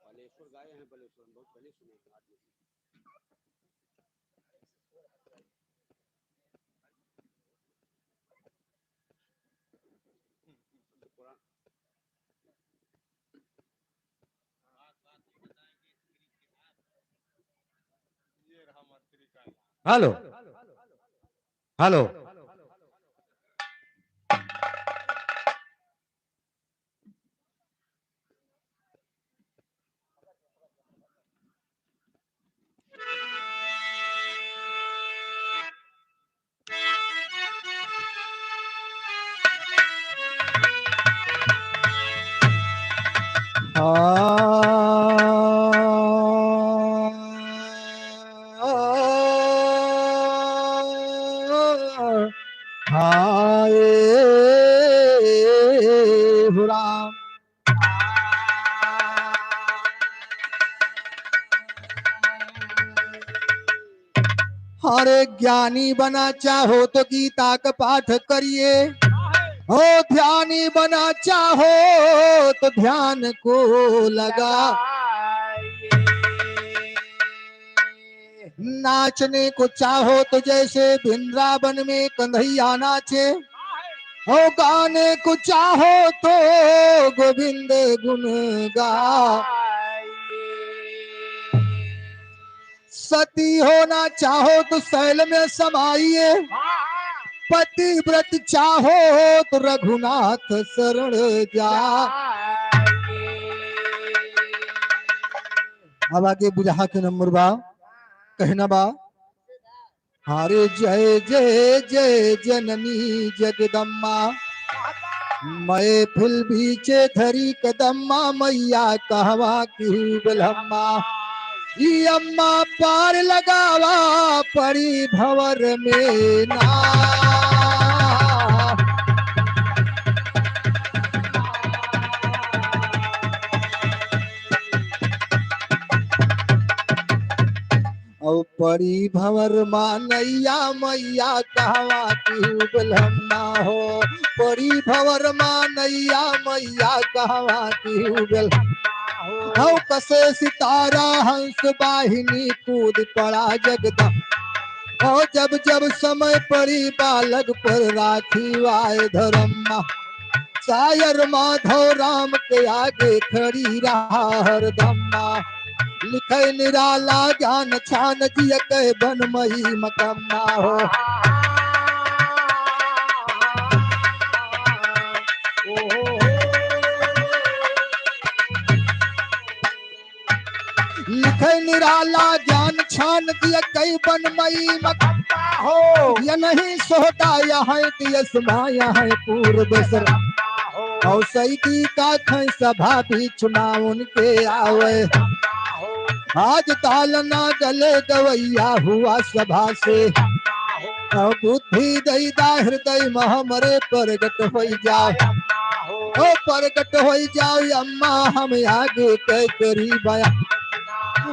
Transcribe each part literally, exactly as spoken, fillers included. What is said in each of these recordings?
बालेश्वर गाए हैं, बालेश्वर, बहुत पहले सुने हैं आदमी। हेलो, हेलो। हाय हो राम। अरे ज्ञानी बना चाहो तो गीता का पाठ करिए, ओ ध्यानी बना चाहो तो ध्यान को लगा। नाचने को चाहो तो जैसे वृंदावन में कन्हैया नाचे, ओ गाने को चाहो तो गोविंद गुण गा। सती होना चाहो तो शैल में समाइए, पतिव्रत चाहो तो रघुनाथ शरण जा। अब आगे बुझा के नंबर बा, कहना बा। अरे जय जय जय जननी जगदम्मा, महफिल बीचे धरी कदम्मा, मैया कहवा की ब्रह्मा। ई अम्मा पार लगावा पड़ी भंवर में ना। औ पड़ी भंवर मा नैया मैया कहवा की ब्रह्मा हो, पड़ी भंवर मा नैया मैया कहवा की ब्रह्मा हो। औ कसे सितारा हंस वाहिनी कूद पड़ा जगदम्बा। औ जब जब समय पड़ी बालक पर राखी वाय धर्मा। सायर माधव राम के आगे खड़ी रहा हरदम्मा। लिखे निराला ज्ञान छान जिय के बन मई मकम्मा हो। लिखे निराला ज्ञान छान जिय के बन मई मकम्मा हो। यनहीं सोहटा यहै दियस मा यहै पूर्व सर। औ सैदी का खै सभा बीच मा उनके आवे। आज ताल ना गले गवैया हुआ सभा से। औ बुद्धि दैदा हृदय मा हमरे प्रगट होइ जाओ। ओ प्रगट होइ जाओ अम्मा हम आगे कै करी बया।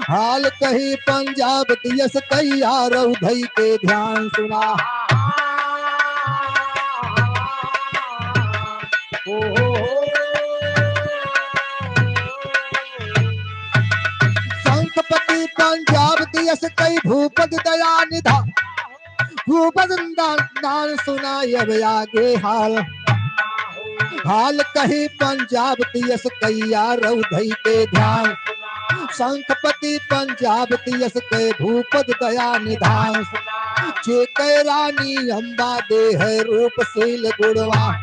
हाल कही पंजाब दियस तैयार औ धई के ध्यान सुना। शंखपति पंजाब दियस कई भूपति दया निधान। भूपति दा-, दान सुना अब आगे हाल। हाल कही पंजाब दियस तैयार औ धई के ध्यान। शंखपति पंजाब दियस के भूपति दया निधान। जे कै रानी अम्बा देहै रूप शील गुणवान।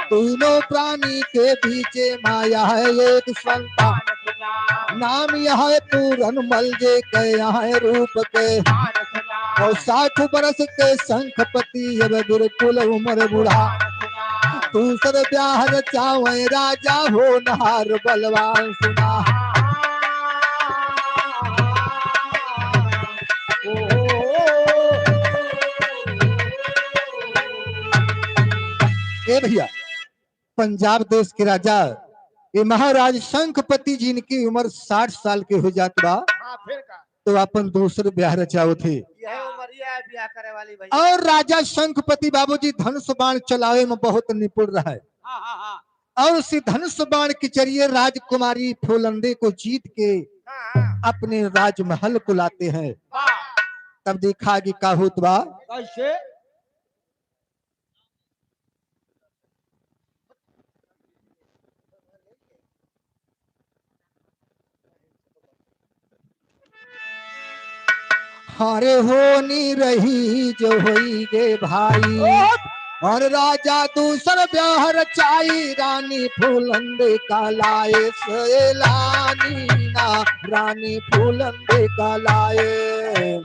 तीनों प्राणी के बीचे मा यहै एक संतान। नाम यहै पूरन मल जे कै यहै रूप के। औ साठ बरस के शंखपति अब बिल्कुल उमर बूढ़ा। दूसर ब्याह रचावै राजा होनहार बलवान सुना। ए भैया, पंजाब देश के राजा, ये महाराज शंखपति जी, इनकी उमर साठ साल के हो जात बा, हाँ, फिर का? तो आपन दूसर ब्याह रचावत है। यह उमरिया है ब्याह करे वाली भैया। और राजा शंखपति बाबूजी धनुष बाण चलावे मा बहुत निपुण रहै। हाँ, हाँ, हाँ। और उसी धनुष बाण के जरिए राजकुमारी फूलंदे को जीत के हाँ, हाँ। अपने राजमहल को लाते हैं। वाह। तब देखा कि का होत बा। कैसे? हरे होनी रही जो होई गे भाई। और राजा दूसर ब्याह रचाई, रानी फूलंदे का लाए सैलानी ना, रानी फूलंदे का लाए।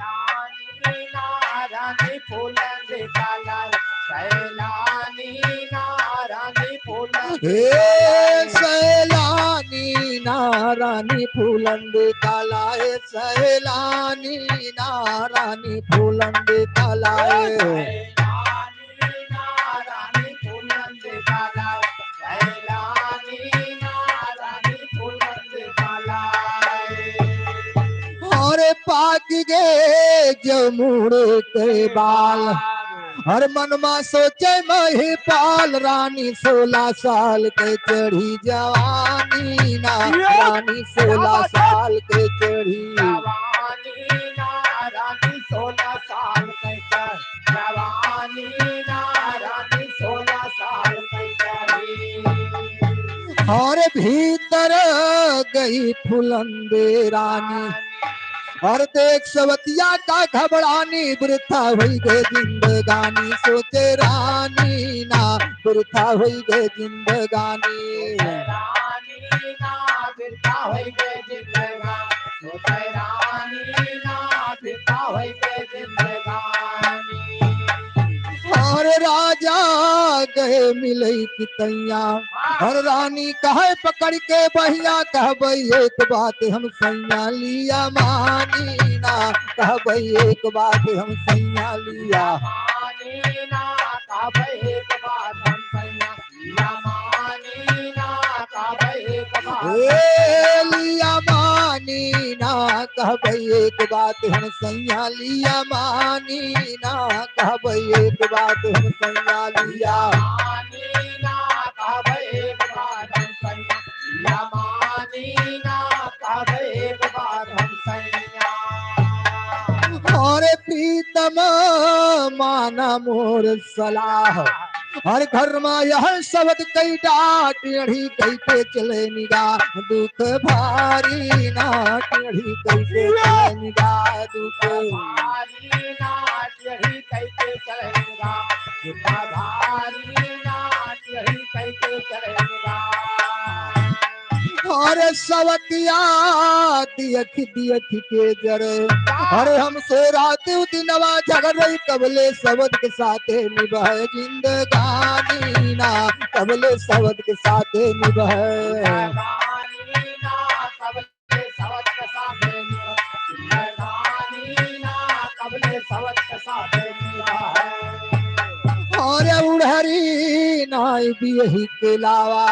रानी फूलन दिखाला, सैलानी ना रानी फूलन हे दिखाला। सैलानी ना रानी फूलन दिखाला, हे सैलानी ना रानी फूलन दिखाला, हे। सैलानी ना रानी फूलन दिखाला, सैलानी ना रानी फूलन दिखाला, हे। अरे पाक गे जमुड़ के बाल। हर मन मा सोचे महिपाल, रानी सोलह साल के चढ़ी जवानी ना, ये रानी सोलह क्या बात है? साल के चढ़ी। जवानी ना, रानी सोलह साल के चढ़ी। जवानी ना, रानी सोलह साल के चढ़ी। हर भीतर गई फुलंदे रानी, और देख सवतिया का घबरानी, वृथा होई गे जिंदगानी, सोचे रानी ना, वृथा होई गे जिंदगानी। रानी ना, वृथा होई गे जिंदगानी, सोचे रानी ना, वृथा होई गे जिंदगानी। और राजा गए मिलई की तैया, और रानी कहे पकड़ के बहिया, कहबे एक बात हम सैया लिया मानी ना, कहबे एक बात हम सैया लिया। मानी ना, कहबे एक बात हम सैया लिया मानी ना, कहबे एक बात। ए लिया मानी ना, कहबे एक बात हम सैया लिया मानी ना, कहबे एक बात हम सैया लिया। मानी ना, कहबे एक बात हम सैया। या मानी ना, कहबे एक बात हम सैया। अरे प्रीतम माना मोर सलाह, हर घर मा यह शब्द कई डाट, टेढ़ी कई के चले निगाह, दुख भारी ना, टेढ़ी कई के चले निगाह, दुख भारी ना, टेढ़ी कई के चले निगाह, दुख भारी ना, टेढ़ी कई के चले निगाह। अरे सवतिया दियख दियख के जरे, अरे हमसे रात दिनवा झगड़े, कबले सवत के साथे निभाए जिंदगानी ना, कबले सवत के साथे निभाए। जिंदगानी ना, कबले सवत के साथे निभाए। जिंदगानी ना, कबले सवत के साथे निभाए। अरे उड़हरी नाई बियही के लावा,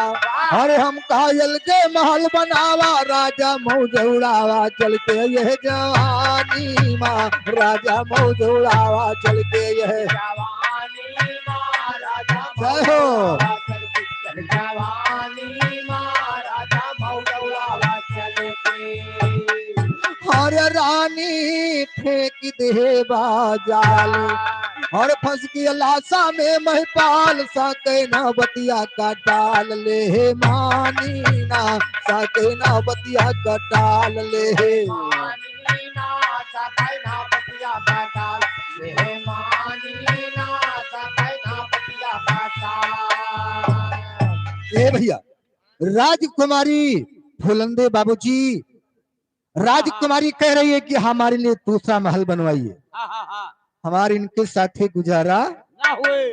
अरे हम कायल के महल बनावा, राजा मौज उड़ावा चल के यह जवानी मा, राजा मौज उड़ावा चल के यह जवानी मा, राजा जय हो। मौज उड़ावा चल के, जवानी मा, राजा मौज उड़ावा चल के। अरे रानी फेंक दे बाजाल, और फंस गया लाशा में महिपाल, साके ना बतिया का टाल ले हे मानी ना, साके ना बतिया का टाल ले हे। मानी ना, साके ना बतिया का टाल ले हे, मानी ना, साके ना बतिया का टाल। ए भैया, राजकुमारी फुलंदे बाबूजी, राजकुमारी कह रही है कि हमारे लिए दूसरा महल बनवाइए, हाँ, हाँ, हाँ। हमारे इनके साथे गुजारा ना हुए।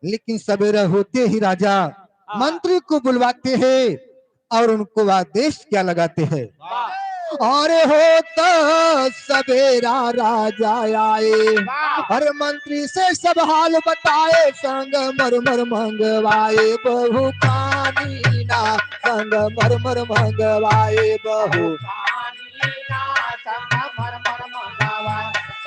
लेकिन सवेरा होते ही राजा हाँ। मंत्री को बुलवाते हैं और उनको आदेश क्या लगाते हैं। वाह। अरे होत सवेरा राजा आए, वाह। और मंत्री से सब हाल बताए, संगमरमर मंगवाए बहू खानी ना, संगमरमर मंगवाए बहू। खानी ना संगमरमर मंगवा,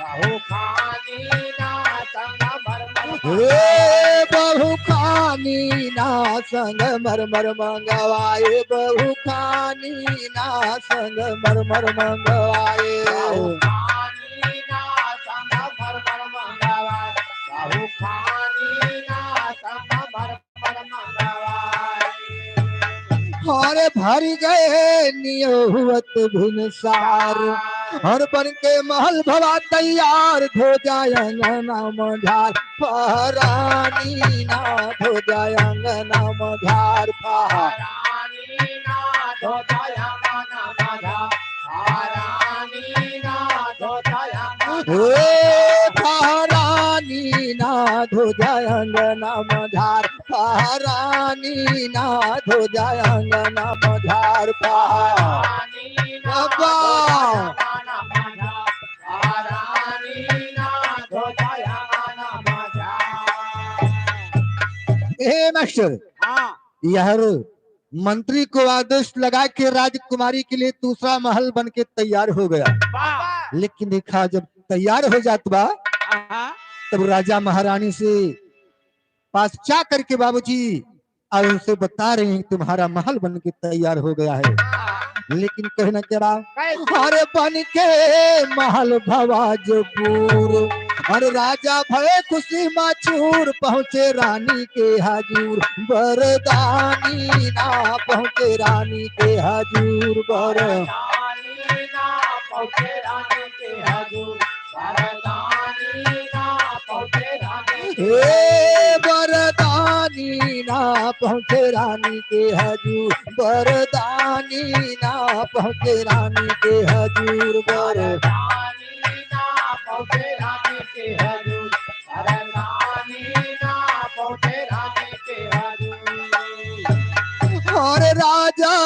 बहू खानी ना संगमरमर हे बहू खानी खानी ना संग मरमर मंगवाए, बहू खानी ना संग मरमर मंगवाए। बहू खानी ना संग मरमर मंगवाए, बहू खानी ना संग मरमर मंगवाए। अरे भर गए नियहुवत भिनसार, हर बन के महल भवा तैयार, धो जाए अंगना मझार। पहरानी ना धो जाए अंगना मझार, पहरानी ना धो जाए अंगना मझार, पहरानी ना धो जाए अंगना ए, पहरानी ना धो जाए अंगना मझार, पहरानी ना धो जाए अंगना मझार, पहरानी ना बाबा। धो जाए अंगना मझार। ए मास्टर, हाँ। यह मंत्री को आदेश लगा के राजकुमारी के लिए दूसरा महल बन के तैयार हो गया। वाह। लेकिन देखा, जब तैयार हो जात बा, हाँ। तब राजा महारानी से पास जा करके बाबूजी और उनसे बता रहे हैं, तुम्हारा महल बन के तैयार हो गया है। लेकिन कहना क्या बा? कैसे? अरे बन के महल भवा जो पूर, अरे राजा भये खुशी माचूर, पहुँचे रानी के हजूर, बरदानी ना पहुँचे रानी के हजूर, बर- बरदानी ना पहुँचे रानी के हजूर। बरदानी ना पहुँचे रानी के ए बरदानी ना पहुँचे रानी के हजूर, बरदानी ना पहुँचे रानी के हजूर, बर- बरदानी ना पहुँचे रानी के हजूर, बरदानी ना पहुँचे रानी के हजूर। अरे राजा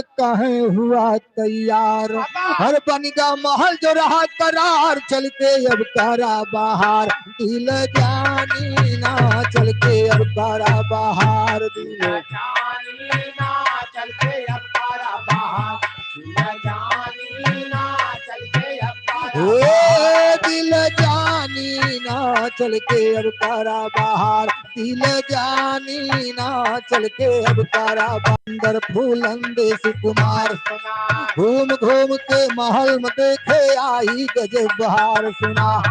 कहे हुआ तैयार। बाबा। हर बनिगा महल जो रहा करार, चल के अब करा बाहर। दिल जानी ना चल के अब करा बाहर। दिल जानी ना चल के अब करा बाहर। दिल जानी ना चल के अब करा ए बाहर। दिल जानी ना चल के अब करा बाहर। दिल जानी ना चल के अब करा बा। अंदर फूलन दे सुकुमार। घूम घूम के महल में देखे आई गजब बहार सुना।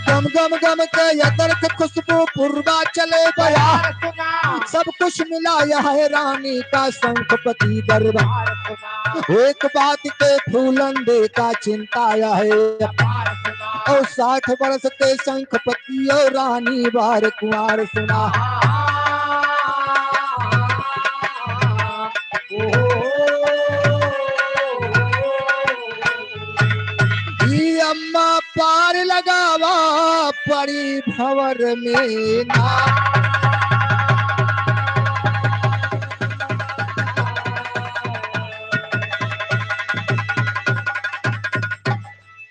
गम गम गम के अतर के खुशबू पुरवा चले बया। सब कुछ मिला यह है रानी का शंखपति दरबार। एक बात के फूलन दे का चिंता यह है। और साठ वर्ष के शंखपति और रानी बार कुंवार सुना। ई अम्मा पार लगावा पड़ी भंवर में ना।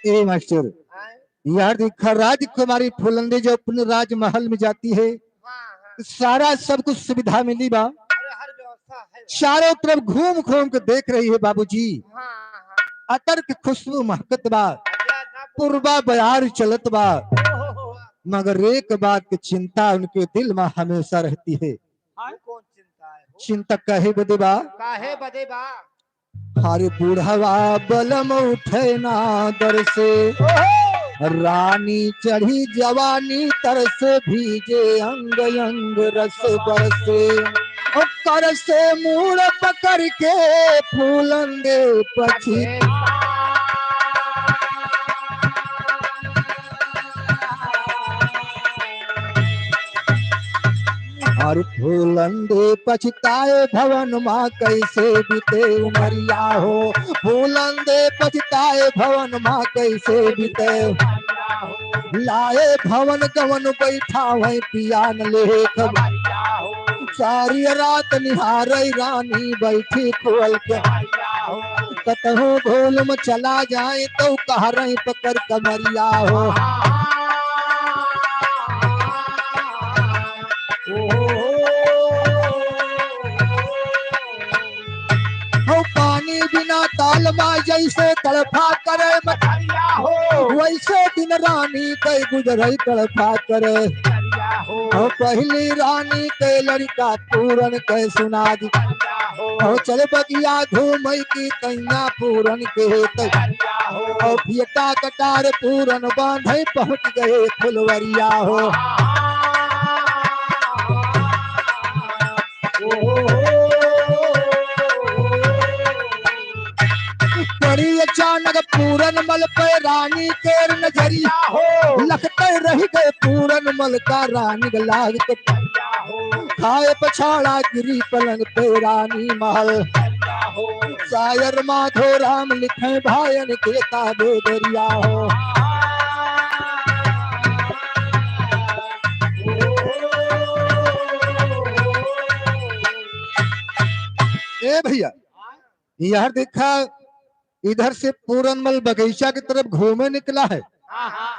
ए मास्टर, हाँ। यार देखा, राजकुमारी फूलन दे जो अपने राजमहल में जाती है, हाँ, हाँ। सारा सब कुछ सुविधा मिली बा। अरे, हर व्यवस्था है। चारों तरफ घूम घूम के देख रही है बाबूजी। हाँ, हाँ। अतर के खुशबू महकत बा, अरे, ना पूछ। पुरबा बयार चलत बा। ओहो। मगर एक बात की चिंता उनके दिल में हमेशा रहती है। हाँ? कौन चिंता है? चिंता काहे बदे बा? काहे बदे बा? अरे बुढ़वा बलम उठे ना दर से, रानी चढ़ी जवानी तर से, भीजे अंग अंग रस बरसे। ओ कर से मूड़ पकड़ के फूलन दे पछी। अरे फूलन दे पछताए भवन मा कैसे बीते उमरिया हो, फूलन दे पछताए भवन मा कैसे बीते। लाए भवन गवन बैठावै पियान लेख, सारी रात निहारै रानी बैठी खोल के। कतहूँ भूल में चला जाए तो कहरै पकड़ कमरिया हो। हो पानी बिना ताल मा जैसे तड़फा करे मछरिया हो। वैसे दिन रानी कै गुजरई तड़फा करे। मछरिया हो। हो पहली रानी कै लड़का पूरन कै सुना दी। मछरिया हो। हो चल बगिया घूमई की तैया पूरन के तै। मछरिया हो। हो फियटा कटार पूरन बांधे पहुँच गए फुलवरिया हो। पड़ी अचानक पूरन मल पे रानी के नजरिया हो। लखते रह गए पूरन मल का रानी के लाग के। खाए पछाड़ा गिरी पलंग पे रानी महल। शायर माधो राम लिखे भायन के ताबे दरिया हो। ए भैया, यार देखा, इधर से पूरनमल बगीचा की तरफ घूमे निकला है। हाँ, हाँ।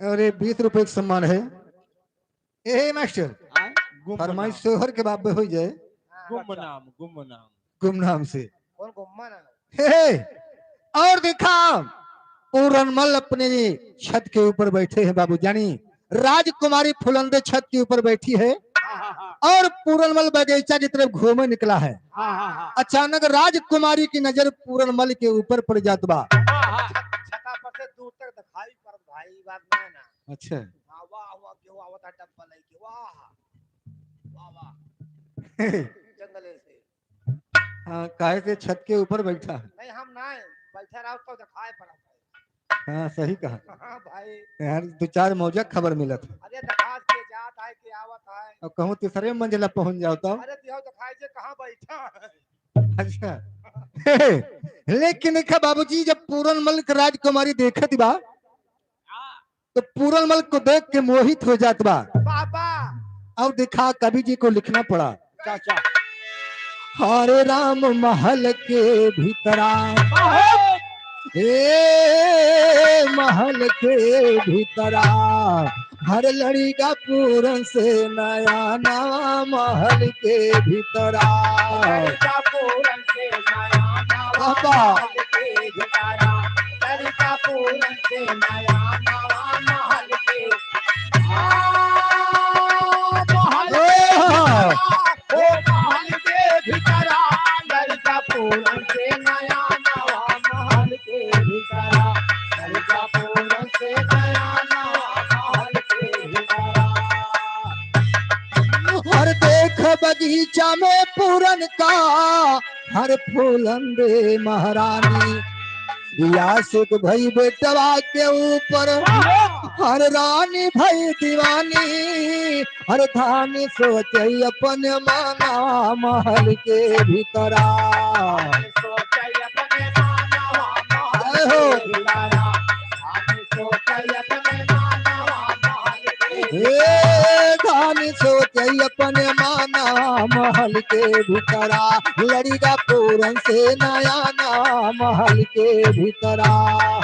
अरे, बीस रुपए का सम्मान है। ए मास्टर, हाँ? गुमनाम। फरमाइश सोहर के बाप में हो जाए। गुमनाम, गुमनाम। गुमनाम से। कौन गुमनाम? हे, हे, और देखा, पूरनमल अपने छत के ऊपर बैठे हैं बाबू जानी, राजकुमारी फुलंदे छत के ऊपर बैठी है। हाँ, हाँ, हाँ। और पूरनमल बगीचा की तरफ घूमे निकला है। हाँ, हाँ, हाँ। अचानक राजकुमारी की नजर पूरनमल के ऊपर पड़ जात बा। हाँ, हाँ। छत-, छता पर से दूर तक दिखाई पड़त भाई, ई बात ना है ना। अच्छा। हाँ, वाह, वाह, क्यों आवत है डब्बा लेके, वाह, वाह, वाह। जंगले से। हाँ, काहे से छत के ऊपर बैठा है। नहीं, हम नहीं, बैठा रहो तो दिखाई पड़त है। हाँ, सही कहा। हाँ भाई। यार, दो चार मौजा खबर मिलत है। अरे, दिखास के जात है कि आवत है। अब कहूँ तीसरे मंजिला पहुँच जाओ तो। अरे, दिखाई जे कहाँ बैठा है। अच्छा। लेकिन देखा बाबूजी, जब पूरनमल के राजकुमारी देखत बा, तो पूरनमल को देख के मोहित हो जात बा। बाबा। और देखा, कवि जी को लिखना पड़ा। चाचा। हरे राम महल के भीतरा, हे महल के भीतरा, हर लड़िका पूरन से नया नवा महल के भीतरा। लड़िका पूरन से नया नवा बाबा। महल के भीतरा। लड़िका पूरन से नया नवा महल के। आ, महल के ओह। भीतरा। ओ महल के भीतरा। लड़िका पूरन से नया नवा महल के भीतरा। लड़िका पूरन से नया नवा महल के भीतरा। हर देख बगीचा में पूरन का, हर फूलन दे महारानी। आशिक भई बेटवा के ऊपर, हर रानी भई दीवानी। हर धानी सोचे अपन माना महल के भीतरा। सोचे अपन माना महल जय हो। के भीतरा। धानी सोचे अपन माना महल के। हे धानी सोचे अपन माना महल के भीतरा। लड़िका पूरन से नया नवा महल के भीतरा।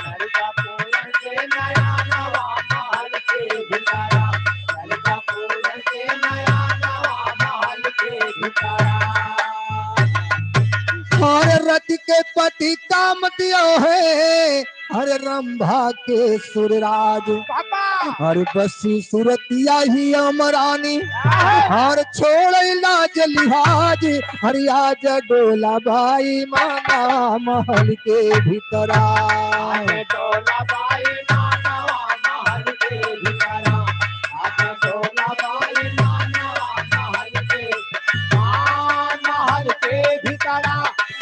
लड़िका पूरन से नया नवा महल के भीतरा। लड़िका पूरन से नया नवा महल के भीतरा। हर रति के पति काम दियो है, हर रंभा के सुरराज। बाबा। हर बसी सुरतिया ही अमरानी, आहा। हर छोड़ लाज लिहाज, हर आज डोला बाई माना महल के भीतरा। आज डोला बाई माना महल के भीतरा। आज डोला बाई माना महल के, आ, महल के भीतरा।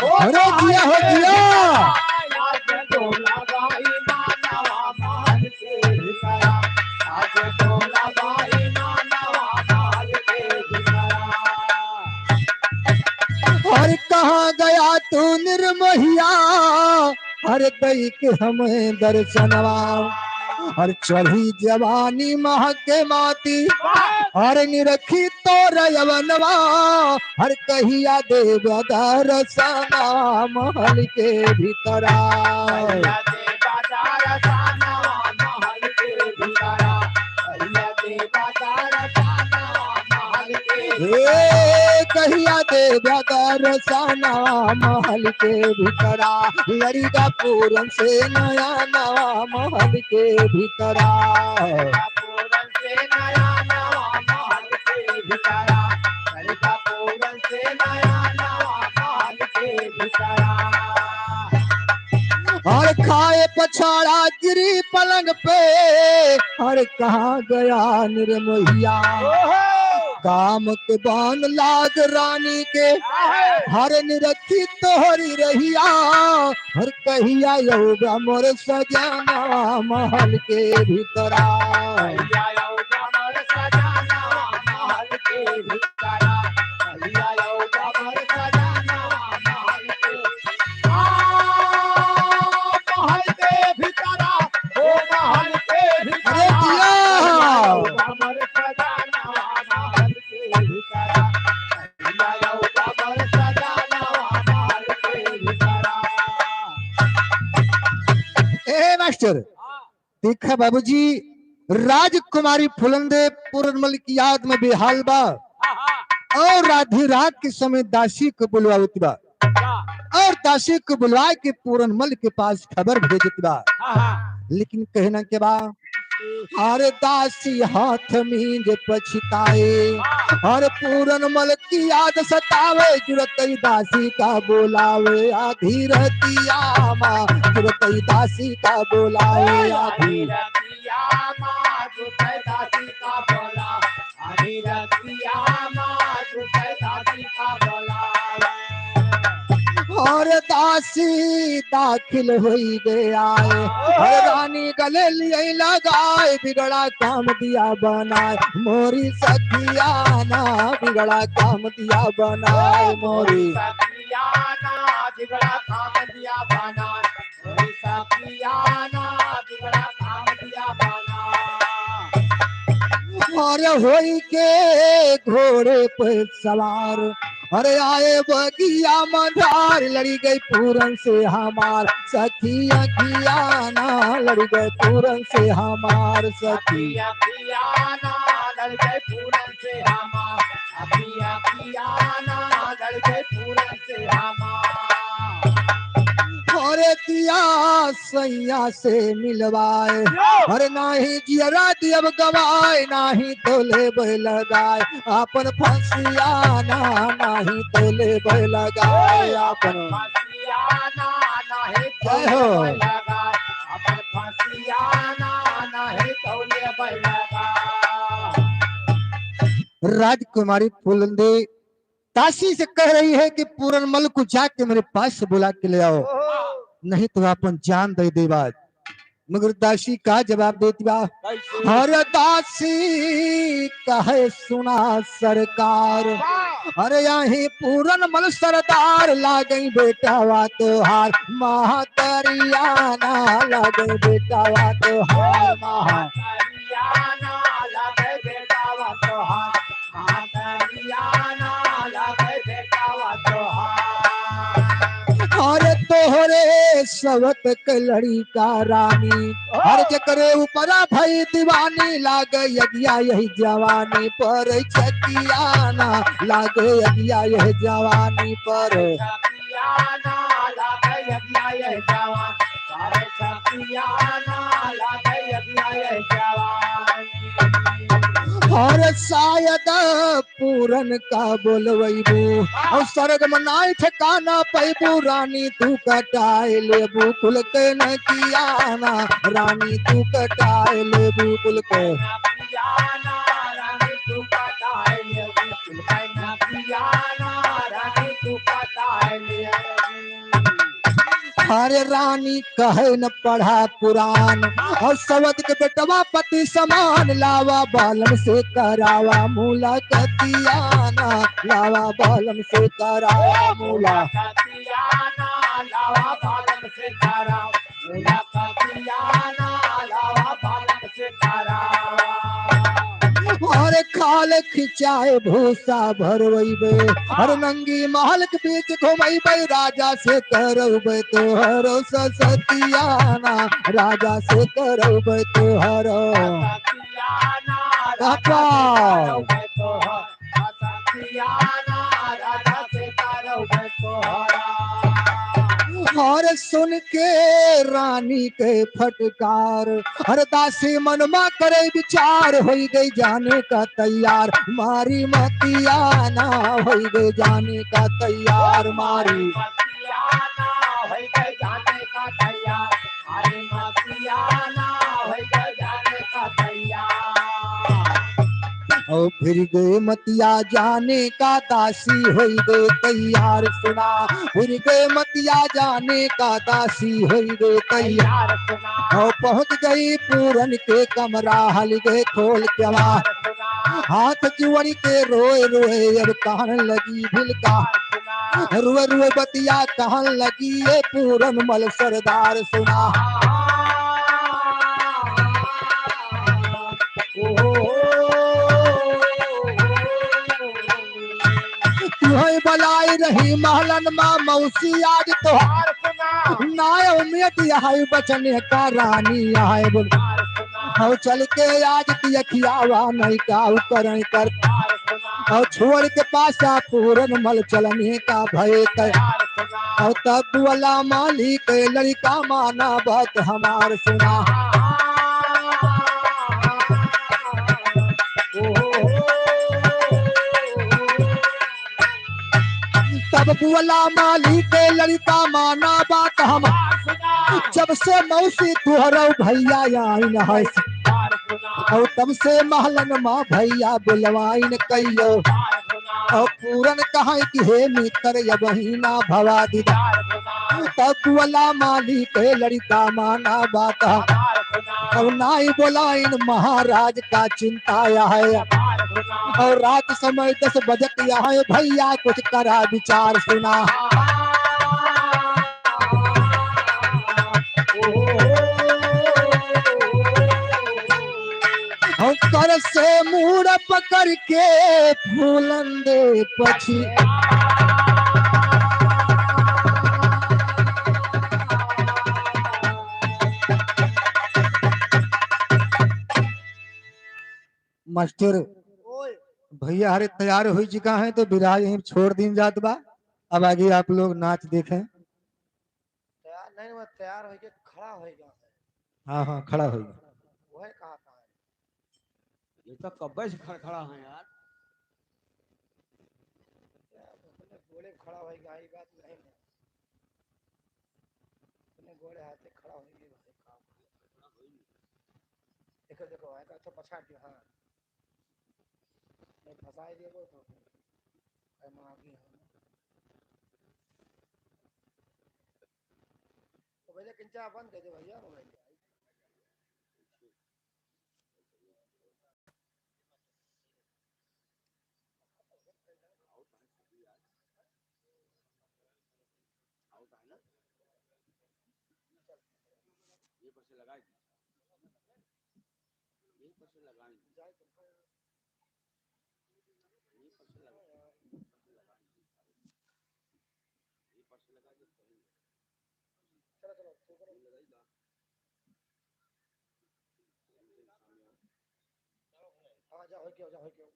ओ अरे जिया हो महल के जिया। भीतरा। आज डोला बाई माना महल के भीतरा। आज डोला बाई माना महल के भीतरा। अरे कहाँ गया तू निर्मोहिया, अरे दई के हमें दर्शनवा। अरे चढ़ी जवानी महके माती, अरे निरखी तोर यवनवा। अरे कहिया देब दर्शनवा महल के भीतरा। कहिया देब दर्शनवा महल के भीतरा। कहिया देब दर्शनवा महल के ए, कहिया देबा दर्शनवा महल के भीतरा, लड़िका पूरन से नयनवा महल के भीतरा। पूरन से नयनवा महल के भीतरा, लड़िका पूरन से नयनवा महल के भीतरा। हर खाए पछाड़ा गिरी पलंग पे, हर कहाँ गया निर्मोहिया। ओहो! काम के बान लाग रानी के, आहे! हर निरखी तोहरी रहिया। हर कहिया अउबा मोर सजनवा महल के भीतरा। कहिया अउबा मोर सजनवा महल के भीतरा। कहिया अउबा मोर सजनवा महल के आ, महल के भीतरा, ओ महल के भीतरा। अरे जिया। हमर सजनवा महल के भीतरा। हमर सजनवा महल के भीतरा। ए मास्टर, देखा बाबूजी, राजकुमारी फुलंदे पूरनमल की याद में बेहाल बा। हाँ, हाँ। और आधी रात के समय दासी को बुलवावत बा। हाँ। और दासी को बुलवा के पूरनमल के पास खबर भेजत बा। हाँ, हाँ। लेकिन कहना के बा, अरे दासी हाथ मींज पछताए, हाँ। अरे पूरनमल की याद सतावे, जुरतई दासी का बोलावे आधी रतिया मा, जुरतई दासी का बोलावे आधी रतिया मा, जुरतई दासी का बोला, आधी रतिया मा, जुरतई दासी का बोला। और दासी दाखिल होई गए आए, और रानी गले लिए लगाए, बिगड़ा काम दिया बनाए, मोरी सखिया ना बिगड़ा काम दिया बनाए, मोरी सखिया ना बिगड़ा काम दिया बनाए, मोरी सखिया ना बिगड़ा काम दिया बनाए। अरे होई के घोड़े पे सवार, अरे आए बगिया मझार, लड़ी गई पूरन से हमार सखी अखिया ना, लड़ी गई पूरन से हमार सखी अखिया ना, लड़ी गई पूरन से हमार सखी अखिया ना, लड़ी गई पूरन से हमार। अरे दिया सैया से मिलवाए, अरे नाही जियरा दियब गवाए, नाही तो लेबे लगाए आपन फंसिया ना, नाही तो लेबे लगाए आपन फंसिया ना, नाही तो जय हो। लेबे लगाए आपन फंसिया ना, नाही तो लेबे लगाए। राजकुमारी फुलंदे दासी से कह रही है कि पूरनमल को जाके मेरे पास से बुला के ले आओ, ओहो। नहीं तो आपन जान दे देबा। मगर दासी का जवाब देती बा? कैसे? हर दासी कहे सुना सरकार, हाँ। अरे यही पूरनमल सरदार, लागई बेटावा तोहार महतरिया ना, लागई बेटावा तोहार महतरिया ना, लागई बेटावा तोहार अरे तोहरे सवत के लड़िका रानी, अरे जेकरे ऊपरा भई दीवानी, लागे अगिया यही जवानी पर छकिया ना, लागे अगिया यही जवानी पर छकिया ना, लागे अगिया यही जवानी पर छकिया ना, लागे अगिया यही जवानी। अरे शायद पूरन का बोलवैबू, और सरग में नाई ठिकाना पैबू, रानी तू कटाए लेबू कुल के नकियाना, रानी तू कटाए लेबू कुल के नकियाना, रानी तू कटाए लेबू कुल के नकियाना, रानी तू कटाए लेबू। अरे रानी कहे न पढ़ा पुराण, और सवद के बेटवा पति समान, लावा बालम से करावा मुलाकातियाना, लावा बालम से करावा मुलाकातियाना, लावा बालम से करावा मुलाकातियाना, लावा बालम से करावा। अरे खाल खिंचाए भूसा भरवैबे, अरे नंगी महल के बीच घुमैबे, राजा से करौबे तोहरो ससतियाना, राजा से करौबे तोहरो ससतियाना, राजा से करौबे तोहरो और सुन के रानी के फटकार, हर दासी मन मा करे विचार, होई गई जाने का तैयार, मारी मतिया ना, होई गई जाने का तैयार, मारी मतिया ना, होई गई जाने का तैयार, मारी मतिया ना, होई गई जाने का तैयार। ओ फिर गए मतिया जाने का दासी होई गए तैयार सुना, फिर गए मतिया जाने का दासी होई गए तैयार सुना। ओ पहुँच गई पूरन के कमरा, हल गए खोल केवार। हाथ जोड़ के रोए रोए अब कहन लगी भिलका, रुए रुए बतिया कहन लगी ये पूरन मल सरदार सुना। तुहई बलाई रही महलन मा मौसी आज तोहार सुना। ना उम्मीद यही बचने का रानी आए बोल। और चल के आज दिया खियावा नहीं का उ करें कर। और छोड़ के पासा पूरन मल चलने का भय तैयार। और तब वाला मालिक लड़का माना बात हमार सुना। तब बोला मालिक लड़का माना बात हमार। जब से मौसी तुहरौ भैया आइन है, और तब से महलन मा भैया बुलवाइन कहियो। और पूरन कहे कि हे मित्र, अब ही ना भवा दीदा। तब बोला मालिक, हे लड़का माना बात। अब नाई बोलाइन महाराज का चिंता है। और रात समय दस बजत है, भैया कुछ करा विचार सुना। हम कर से मूड़ पकड़ के फूलन दे पछी। मास्टर, ओए। भैया हरे तैयार हो चुका है, तो विराज यहीं छोड़ दीन जात बा। अब आगे आप लोग नाच देखें। तैयार नहीं, मैं तैयार होइके खड़ा होइगा। हाँ, हाँ, खड़ा होइगा। वह कहाँ था? ये तो कब्बे से खड़-, खड़ा है यार। अपने गोले खड़ा होइगा, ये बात नहीं है। अपने गोले हाथे खड़ा होइगा, भाई, काम। देखो, देखो, आएगा तो पछाड़ दियो, हाँ। नहीं, फंसाई दिए वो तो। अरे, माँ की है। तो भैया, किंचा बंद कर दे भैया, मोबाइल। हाँ, जा, होके आओ, जा, होके आओ।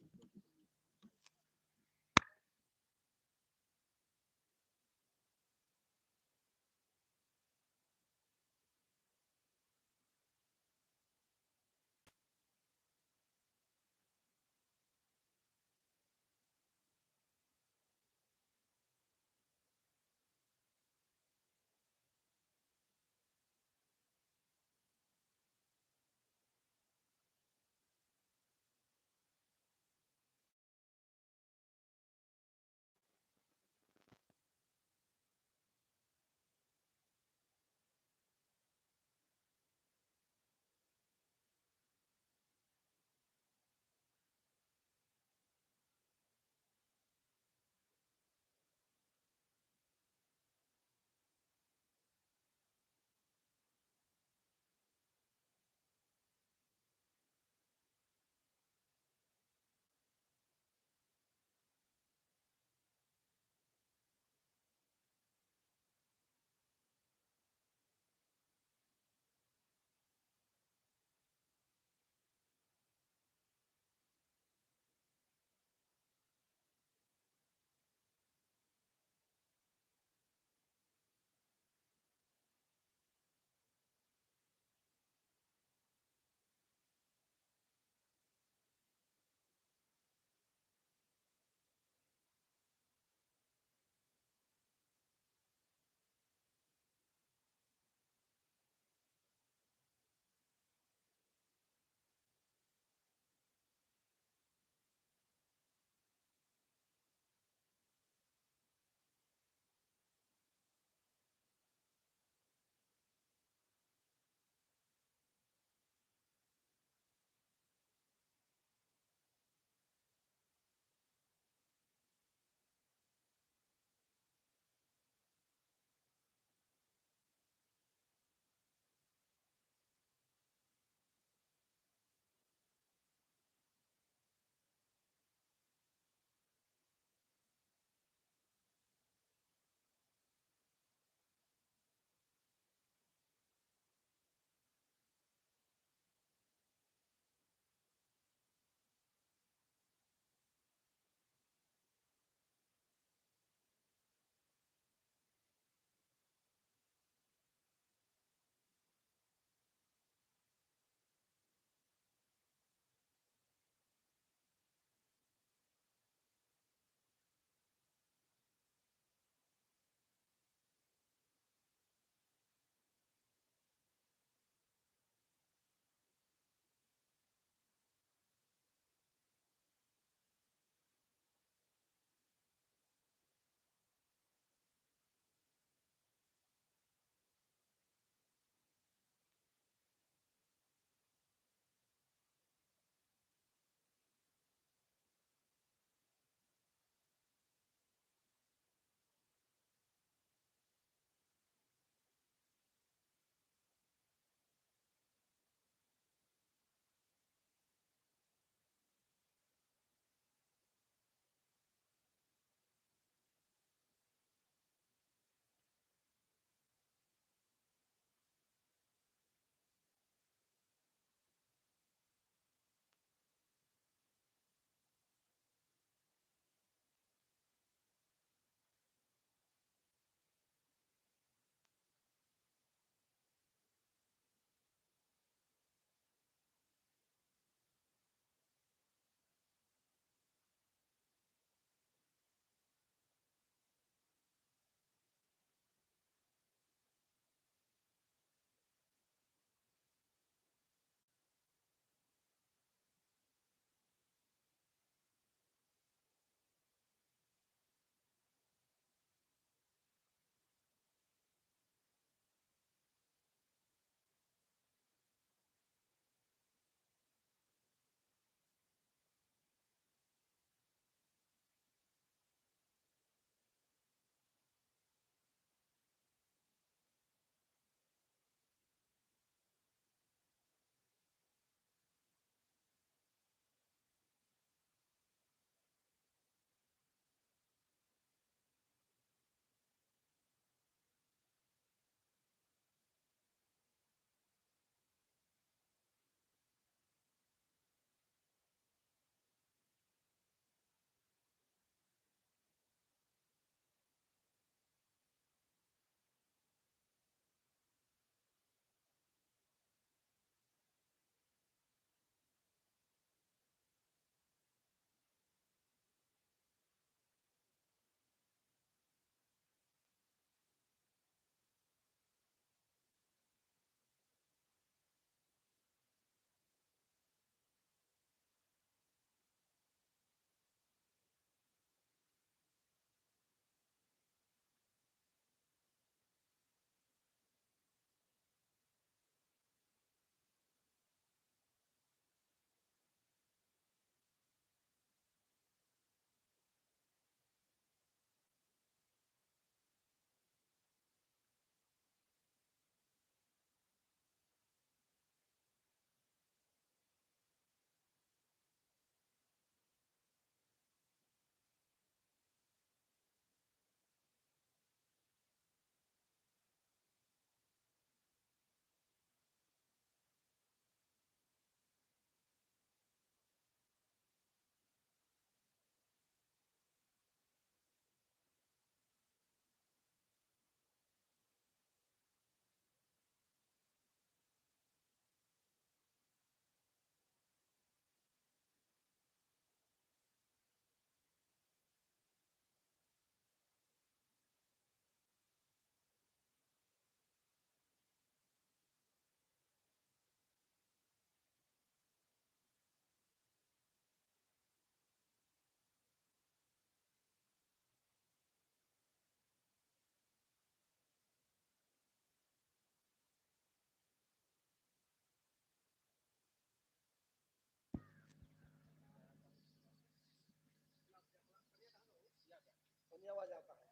ये आवाज आता है।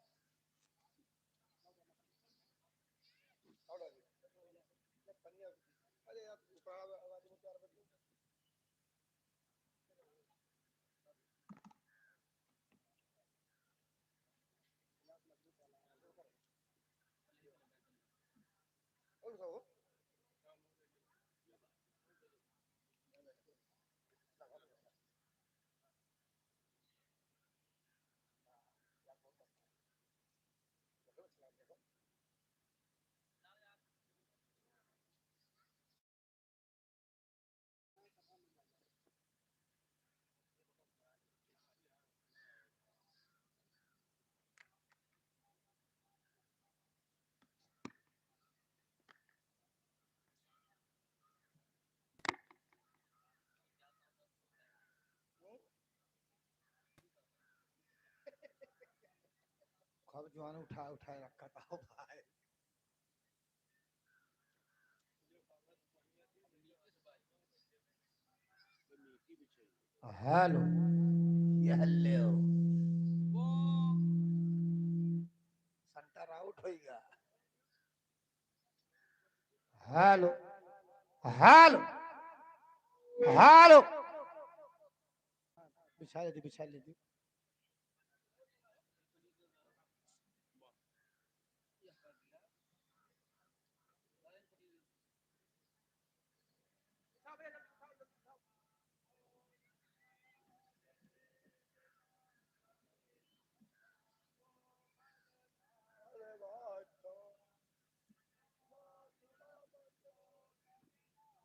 और अभी, ये पन्नी, अरे यार, ऊपर आवाज, आवाज में क्या आवाज? खूब जवान उठा उठा रखा था हो भाई। हेलो, ये हेलो। सेंटर आउट होइगा। हेलो, हेलो, हेलो। बिछा लेती, बिछा लेती।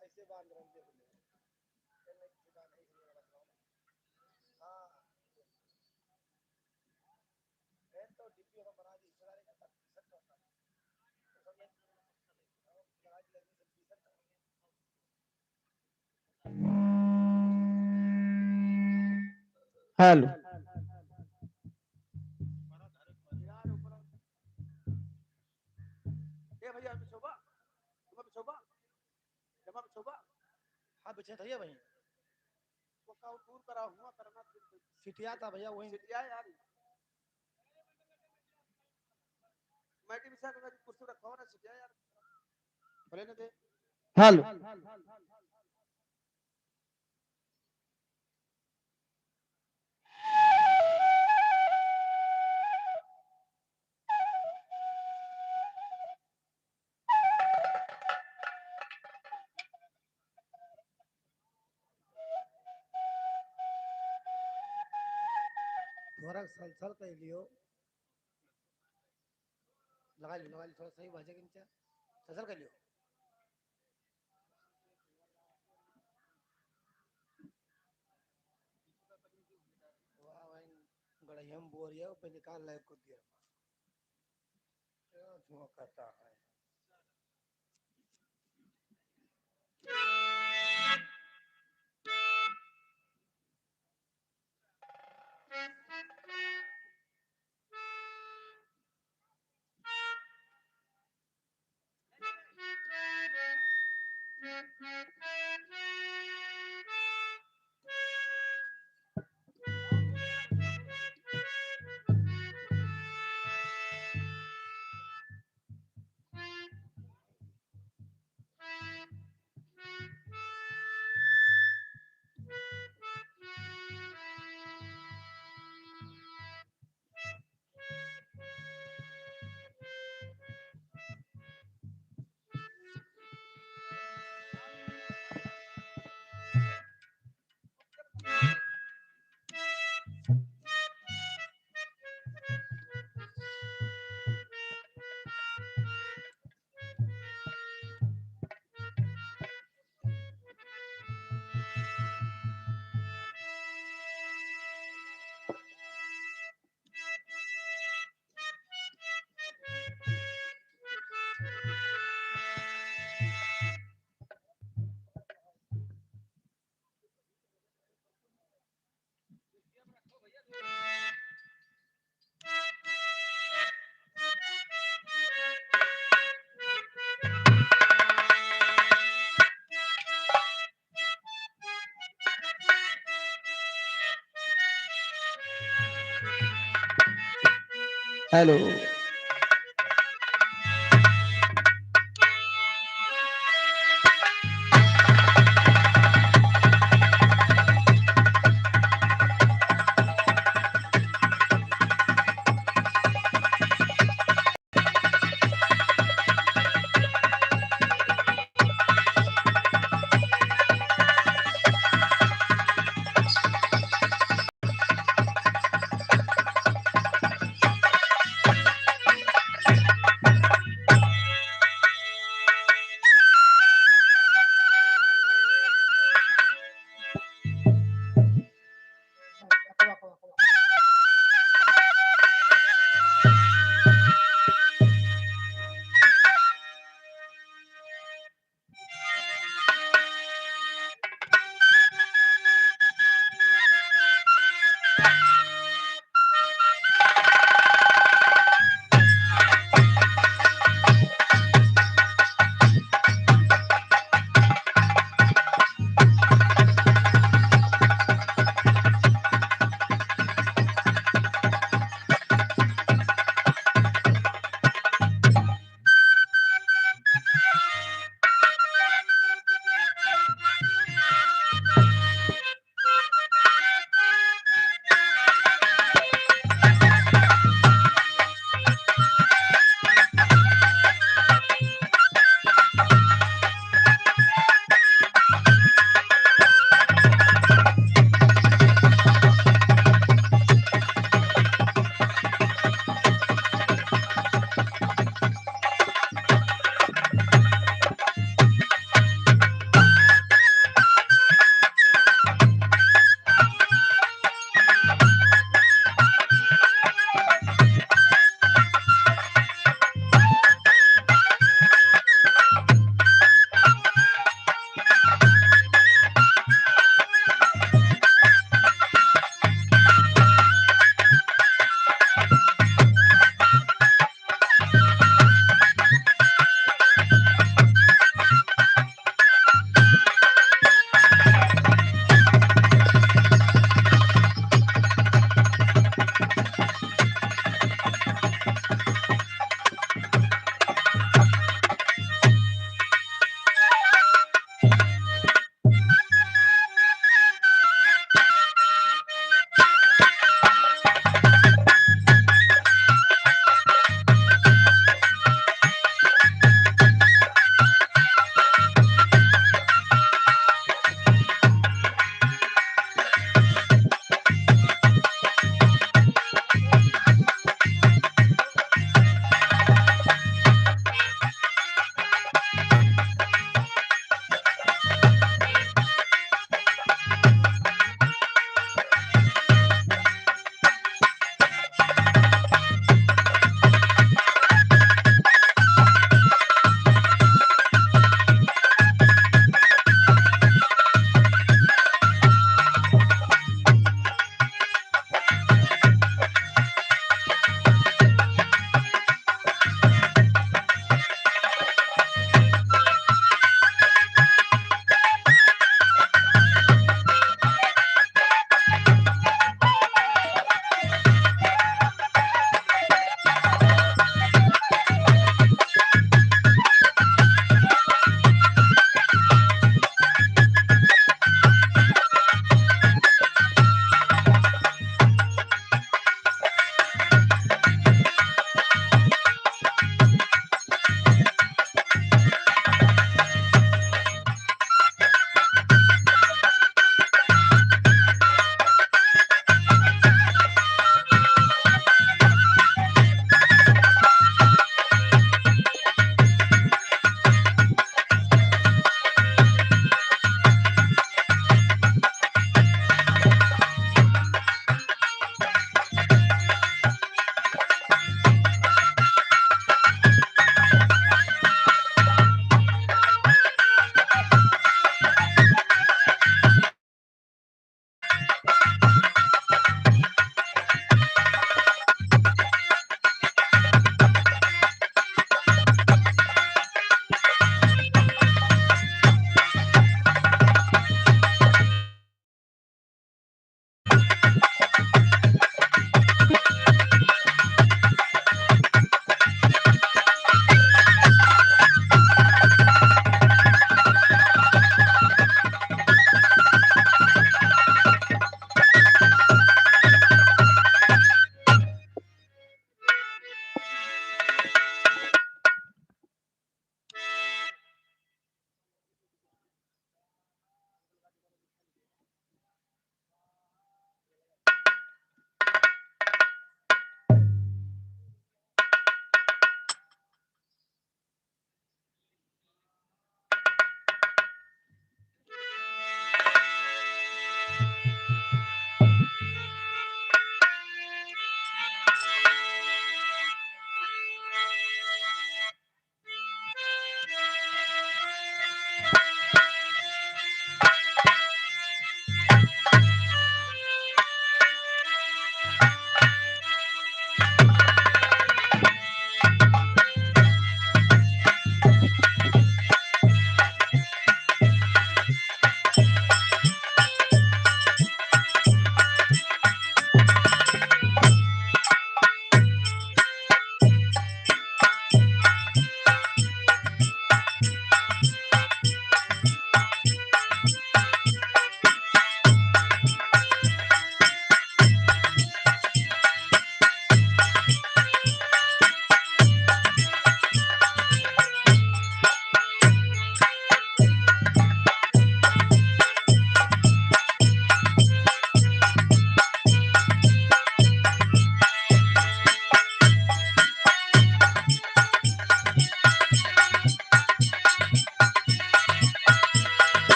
ऐसे बांध रहे हैं, देख लो। हाँ। हेलो। ए भैया, बिछोबा, तुम बिछोबा, जमा बिछोबा। हाँ, बिछे था ये भाई। वो का दूर करा हुआ करना। सिटिया था भैया, वही। सिटिया यार। मैटी बिछा के कुर्सी रखो ना, सिटिया यार। बोले ना दे। हेलो। थोड़ा सलसल कर लियो। लगा लियो, लगा लियो, थोड़ा सही बाजे के नीचे। सलसल कर लियो। वाह भाई, गड़हिया में बोरिया पे निकाल लायक को दिया। क्या धुआं करता है? हेलो।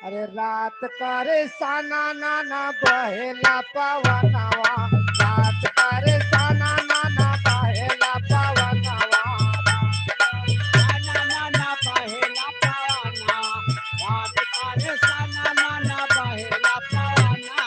अरे रात करे साना नाना बहेला पवनवा, रात करे साना नाना बहेला पवनवा। साना नाना बहेला पवनवा, रात करे साना नाना बहेला पवनवा।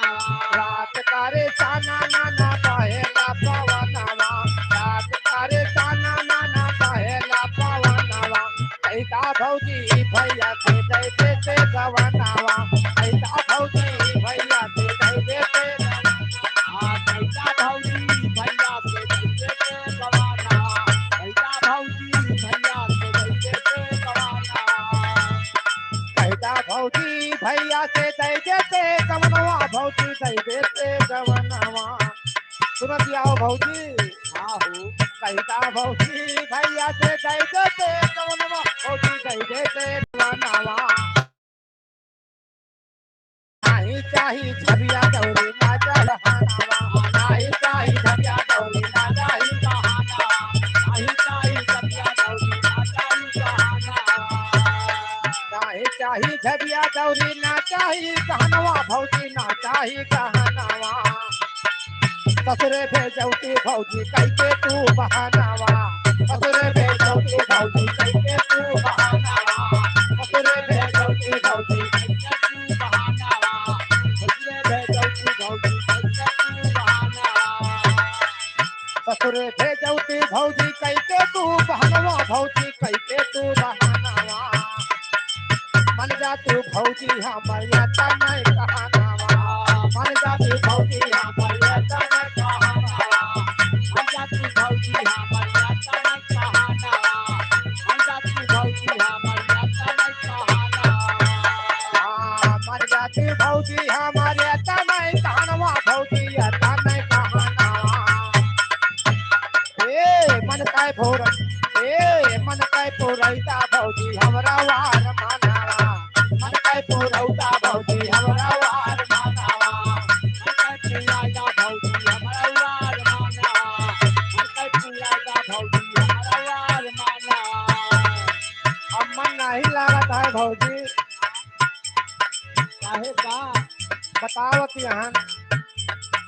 रात करे साना नाना बहेला पवनवा, रात करे साना नाना बहेला पवनवा। कहिदा भौजी भैया से दे देते गवनवा। कहिदा भौजी भैया से दे देते गवनवा। कहिदा भौजी भैया से दे देते गवनवा। कहिदा भौजी भैया से दे देते गवनवा। कहिदा भौजी भैया से दे देते गवनवा, भौजी दे देते गवनवा। सुनत आओ भौजी। हाँ हो। कहिदा भौजी भैया से दे देते गवनवा, भौजी दे देते गवनवा। नाही चाही झबिया दौरी ना चाही गहनवा, नाही चाही झबिया दौरी ना चाही गहनवा, नाही चाही झबिया दौरी ना चाही गहनवा। नाही चाही झबिया दौरी ना चाही गहनवा, भौजी ना चाही गहनवा। ससुरे भेजौती भौजी कइके तू बहनवा। ससुरे भेजौती भौजी कइके तू बहनवा। ससुरे भेजौती भौजी कइके तू बहनवा। ससुरे भेजौती भौजी कइके तू बहनवा। ससुरे भेजौती भौजी कइके तू बहनवा, भौजी कइके तू बहनवा। मन जा तू भौजी हमर या तनय कहनवा। मन जा तू भौजी हमर या तनय कहनवा। मन जा तू भौजी हमर या तनय कहनवा। मन जा तू भौजी हमर या तनय कहनवा। हाँ, मन जा तू भौजी हमर या तनय कहनवा, भौजी या तनय कहनवा। ए, मन काय पुर-, ए, मन काय पुरैता भौजी हमरा वार मनवा। मन काय पुरैता भौजी हमरा वार मनवा। मन काय पुरैता भौजी हमरा वार मनवा। मन काय पुरैता भौजी हमरा वार मनवा। अब मन नहीं लागत है भौजी। काहे का? बतावत हन।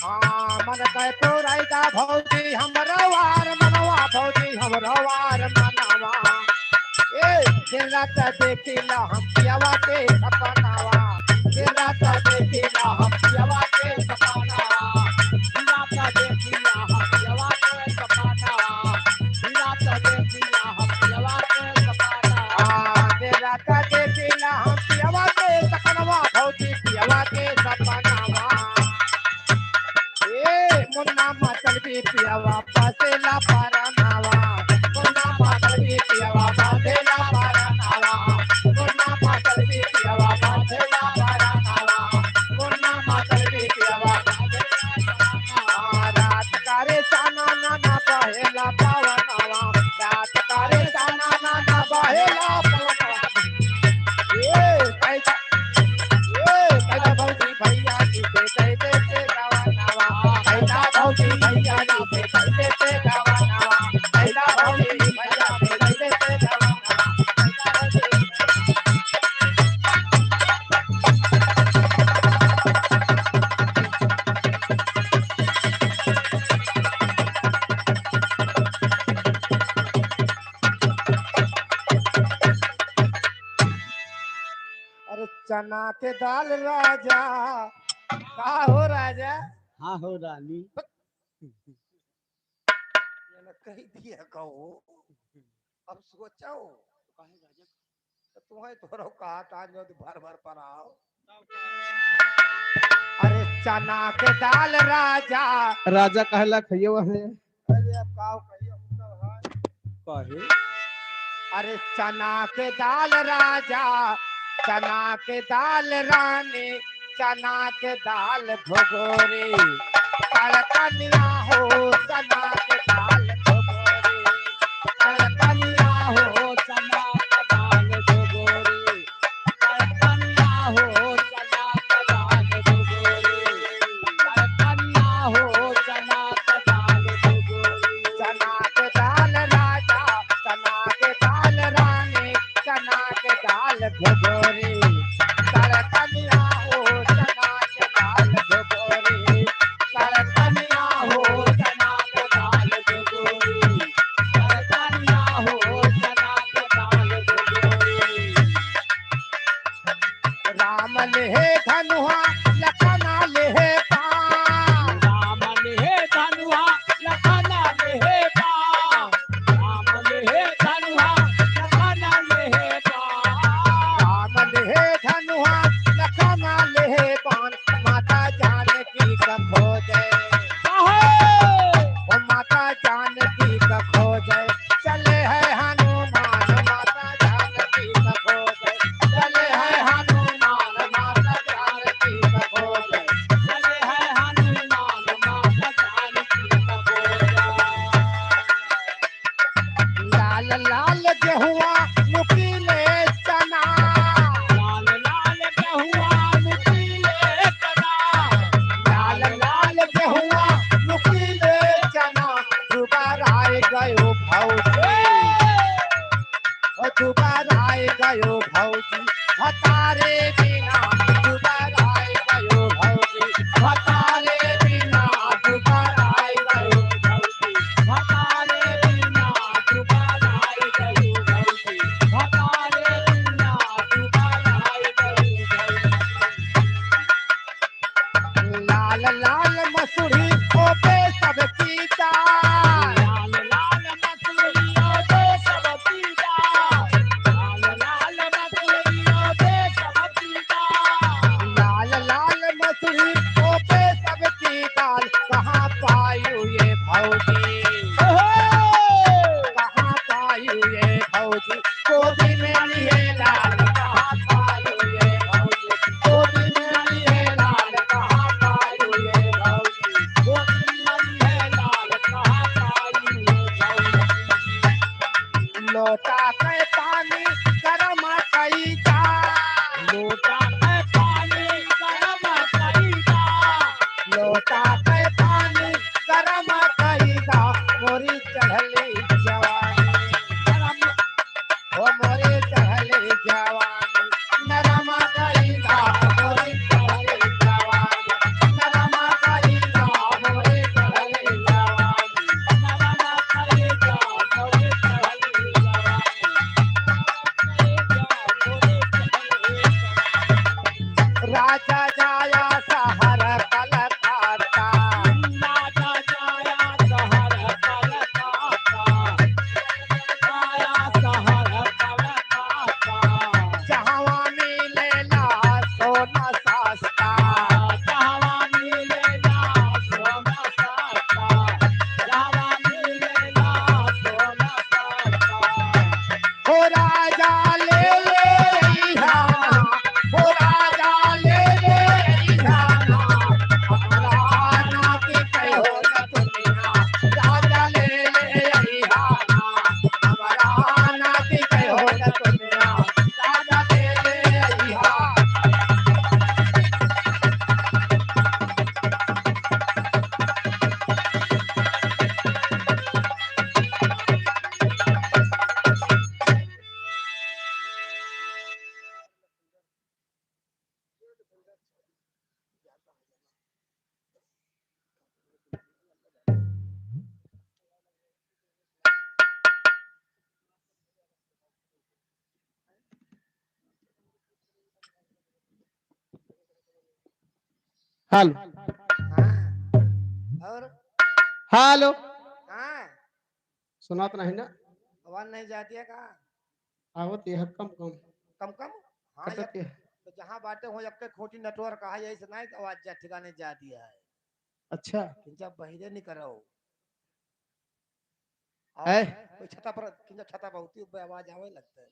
हाँ, मन कै पुरैदा भौजी हमरा वार मनवा, भौजी हमरा वार मनवा। ए, दिन रात देखिला हम पियवा के सपनवा। दिन रात देखिला हम पियवा के सपनवा। दिन रात देखिला हम पियवा के सपनवा। दिन रात देखिला हम पियवा के सपनवा। हाँ, दिन रात देखिला हम पियवा के सपनवा, भौजी पियवा के सपनवा। ए, मुन्ना मतलबी पियवा बसेला परनवा। मुन्ना मतलबी पियवा बसेला परनवा। मुन्ना मतलबी पियवा बसेला परनवा। मुन्ना मतलबी पियवा बसेला परनवा। रात करे साना नाना बहेला पवनवा। रात करे साना नाना बहेला पवनवा। ए, कैसा ए, कैदा भौजी भैया जी से दे दे के गवनवा। कैदा भौजी भैया जी से दे दे के गवनवा। कैदा भौजी भैया से दे दे के गवनवा। अरे चना के दाल राजा, का हो राजा? हाँ हो रानी। ये न कह दिया कहो, अब सोचो। काहे राजा? तो तुम्हें तोरो कहा था जो भर भर पर आओ। अरे चना के दाल राजा। राजा कहला खइयो है। अरे अब का कहियो, हम तो है। कहे? अरे चना के दाल राजा, चना के दाल रानी, चना के दाल भगोरी। कड़कनिया हो चना के दाल भगोरी। कड़कनिया हो चना के दाल भगोरी। कड़कनिया हो चना के दाल भगोरी। कड़कनिया हो चना के दाल भगोरी। चना के दाल राजा, चना के धनुहा लखना लेहे बाण। राम लेहे धनुहा लखना लेहे बाण। राम लेहे धनुहा लखना लेहे बाण। राम लेहे धनुहा लखना लेहे बाण। माता जानकी का खोजे। साहेब। ओ माता जानकी का खोजे। चले हैं हनुमान माता जानकी का खोजे। चले हैं हनुमान माता जानकी का खोजे। चले हैं हनुमान माता जानकी का खोजे। लाल लाल गेहुआ नुकीले चना। लाल लाल गेहुआ नुकीले चना। लाल लाल गेहुआ नुकीले चना। दुबराई गयो भौजी। ओ दुबराई गयो भौजी। भतारे बिना दुबराई गयो भौजी। भतारे बिना दुबराई गयो भौजी। भतारे बिना दुबराई गयो भौजी। भतारे बिना दुबराई गयो भौजी। लाल लाल मसूरी ओपे सब की दाल। लाल लाल मसूरी ओपे सब की दाल। लाल लाल मसूरी ओपे सब की दाल। लाल लाल मसूरी ओपे सब की दाल। कहाँ पायू ये भौजी? ओहो! कहाँ पायू ये भौजी? गोदी में लिए लाल कहाँ पायू ये भौजी? गोदी में लिए लाल कहाँ पायू ये भौजी? गोदी में लिए लाल कहाँ पायू ये भौजी? लोटा के पानी गरम कई दा। लोटा के पानी गरम कई दा। लोटा के पानी गरम कई दा। मोरी चढ़ली जवानी। गरम ओ मोरे चढ़ले जवानी, नरमा कइला मोरे चढ़ले जवानी, नरमा कइला मोरे चढ़ले जवानी, नरमा कइला मोरे चढ़ले जवानी। राजा जाया सहर कलकत्ता। राजा जाया सहर कलकत्ता। जाया सहर कलकत्ता। जहवा मिलेला सोना सस्ता। जहवा मिलेला सोना सस्ता। जहवा मिलेला सोना सस्ता। हो राजा ले ले अइहा, हो राजा ले ले अइहा, हमरा नाती के हो न दुनिया, राजा ले ले अइहा, हमरा नाती के हो न दुनिया, राजा ले ले अइहा। हेलो। हाँ। और? हेलो। हाँ। सुनात नहीं ना? आवाज नहीं जाती है का? आवत यह कम कम। कम कम? हाँ, कटत यह। तो जहाँ बाटे हो, एक खोटी network है, यही से नहीं तो आवाज जा, ठिकाने जाती है। अच्छा। किंचा बहिरे नहीं करो। और है? कोई छता पर, किंचा छता पर होती है, आवाज आवे लगता है।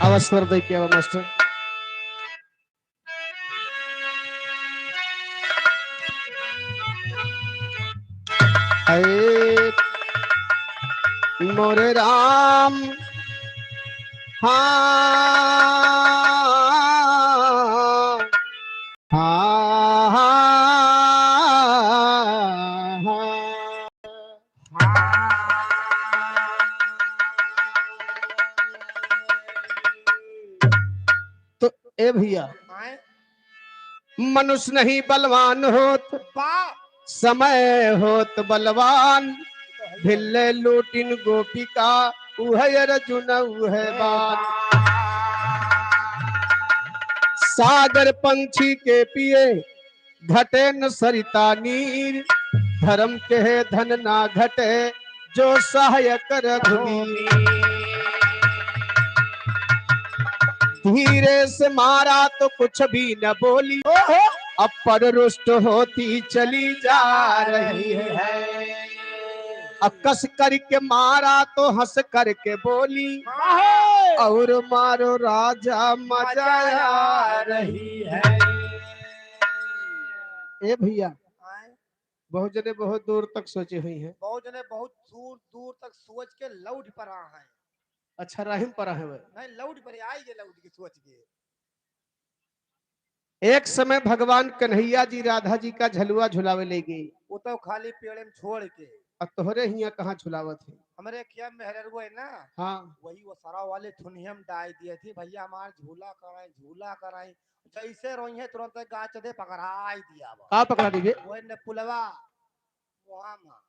आवाज स्वर दे के आवा मास्टर। ऐ मोरे राम, हाँ, हाँ, हाँ, हाँ। तो ए भैया, आए? मनुष्य नहीं बलवान होत, बा- समय होत बलवान, भिल्ले लूटिन गोपिका, उहे अर्जुन उहे बान। सागर पंछी के पिए, घटे न सरिता नीर। धर्म के धन ना घटे, जो सहायक रघुवीर। धीरे से मारा तो कुछ भी न बोली, ओहो। अब पर रुष्ट होती चली जा रही है। अब कस करके मारा तो हंस करके बोली, ओहो। और मारो राजा मजा आ रही है। ए भैया, आए। बहुत जने बहुत दूर तक सोचे हुई हैं। बहुत जने बहुत दूर, दूर तक सोच के लौट परा हैं। अच्छा, राहिम परा है वह। नहीं, लौट परे, आई गए लौट के सोच के। एक समय भगवान कन्हैया जी राधा जी का झलुआ झुलावे ले गए। वो तो खाली पेड़े में छोड़ के। और तोहरे हियां कहाँ झुलावत है? हमरे क्या मेहररुआ है ना? हाँ। वही वो सरा वाले थुनिया में डाल दिए थे, "भैया हमार झूला कराए, झूला कराए।" जैसे रोई है तुरंत गाछ दे पकड़ाई दिया बा। का पकड़ा दीबे? वो ने पुलवा, वहाँ मा।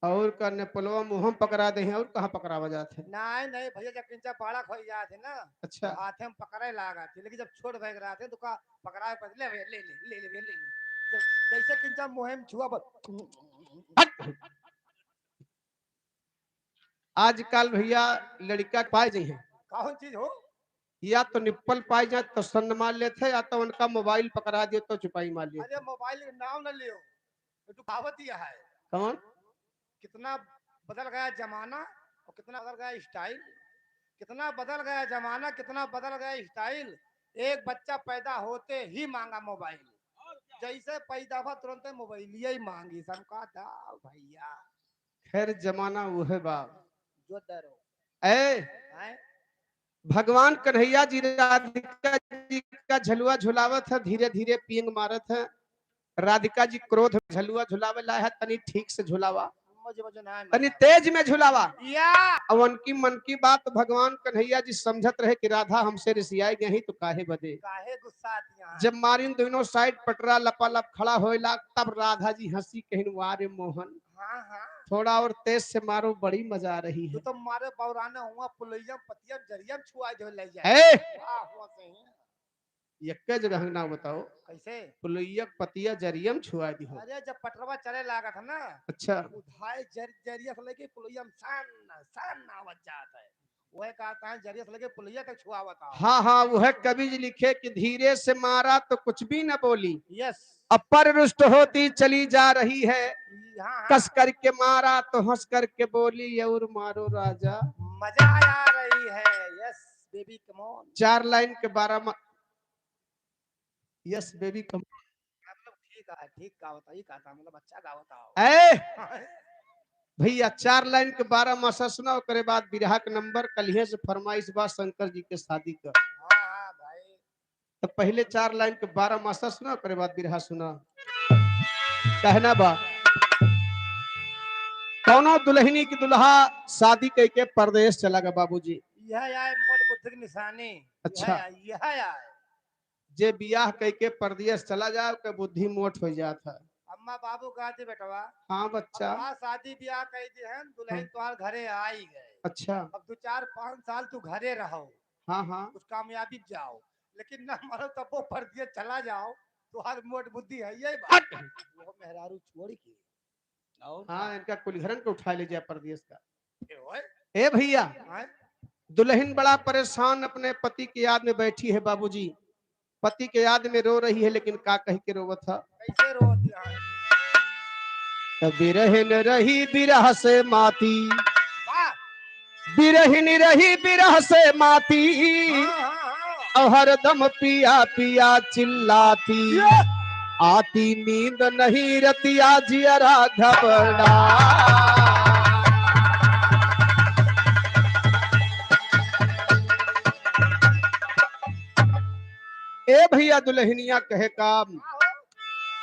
और का ने पुलवा मुँह में पकड़ा दे हैं, और कहाँ पकड़ावा जात है? नहीं, नहीं भैया, जब किंचा बड़ा खोई जात है ना, अच्छा। तो हाथे में पकड़े लागत है, लेकिन जब छोट भैग रहत है तो का पकड़ावे पर ले, ले, ले, ले, ले, ले, ले, ले। जब जैसे किंचा मुँह में छुआ बस। हट। आजकल भैया लड़का पाए जाइ हैं। कौन चीज हो? या तो निप्पल पाए जाए तो सन्न मार लेत है, या तो उनका मोबाइल पकड़ा दियो तो चुपाई मार लेत है। अरे मोबाइल के नाम न लियो, ये तो कहावत ही है। कौन? कितना बदल गया जमाना और कितना बदल गया स्टाइल। कितना बदल गया जमाना, कितना बदल गया स्टाइल। एक बच्चा पैदा होते ही मांगा मोबाइल, जैसे पैदा हुआ तुरंत मोबाइलिया ही मांगी। हमका दाव भैया। खैर, जमाना उहे बा। जो डरो। ए, हैं? भगवान कन्हैया जी राधिका जी का झलुआ झुलावत है, धीरे धीरे पींग मारत है। राधिका जी क्रोध में झलुआ झुलावे लाए है, तनी ठीक से झुलावा, मुझे, मुझे ना तनी मिला। तेज में झुलावा। या। अब उनकी मन की बात भगवान कन्हैया जी समझत रहे कि राधा हमसे रिसियाई गई तो काहे बदे। काहे गुस्सा आती है? जब मारिन दोनों साइड पटरा लपालप खड़ा होए लाग, तब राधा जी हंसी कहिन, "वाह रे मोहन, हाँ, हाँ। थोड़ा और तेज से मारो, बड़ी मजा आ रही है।" तो मारे बौराना हुआ, पुलैया पतिया जरिया में छुआ जो ले जाए। ए! वाह, हुआ सही। यक्के जगह ना बताओ। कैसे? पुलैया पतिया जरिया में छुआ दी हो। अरे, जब पटरवा चले लागत है ना, अच्छा। उधाए जर-, जरिया से लेके पुलैया में सान, सान आवत जात है। वह कहता है, जरिया से लेके पुलैया तक छुआवत आओ। हाँ, हाँ, वह कवि जी लिखे कि धीरे से मारा तो कुछ भी न बोली। यस। अब पर रुष्ट होती चली जा रही है। हाँ, हाँ। कस करके मारा तो हंस करके बोली, और मारो राजा। मजा आ रही है। यस, बेबी, कम ऑन। चार लाइन के बारह मा-, यस, बेबी, कम ऑन। मतलब, ठीक है, ठीक गावत है, ई कहता, मतलब, अच्छा गावत है। ए! भैया, चार लाइन के बारह मासा सुना, ओकरे बाद बिरहा के नंबर, कलिहे से फरमाइश बा शंकर जी के शादी का। हाँ, हाँ, भाई। तो पहले चार लाइन के बारह मासा सुना, ओकरे बाद बिरहा सुना। कहना बा, कौनो दुल्हनी की दुल्हा शादी कइके परदेश चला गया बाबूजी। यह आए मोट बुद्धि की निशानी। अच्छा। यह आए, यह आए। जे बियाह कइके परदेस चला जाए, ओके बुद्धि मोट हो जात है। अम्मा बाबू कहा थे, "बेटवा, हाँ बच्चा। अब तोहार शादी बियाह कइ दे हैं, दुल्हन हाँ। तोहार घरे आई गए। अच्छा। अब दो चार पाँच साल तू घरे रहो, हाँ, हाँ। कुछ कामयाबी जाओ, लेकिन ना मरो तब वो परदेस चला जाओ, तोहार मोट बुद्धि है यही बात।" हट। वो मेहरारू छोड़ के और हाँ, का? इनका कुल घरन के उठा ले जाए परदेस का। ए ओए। ए भैया, हाँ? दुल्हन बड़ा परेशान अपने पति की याद में बैठी है बाबूजी। पति के याद में रो रही है, लेकिन का कह के रोवत है? कैसे रोवत है? त बिरहिन रही बिरह से माती, वाह! बिरहिन रही बिरह से माती, हाँ, हाँ, हाँ। और हरदम पिया पिया चिल्लाती। ये! आती नींद नहीं रतिया जियरा घबरा। ए भैया दुल्हनिया कहे काम,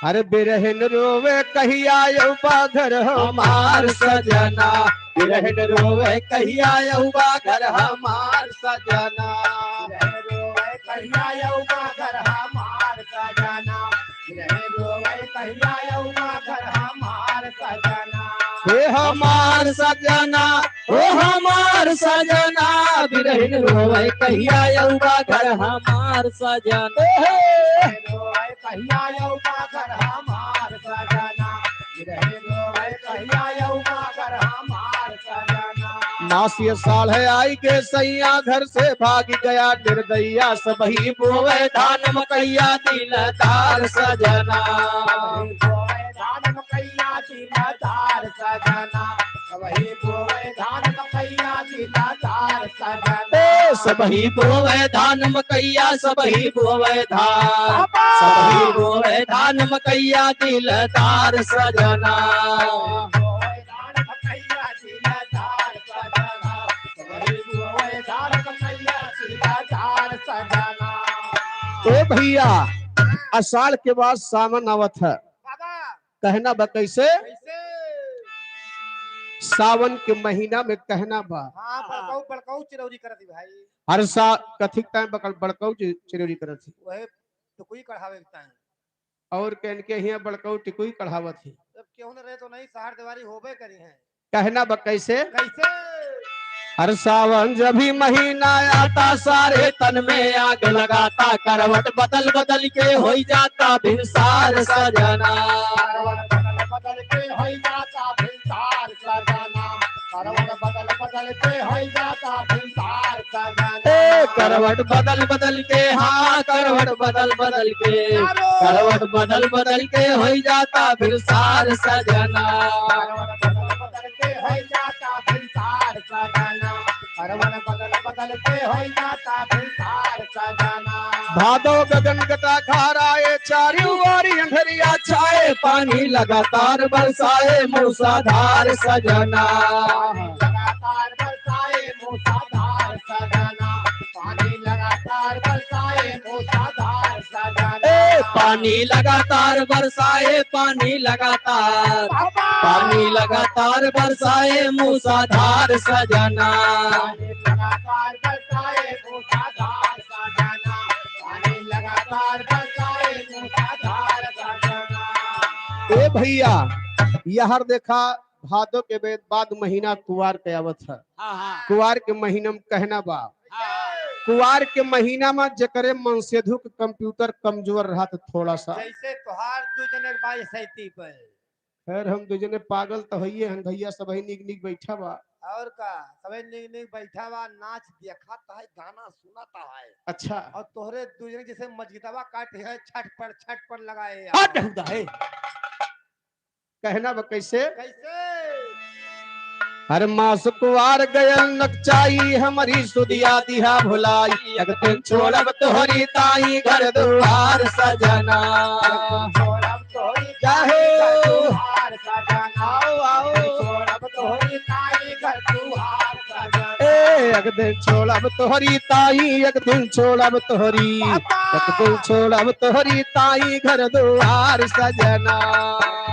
अरे बिरहिन रोवे कहिया अउबा घर हमार सजना, बिरहिन रोवे कहिया अउबा घर हमार सजना। बिरहिन रोवे कहिया अउबा घर हमार सजना, बिरहिन रोवे कहिया अउबा घर हमार सजना। हे हमार सजना, ओ हमार सजना, बिरहिन रोवे कहिया अउबा घर हमार सजना। ए हे। रोवे कहिया अउबा घर हमार सजना। बिरहिन रोवे कहिया अउबा घर हमार सजना। मास असाढ़ आइके सैया घर से भागि गया निर्दइया, सबही बोवे धान मकइया दिलदार सजना। सबही बोवे धान मकइया दिलदार सजना। सबही बोवे धान मकइया दिलदार सजना। ए, सबही बोवे धान मकइया, सबही बोवे धान। बाबा! सबही बोवे धान मकइया दिलदार सजना। बोवे धान मकइया दिलदार सजना। सबही बोवे धान मकइया दिलदार सजना। ए भइया, असाढ़ के बाद सावन आवत है। बाबा! कहना बा कैसे? कैसे? सावन के महीना में कहना बा। हाँ, बड़कऊ, बड़कऊ चिरौरी करत ही भाई। हर सा-, कथी के time बकल-, बड़कऊ चि-, चिरौरी करत ही। वहे टुकुई कढ़ावे के time। और कहन के हियाँ बड़कऊ टिकुई कढ़ावत ही। जब केहू न रहे तो नहीं, सहार देवारी होबे करी है। कहना बा कैसे? कैसे? हर सावन जब ही महीना आता, सारे तन में आग लगाता, करवट बदल बदल के होई जाता भिनसार सजना। करवट बदल बदल के होई जाता भिनसार सजना। करवट बदल बदल के होई जाता भिनसार सजना। ए, करवट बदल बदल के, हाँ, करवट बदल बदल के, करवट बदल बदल के होई जाता भिनसार सजना। करवट बदल बदल के होई जाता भिनसार सजना। करवट बदल बदल के होई जाता भिनसार सजना। भादो गगन घटा खाराए, चारू ओरी अंधरिया छाए, पानी लगातार बरसाए मूसलाधार सजना। पानी लगातार बरसाए मूसलाधार सजना। पानी लगातार बरसाए मूसलाधार सजना। ए, पानी लगातार बरसाए, पानी लगातार, बाबा! पानी लगातार बरसाए मूसलाधार सजना। पानी लगातार बरसाए मूसलाधार सजना। पानी लगातार बरसाए मूसलाधार सजना। ए भइया, यहर देखा, भादो के बे-, बाद महीना कुवार के आवत है। हाँ, हाँ। कुवार के महीना में कहना बा। हाँ, हाँ। कुवार के महीना में जेकरे मनसेधु के computer कमजोर रहा तो थोड़ा सा। जैसे तोहार दू जने के बाई सैती पे। खैर, हम दू जने पागल तो हइये हन भइया, सबही नीक नीक बैठा बा। और का, सबही नीक नीक बैठा बा, नाच देखत है, गाना सुनत है। अच्छा। और तोहरे दू जने जैसे मजगिदवा काटे है, छटपट छटपट लगाए। हट हुदा है। कहना बा कैसे? कैसे? हर मास कुवार गयल नकचाई, हमरी सुदिया दिहा भुलाई, एक दिन छोड़ब तोहरी ताई घर दुआर सजना। छोड़ब तोहरी काहे? घर दुआर सजना। आओ, आओ। छोड़ब तोहरी ताई घर दुआर सजना। ए, एक दिन छोड़ब तोहरी ताई, एक दिन छोड़ब तोहरी, बाबा। एक दिन छोड़ब तोहरी ताई घर दुआर सजना।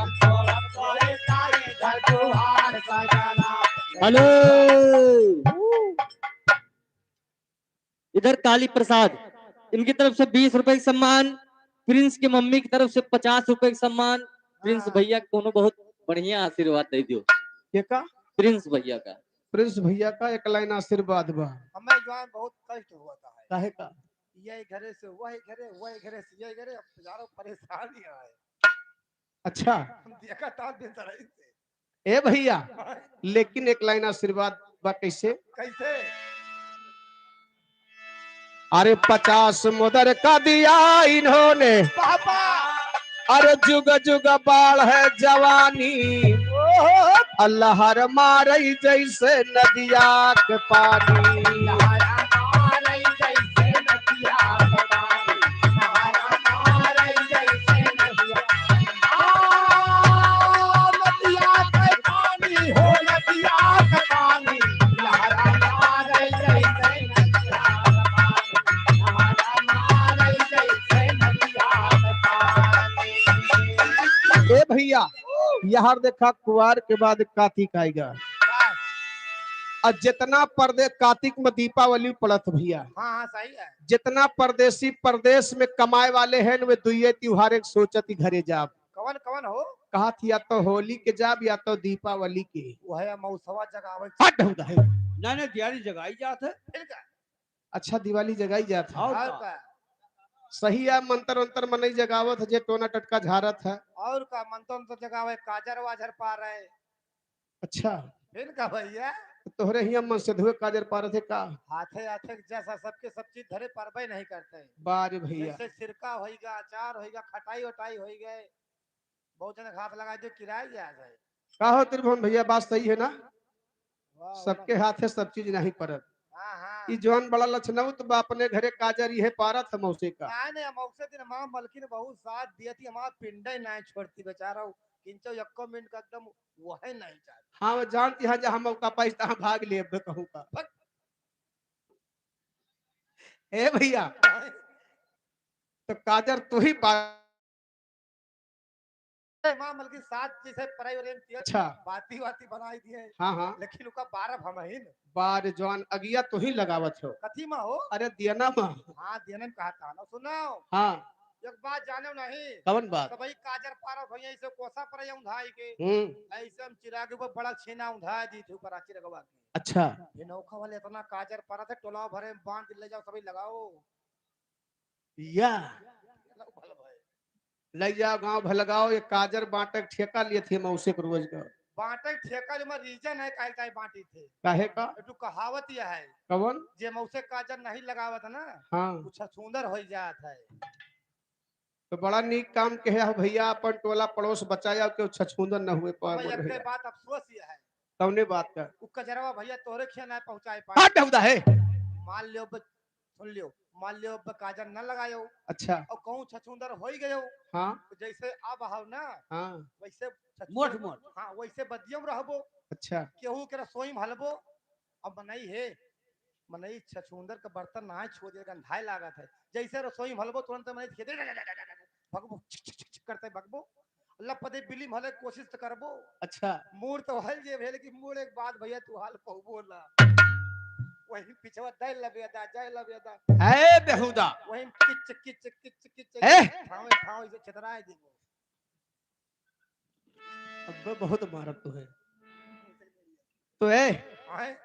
छोड़ब तोहरी ताई घर दुआर सजना। हेलो। इधर काली प्रसाद, इनकी तरफ से बीस रुपए का सम्मान, प्रिंस की मम्मी की तरफ से पचास रुपए का सम्मान। प्रिंस हाँ। भइया को कोनो बहुत बढ़िया आशीर्वाद दे दियो। के का? प्रिंस भइया का। प्रिंस भइया का एक लाइन आशीर्वाद बा। हमें जवान बहुत कष्ट हुआ था है। काहे का? ये घरे से वही घरे, वही घरे से ये घरे, अब हजारों परेशानी है। अच्छा। हम देखा था दिन से रही से। ए भइया, लेकिन एक लाइन आशीर्वाद बा कैसे? कैसे? अरे पचास मुदर का दिया इन्होंने, बाबा। अरे जुग जुग बाढ़ है जवानी, ओहो। लहर मारई जैसे नदिया के पानी। लहर मारई जैसे नदिया के पानी। लहर मारई जैसे नदिया। आ, नदिया के पानी हो, नदिया के पानी। लहर मारई जैसे नदिया के पानी। लहर मारई जैसे नदिया के पानी। ए भइया, यहर देखा, कुवार के बाद कातिक आइगा। और जितना परदे-, कातिक में दीपावली पड़त भइया। हाँ, हाँ, सही है। जितना परदेसी परदेस में कमाए वाले हैं, वे दुइये त्योहार एक सोचत ही घरे जाब। कवन, कवन हो? कहा थी, या तो होली के जाब या तो दीपावली के। वह अमौसवा जगावे के हट होता है। ना, ना, दिवाली जगाई जात है। फिर का? अच्छा, दिवाली जगाई जात है। और और का? का? सही है, मंतर अंतर मनई जगावत है, जे टोना टटका झारत है। और का, मंतर अंतर जगावे, काजर वाजर पारे। अच्छा। फिर का भैया? तो तोहरे हियाँ मन से धुए काजर पारत है का? हाथे हाथे जैसा सबके सब चीज धरे परबे नहीं करते। बा रे भैया। जैसे सिरका होइगा, अचार होइगा, खटाई वटाई होइगे, बहुत जन हाथ लगाइ दे, किराए गया है। का हो त्रिभुवन भैया, बात सही है ना? वाह, सबके वाह। हाथे सब चीज नहीं परत। हाँ, हाँ। ई जौन बड़ा लखनऊ तो बा, अपने घरे काजर इहे पारत है मौसे का। नहीं, नहीं, हम मौसे दिन हमार मलकिन बहुत साथ दिया थी, हमार पिंडे नहीं छोड़ती बेचारा, किंचो यक्को मिनट का एकदम वहे नहीं चाहत। हाँ, वो जानती है, जहाँ मौका पाइस, तहाँ भाग ले, अब कहूँ का। भग। ए भैया, तो काजर तू ही पा- ए, माँ मलकिन साथ जैसे पराई वाले में किया, अच्छा। बाती वाती बनाई दिए। हाँ, हाँ। लेकिन उका बारह हम ही न। बार जवान अगिया तू ही लगावत हो। कथी मा हो? अरे दियना मा। हाँ, दियना में कहा था ना, सुनाओ। हाँ। एक बात जाने नहीं। कवन बात? तो भाई काजर पारत भैया, ऐसे कोसा पर उंधाई के। हम्म। ऐसे हम चिराग ऊपर बड़ा छेना उंधा दी थी ऊपर आ चिरगवा के। अच्छा। फिर नौखा वाले इतना काजर पारत है, टोला भरे में बांट ले जाओ, सभी लगाओ। या। भल भाई। ले जाओ गांव भलगाओ, ये काजर बांटे के ठेका लिए थे मौसे के रोज का। बांटे के ठेका जो मैं रीजन है, काहे काहे बांटी थे। काहे का? एक ठो कहावत यह है। कवन? जे मौसे काजर नहीं लगावत ना, हाँ। कुछ सुंदर हो जात है। तो बड़ा नीक काम कहे हो भैया, अपन टोला पड़ोस बचाया, केहू छछूंदर न हुए पाए, भाई, बोल एक भैया। बात अफसोस ये है। कौने बात का? उ कजरवा भैया तोहरे खिया ना पहुँचाए पाए। हट हौदा है। मान लियो ब-, सुन लियो, मान लियो अब काजर न लगायो। अच्छा। और कहूँ छछूंदर होई गयो। हाँ। तो जैसे अब हाव ना, हाँ। वैसे छछूंदर मोट मोट। हाँ, वैसे बदियम रहबो। अच्छा। केहू के रसोई में हलबो। अब मनई है, मनई छछूंदर का बर्तन ना छुए दे, गंधाए लागत है। जैसे रसोई में हलबो, तुरंत मनई खेते भगबो, छिक, छिक, छिक, छिक करते भगबो। लपदे बिली में हले कोशिश तो करबो। अच्छा। मूड़ तो हल जे भेल कि मूड़ एक बात भैया तू हाल पहुबो ना। वही पिछवा दे लबे दा, जाए लबे दा। है बेहुदा। वही किच, किच, किच, किच। है? ठावे, ठावे से छितराए देबो। अब बहुत मारत तो है। तो ए, आए?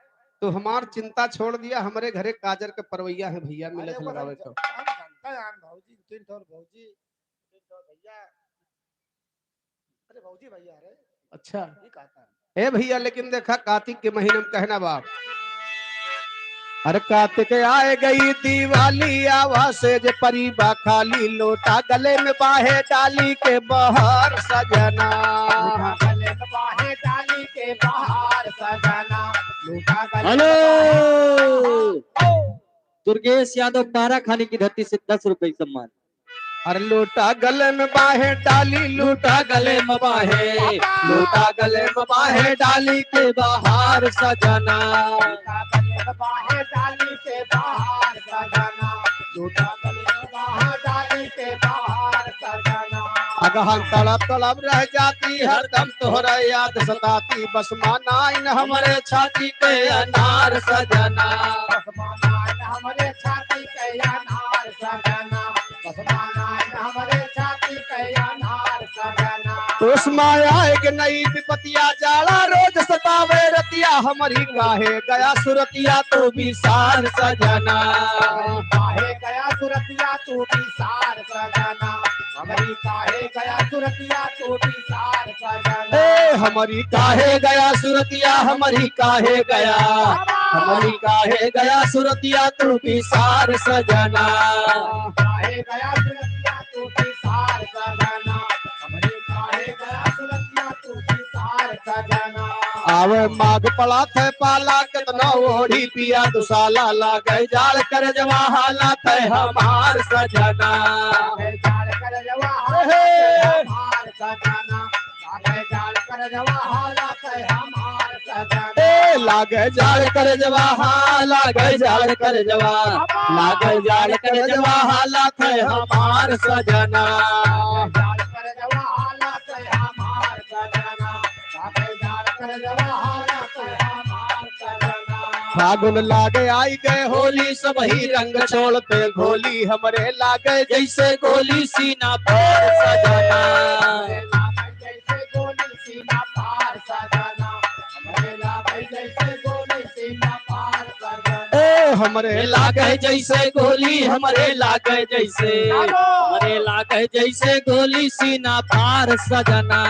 तो हमार चिंता छोड़ दिया, हमरे घरे काजर के परवैया है भैया, मिलत अरे वो लगावे सब तो। हम जानता है यार भौजी, तीन ठो भौजी, तीन ठो भैया। अरे भौजी भैया रे। अच्छा। ये कहता है। ए भैया, लेकिन देखा कातिक के महीना में कहना बा। अरे कातिक आए गई दिवाली, आवा सेज परी बा खाली, लोटा गले में बाहे डाली के बहार सजना। लोटा गले में बाहे डाली के बहार सजना। लोटा गले हेलो। में बाहे दुर्गेश यादव, पारा खानी की धरती से दस रुपए सम्मान। अरे लोटा गले में बाहे डाली, लोटा गले में बाहे, लोटा गले में बाहे डाली के बहार सजना। लोटा गले में बाहे डाली के बहार सजना। लोटा गले में बाहे डाली के बहार सजना। अगहन तड़प तड़प रह जाती, हरदम तोहरा याद सताती, बस माना इन हमरे छाती के अनार सजना। बस माना इन हमरे छाती के अनार सजना। बस माना इन हमरे छाती के अनार सजना। उस माया एक नई विपतिया, जाड़ा रोज सतावे रतिया, हमरी काहे गया सुरतिया तू बिसार सजना। काहे गया सुरतिया तू बिसार सजना। हमरी काहे गया सुरतिया तू बिसार सजना। ए, हमरी काहे गया सुरतिया, हमरी काहे गया, हमरी काहे गया सुरतिया तू बिसार सजना। काहे गया सुरतिया तू बिसार सजना। हमरी काहे गया सुरतिया तू बिसार सजना। आवे माघ पड़त है पाला, केतना ओढ़ी पिया दुसाला, लागे जाड़ करजवा हालत है हमार सजना। लागे जाड़ करजवा हालत है हमार सजना। लागे जाड़ करजवा हालत है हमार सजना। ए, लागे जाड़ करजवा हा, लागे जाड़ करजवा, लागे जाड़ करजवा हालत है हमार सजना। लागे जाड़ करजवा हालत है हमार सजना। फागुन लागे आई गए होली, सबही रंग छोड़ते घोली, हमरे लागे जैसे गोली सीना पर सजना। हमरे लागे जैसे गोली, हमरे लागे जैसे, हमरे लागे जैसे गोली सीना फार सजना।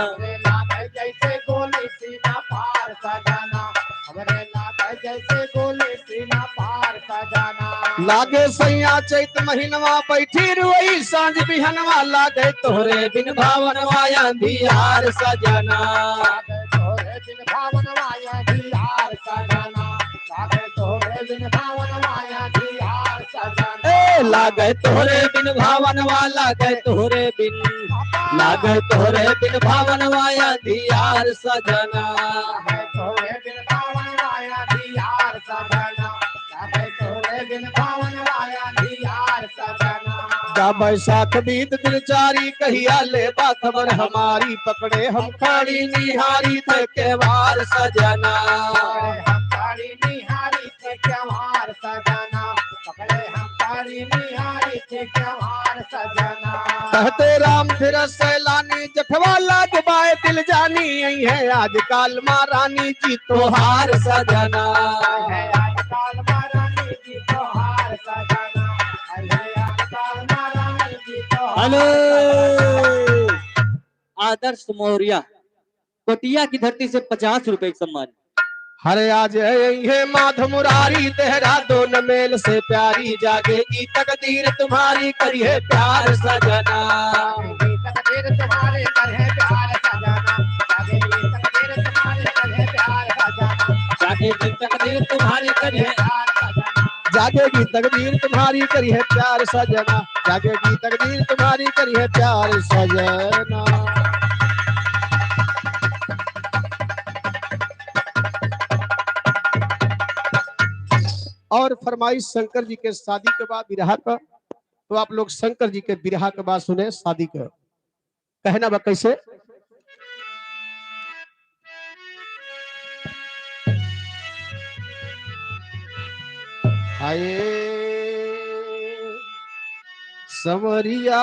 हमरे लागे जैसे गोली सीना फार सजना। हमरे लागे जैसे गोली सीना फार सजना। लागे सैया चैत महीनवा बैठी रुई साँझ बिहनवा। लागे तोहरे बिन भावनवा अंधियार सजना। लागे तोहरे बिन भावनवा अंधियार सजना। लागे तोहरे बिन भावनवा अंधियार सजना। ए, लागे तोहरे बिन भावनवा, लागे तोहरे बिन, लागे तोहरे बिन भावनवा अंधियार सजना। लागे तोहरे बिन भावनवा अंधियार सजना। लागे तोहरे बिन भावनवा अंधियार सजना। जा बैसाख बीत दिन चारी, कहिया लेबा खबर हमारी। पकड़े हम खाड़ी निहारी थे केवार सजना। पकड़े हम खाड़ी निहारी थे केवार सजना। पकड़े हम खाड़ी निहारी थे केवार सजना। कहते राम फिर सैलानी, जठवा लाग बाए दिल जानी। आई है आजकल महारानी जी तोहार सजना। आई है आजकल महारानी जी तोहार सजना। आई है आजकल महारानी जी तोहार हेलो। सजना। आदर्श मौर्या, कोटिया की धरती से पचास रुपए का सम्मान। हरे आज है ये माधव मुरारी, देहरादून मेल से प्यारी। जागेगी तकदीर तुम्हारी, करिहे प्यार सजना। जागेगी तकदीर तुम्हारी, करिहे प्यार सजना। जागेगी तकदीर तुम्हारी, करिहे प्यार सजना। जागेगी तकदीर तुम्हारी, करिहे प्यार सजना। जागेगी तकदीर तुम्हारी, करिहे प्यार सजना। जागेगी तकदीर तुम्हारी, करिहे प्यार सजना। और फरमाइश शंकर जी के शादी के बाद बिरहा का, तो आप लोग शंकर जी के बिरहा के बाद सुने शादी का। कहना बा कैसे? हाय समरिया,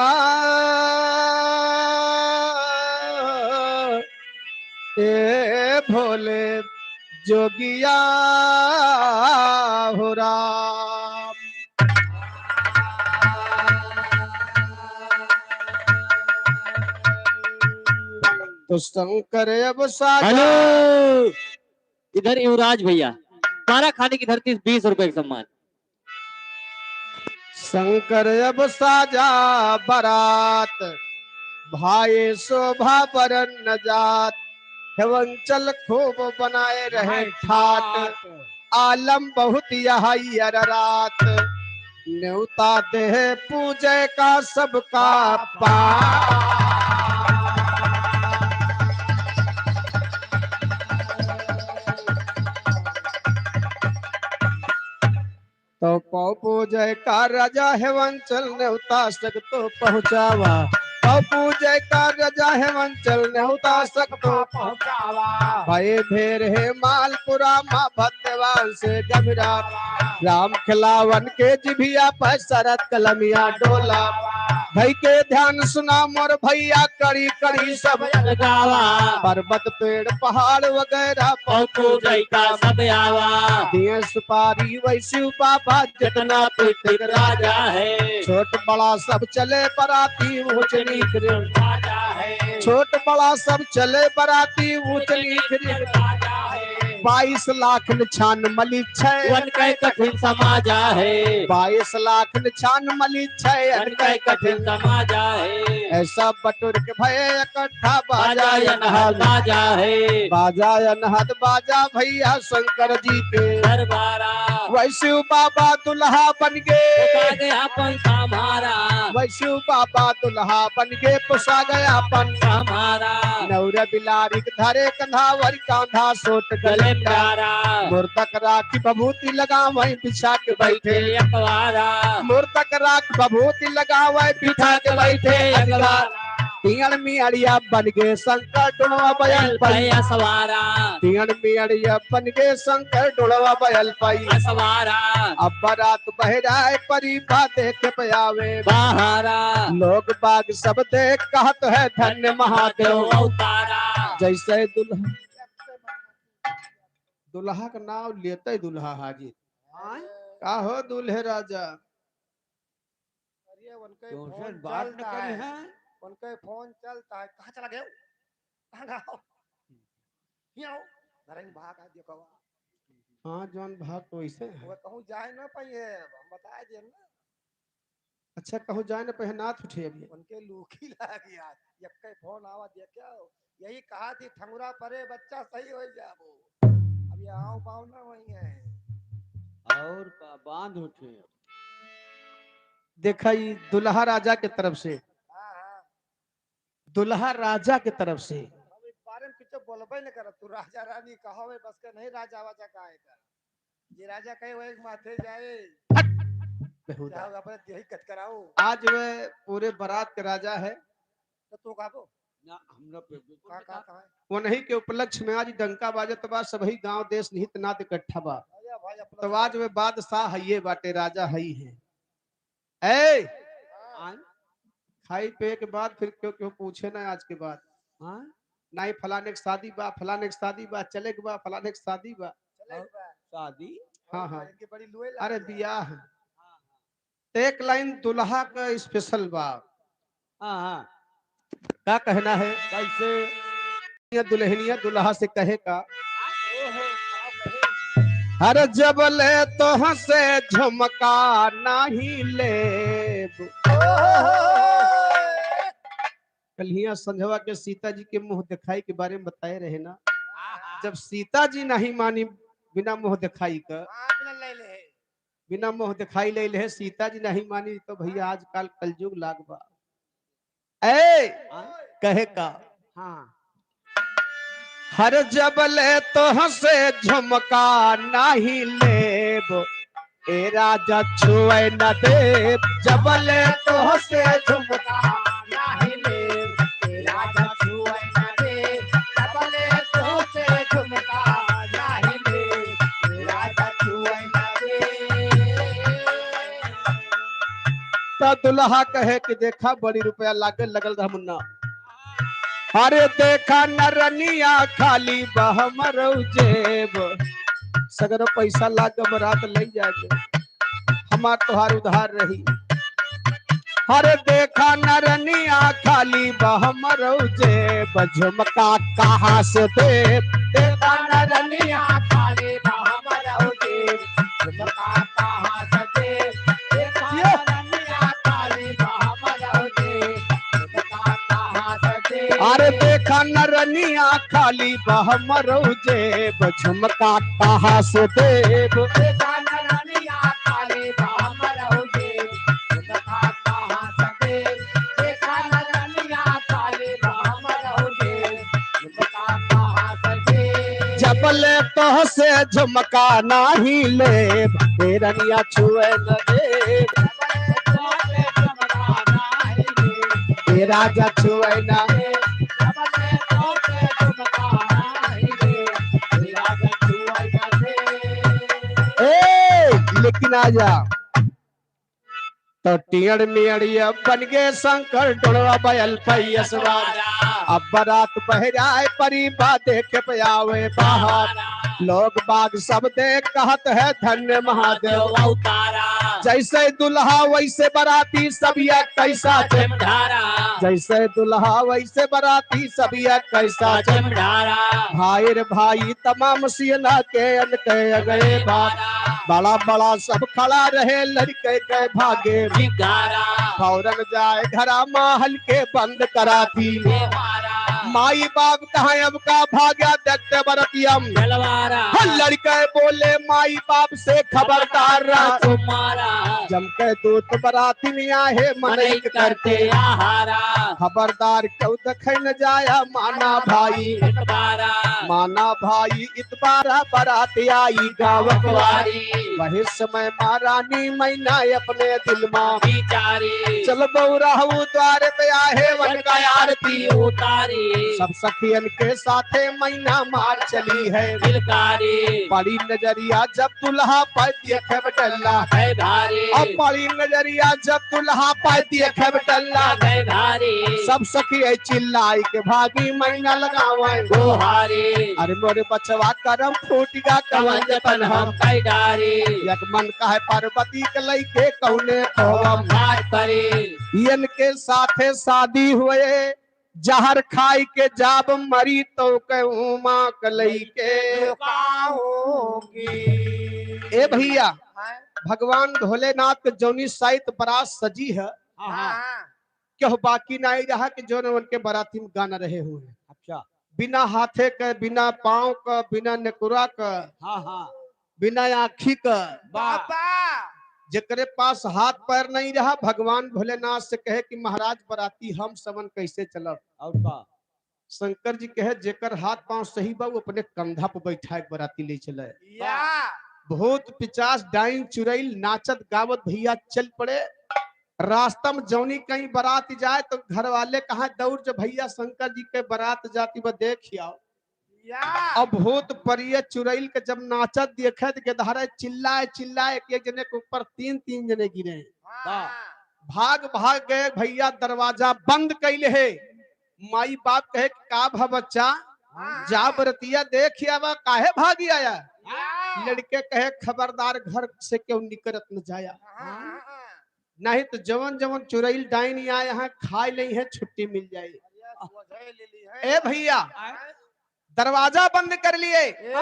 ए भोले जोगिया हो राम। तो शंकर अब साजा। हेलो, इधर युवराज भैया, बारा खानी की धरती से बीस रुपए का सम्मान। शंकर अब साजा बरात, भाई शोभा बरन न जात, हेवंचल खूब बनाए रहे ठाट। आलम बहुत यह अररात, न्योता देह पूजे का सबका पाप। तो पौ पूजे का राजा हेवंचल न्योता सक तो पहुँचावा। पौ पूजे का राजा हेवंचल न्योता सक तो पहुँचावा। भए भेर है मालपुरा मा भद्रवान से गभीरा। राम खिलावन के जिभिया पर शरत कलमिया डोला। धई के ध्यान सुना मोर भैया, करी करी सब अलगावा। पर्वत पेड़ पहाड़ वगैरह पौ पूजे का सब आवा। दिए सुपारी वैसी बाबा जितना पृथ्वी राजा है। छोट बड़ा सब चले बराती ऊंच नीच रे राजा है। छोट बड़ा सब चले बराती ऊंच नीच रे राजा है। बाईस लाख निछान मलिक छै। वन कै कठिन समाजा है। बाईस लाख निछान मलिक छै। वन कै कठिन समाजा है। ऐसा बटुर के भय इकट्ठा बाजा बाजा अनहद। अनहद बाजा है। बाजा अनहद बाजा भैया शंकर जी के। दरबारा। वैसे बाबा दुल्हा बन गे। पोसा गया अपन संभारा। वैसे बाबा दुल्हा बन गे, पोसा गया अपन संभारा। नौर बिलारी के धरे कंधा वरी कांधा सोट गले गले में डारा। डारा। मुर्दक राखी भभूति लगावै बिछा के बैठे। बैठे अखबारा। मुर्दक राख भभूति लगावै बिछा के बैठे अखबारा। तियण मियड़िया बन गे शंकर डोलवा बयल पै असवारा। तियण मियड़िया बन गे शंकर डोलवा बयल पै असवारा। अब बारात बहराए परी बा देखे पे आवे बहारा। लोग बाग सब देख कहत है धन्य महादेव अवतारा। जैसे दुल्हा, दुल्हा का नाम लेते दुल्हा हाजिर। आय? का हो दूल्हे राजा? अरे, उनके क्यों फोन सर, बात न चलता करी है। हैं? उनके फोन चलता है। कहाँ चला गया? कहाँ गया? यहाँ आओ। घर में भाग आ, देखो। हाँ, जौन भाग तो वैसे है। वो कहूँ जाए ना पाइए, हम बताए दे ना। अच्छा, कहूँ जाए ना पाइए, नाथ उठे अभी। उनके लूकी लाग यार, यक्के फोन आवा, देखो। यही कहा थी, ठंगुरा परे बच्चा सही हो जाबो। अब ये आव पाव ना वही है। और का बांध उठे। देखा, ई दुल्हा राजा के तरफ से, हाँ, हाँ। दुल्हा राजा के तरफ से। अब इस बारे में कुछ बोलबे न करत, तू राजा रानी कहो, वे बस के नहीं राजा वाजा का है का? जे राजा कहे, वही माथे जाए। हट, बेहुदा। जाओ, अपने देही कट कराओ। आज वे पूरे बारात के राजा है। तो तू कहबो? ना, हम ना पे-, पे-, का, का, का है? वनही के उपलक्ष्य में आज डंका बाजत बा, सबही गांव देश निहित नात इकट्ठा बा। अरे भाई, अपना तो आज वे बादशाह है, ये बाटे राजा है ही है। ए, हाँ। आन? खाई पे के बाद फिर क्यों, क्यों पूछे ना आज के बाद? हाँ? नहीं, फलाने के शादी बा, फलाने के शादी बा, चले के बा, फलाने के शादी बा। चले के बा। शादी? हाँ, हाँ। इनके बड़ी लुए अरे, लागल है। बियाह। हाँ, हाँ। एक लाइन दुल्हा का स्पेशल बा। हाँ, हाँ। का कहना है? कैसे? ये दुल्हनिया दुल्हा से कहे का? अरे जब ले तोह से झुमका नाही लेब। कल्हिया संझवा के सीता जी के मुंह दिखाई के बारे में बताए रहे ना। जब सीता जी नहीं मानी बिना मुंह दिखाई का, हाँ, बिना ले ले। बिना मुंह दिखाई ले ले सीता जी नहीं मानी, तो भैया आजकल कलयुग लाग बा। ए, हाँ? कहे का? हाँ। हर जब ले तोह से झुमका नाही लेब, ए राजा छुए न देब, जब ले तोह से झुमका नाही लेब, ए राजा छुए न देब, जब ले तोह से झुमका नाही लेब, ए राजा छुए न देब। त दुल्हा कहे कि देखा बड़ी रुपया लागे लगल रह मुन्ना। अरे देखा न रनिया खाली बा हमरो जेब। सगरो पैसा लाग बरात ले जाके। हमार तोहार उधार रही। अरे देखा न रनिया खाली बा हमरो जेब। झुमका कहाँ से देब? देखा न रनिया खाली बा हमरो जेब। झुमका कहाँ से देब? देखा न रनिया खाली बा हमरो जेब। झुमका कहाँ से देब? अरे देखा न रनिया खाली बा हमरो जेब। झुमका कहाँ से देब? देखा न रनिया खाली बा हमरो जेब। झुमका कहाँ से देब? देखा न रनिया खाली बा हमरो जेब। जब ले तोह से झुमका नाही लेब, ए रनिया छुए न देब। ए राजा छुए न। ए, लेकिन आजा। तो टियड़ मियड़िया बन गे शंकर, डोलवा बयल पैसवा। अब बारात बहराए परी बा, देखे पे आवे बाहर। लोग बाग सब देख कहत है, धन्य महादेव अवतारा। जैसे दुल्हा वैसे बाराती, सब या कैसा जमधारा। जैसे दुल्हा वैसे बाराती, सब या कैसा जमधारा। भाई रे भाई, तमाम सियना के अन के अगले बार। बड़ा बड़ा सब खड़ा रहे, लड़के के भागे भिखारा। फौरन जाए घरा, महल के बंद करा दी। माई बाप कहाँ अब का भाग्या, देखते बरतियम। हर लड़के बोले माई बाप से, खबरदार रह तुम्हारा। जम के दूत बराती में आहे, मनई करते आहारा। खबरदार क्यों देखे न जाया, माना भाई। माना भाई, बारा बारात आई गाँव कुआरी। वही समय महारानी मैना अपने दिल मा विचारी। चल बउराहू द्वार पे आहे, वन का आरती उतारी। सब सखियन के साथे मैना मार चली है किलकारी। पड़ी नजरिया जब दुल्हा पर देखे बटल्ला है भारी। अब पड़ी नजरिया जब दुल्हा पर देखे बटल्ला है भारी। सब सखी चिल्लाई के भागी मैना लगावे गोहारी। अरे मोरे बचवा करम फूट गा, कवन जतन हम कई डारी। एक मन कहे पार्वती के लइके कौने खोवा मार परी। इनके साथे शादी हुए, जहर खाई के जाब मरी तो के उमा के लइके। ए भइया, भगवान भोलेनाथ के जौनी साइत बरात सजी है, हाँ, हाँ। केहू बाकी नाहीं रहा कि जौन उनके बराती में गाना रहे हुए। अच्छा। बिना हाथे के, बिना पाँव के, बिना नेकुरा के, हाँ, हाँ। बिना आँखी के। बाबा। जेकरे पास हाथ पैर नहीं रहा, भगवान भोलेनाथ से कहे कि महाराज, बराती हम सबन कैसे चलब? और का? शंकर जी कहे, जेकर हाथ पाँव सही बा, वो अपने कंधा पर बैठा एक बराती ले चले। या। भूत पिचास डाइन चुरैल नाचत गावत भइया चल पड़े। रास्ता में जौनी कहीं बरात जाए तो घर वाले कहाँ दौड़ जो भइया शंकर जी के बरात जाती बा देख आओ। या। अब भूत परिये चुरैल के जब नाचत देखे तो गेदहरे चिल्लाए चिल्लाए एक एक जने के ऊपर तीन तीन जने गिरे। हाँ। भाग भाग गए भइया, दरवाजा बंद कैले है। माई बाप कहे कि का भा बच्चा, हाँ। जा बरतिया देख आवा, काहे भागी आया? हाँ। लड़के कहे खबरदार घर से केहू निकरत न जाया, हाँ। नहीं तो जवन जवन चुरैल डाइन आए हैं खाए ले हैं, छुट्टी मिल जाए। अरे, बोझे ले ली है। ए भइया, हाँ। दरवाजा बंद कर लिए। ए।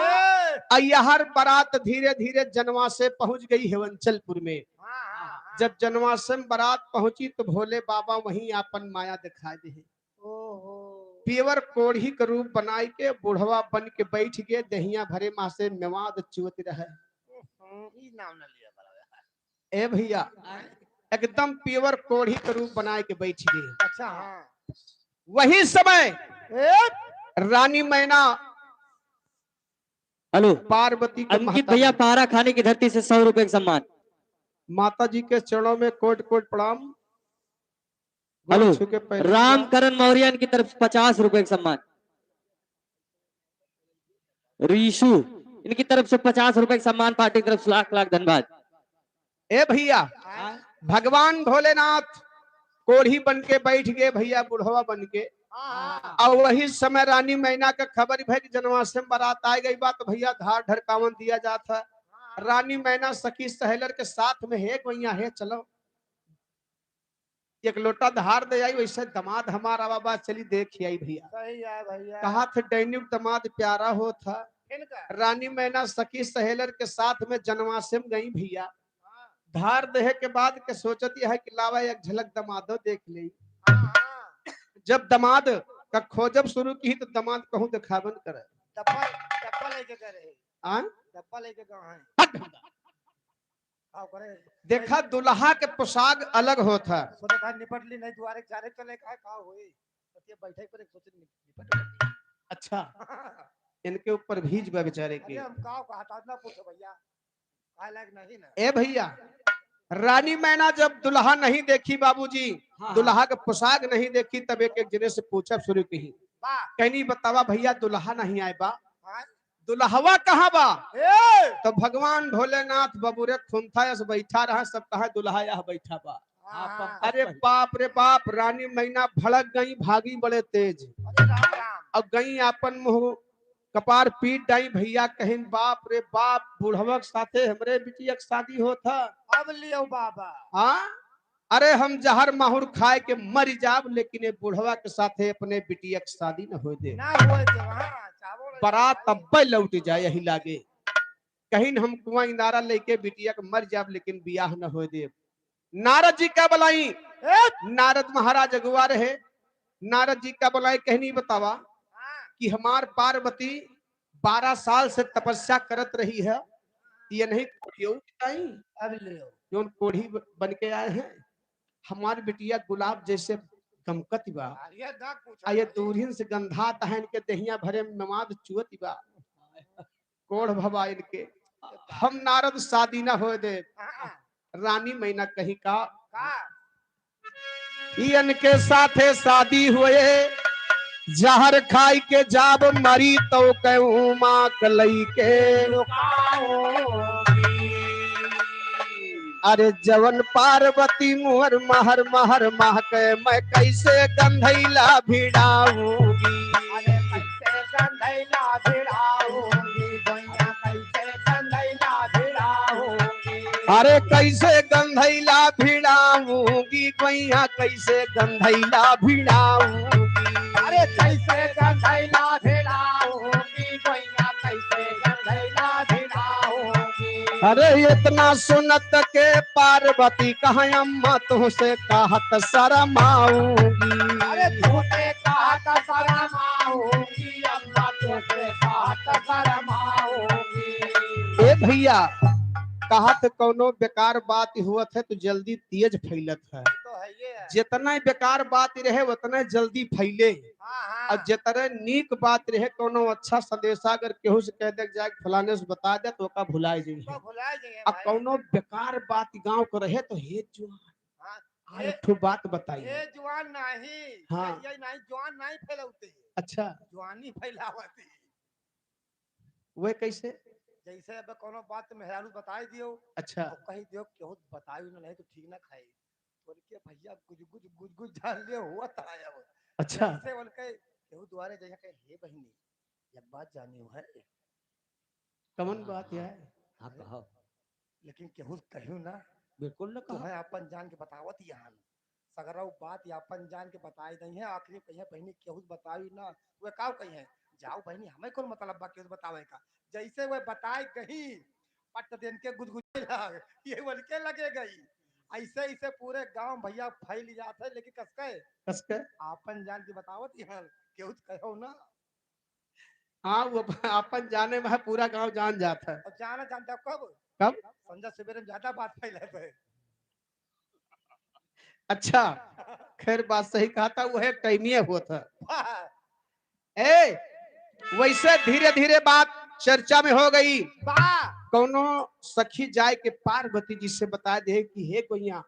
अ यहर बरात धीरे धीरे जनवासे पहुँच गई हेवंचलपुर में। हाँ, हाँ, हाँ। जब जनवासे में बरात पहुँची तो भोले बाबा वहीं आपन माया दिखाई दे। ओहो। प्योर कोढ़ी के रूप बनाई के बुढ़वा बन के बैठ गए, दहिया भरे माँ से मेवाद चुअत रहे। हम्म, ई नाम न लिया बड़ा यार। ए भइया, एकदम प्योर कोढ़ी के रूप बनाए के बैठ गए। अच्छा, हाँ। वही समय ए? रानी मैना हेलो। पार्वती के अंकित महतारी। भइया, पारा खानी की धरती से सौ रुपए का सम्मान। माता जी के चरणों में कोट कोट प्रणाम। हेलो। गोड़ छू के पैर राम छुआ। करण मौर्य इनकी तरफ से पचास रुपए का सम्मान। रीशु इनकी तरफ से पचास रुपए का सम्मान, पार्टी की तरफ से लाख लाख धन्यवाद। ए भइया, हाँ। भगवान भोलेनाथ कोढ़ी बन के बैठ गए भइया, बुढ़वा बन के। हाँ। और वही समय रानी मैना का खबर भई कि जनवासे में बरात आ गई बा, तो भइया धार ढरकावन दिया जात है। हाँ। रानी मैना सखी सहेलर के साथ में, "हे गोइया, हे चलो, एक लोटा धार दे आई, वैसे दमाद हमार आवा बा, चली देख आई भइया।" सही है भइया। कहा थे डाइनिक दमाद प्यारा होत है। किनका? रानी मैना सखी सहेलर के साथ में जनवासे में गई भइया। धार देहे के बाद के सोचत यह है कि लावा एक झलक दमादो देख ले। हाँ, हाँ। जब दमाद का खोजब शुरू की तो दमाद कहूँ दिखावन करे। डब्बा, डब्बा लेके गए रहे। आय? डब्बा लेके गए हैं। हट। का करे? देखा, दुल्हा के पोशाक अलग होत है। सोचा था निपट ली, नहीं दुआरे जाने चले का, का होई? तो ये बैठे पर सोचे नि-, निपट ली। अच्छा। इनके ऊपर भीज बा बेचारे के। अरे हम का कहा था, ना पूछो भइया। काहे लायक नहीं ना। ए भइया, रानी मैना जब दुल्हा नहीं देखी बाबूजी, हाँ, दुल्हा हाँ। के पोशाक नहीं देखी, तब एक एक जने से पूछब शुरू की। वाह। कहनी, "बतावा भइया, दुल्हा नहीं आए बा।" हाँ। दुल्हवा कहाँ बा? ए! तो भगवान भोलेनाथ बबुरे खुंथा यस बैठा रहा, सब कहा, "दुल्हा यह बैठा बा।" हाँ। अरे बाप रे बाप, रानी मैना भड़क गई, भागी बड़े तेज। अरे राम राम। अब गई आपन मुँह कपार पीट डाई भइया, कहिन, "बाप रे बाप, बुढ़वा के साथे हमरे बिटिया के शादी होत ह।" अब लियो बाबा। हाँ? अरे हम जहर माहुर खाए के मर जाब, लेकिन ये बुढ़वा के साथे अपने बिटिया के शादी न होए दे। ना होए दे, हाँ, चावल बारात तब्बे लौट जाए यही लागे। कहिन हम कुआं इनारा लेके बिटिया के मर जाब, लेकिन बियाह न होए देब। नारद जी का बुलाई, ए? नारद महाराज अगुआ रहे। नारद जी का बुलाई, कहनी, "बतावा हाँ। कि हमार पार्वती बारह साल से तपस्या करत रही है, ये नहीं कोढ़ियो बताई, अब ले आओ। जौन कोढ़ी ब-, बन के आए हैं, हमार बिटिया गुलाब जैसे गमकत बा, अरे ना पूछो आ ये भाई। दूरिन से गंधात है, इनके दहिया भरे में नमाद चुअत बा।" कोढ़ भवा इनके, हम नारद शादी ना होए दे। हाँ। रानी मैना कहीं का। का? इनके साथे शादी हुए, जहर खाई के जाब मरी तो कहूँ माँ कलई के। अरे जवन पार्वती मुहर महर महर महके, मैं कैसे गंधैला भिड़ाऊंगी। अरे कैसे गंधैला भिड़ाऊंगी, भैया कैसे गंधैला भिड़ाऊंगी। अरे कैसे गंधैला भिड़ाऊंगी गोइया, कैसे गंधैला भिड़ाऊंगी। अरे कैसे गंधैला भिड़ाऊंगी गोइया, कैसे गंधैला भिड़ाऊंगी। अरे इतना सुनत के पार्वती कहा अम्मा तुहसे कहत शरमाऊंगी। अरे तुहसे कहत शरमाऊंगी अम्मा, तुहसे कहत शरमाऊंगी। ए भैया, कहत कौनो बेकार बात हुअत है तो जल्दी तेज फैलत है। तो है ये है। जितना बेकार बात रहे उतना जल्दी फैले। हाँ, हाँ। और जितने नीक बात रहे, कौनो अच्छा संदेशा अगर केहू से कह दे जाए फलाने से बता दे तो ओका भुलाए जाइए। तो भुलाए जाइए अब भाई। कौनो बेकार बात गांव को रहे तो हे जुआन, हाँ, आज हे, एक ठो बात बताई। हे जुआन नाही, हाँ। ये नाही जुआन नाही फैलावते। अच्छा। जुआनी फैलावती। वह कैसे? जैसे अब कौनो बात मेहरारू बताई दियो। अच्छा। और कही दियो केहू बताई ना, नहीं तो ठीक ना खाई। बोल के भैया गुज गुज गुज गुज जान ले हुआ था अब। अच्छा। जैसे बोल के केहू दुआरे जैसे कहे, "हे बहिनी, एक बात जानी है?" कमन बात है? हाँ, कहो। लेकिन केहू कहियो ना। बिल्कुल ना कहो। तुम्हें अपन जान के बतावत यहाँ। सगरौ बात या अपन जान के बताई दई है, आखिरी कहिए बहिनी केहू बताई ना। वे काव कही है, "जाओ बहिनी, हमें कौन मतलब बा केहू बतावे का?" जैसे वे बताए गई, पट देन के गुदगुदे लाग, ये बोल के लगे गई। ऐसे, ऐसे पूरे गांव भैया फैल जात है, लेकिन कसके? कसके? आपन जान के बतावत यहाँ, केहू तो कहो ना। हाँ, वो अपन, अपन जाने में पूरा गांव जान जात है। अब जाना जानता कब? कब? संझा सवेरे में ज्यादा बात फैलत है। अच्छा, खैर बात सही कहा था, वह टाइमिए होत है। वाह। ए, वैसे धीरे धीरे बात चर्चा में हो गई। वाह। कौनो सखी जाए के पार्वती जी से बता दे कि हे गोइया,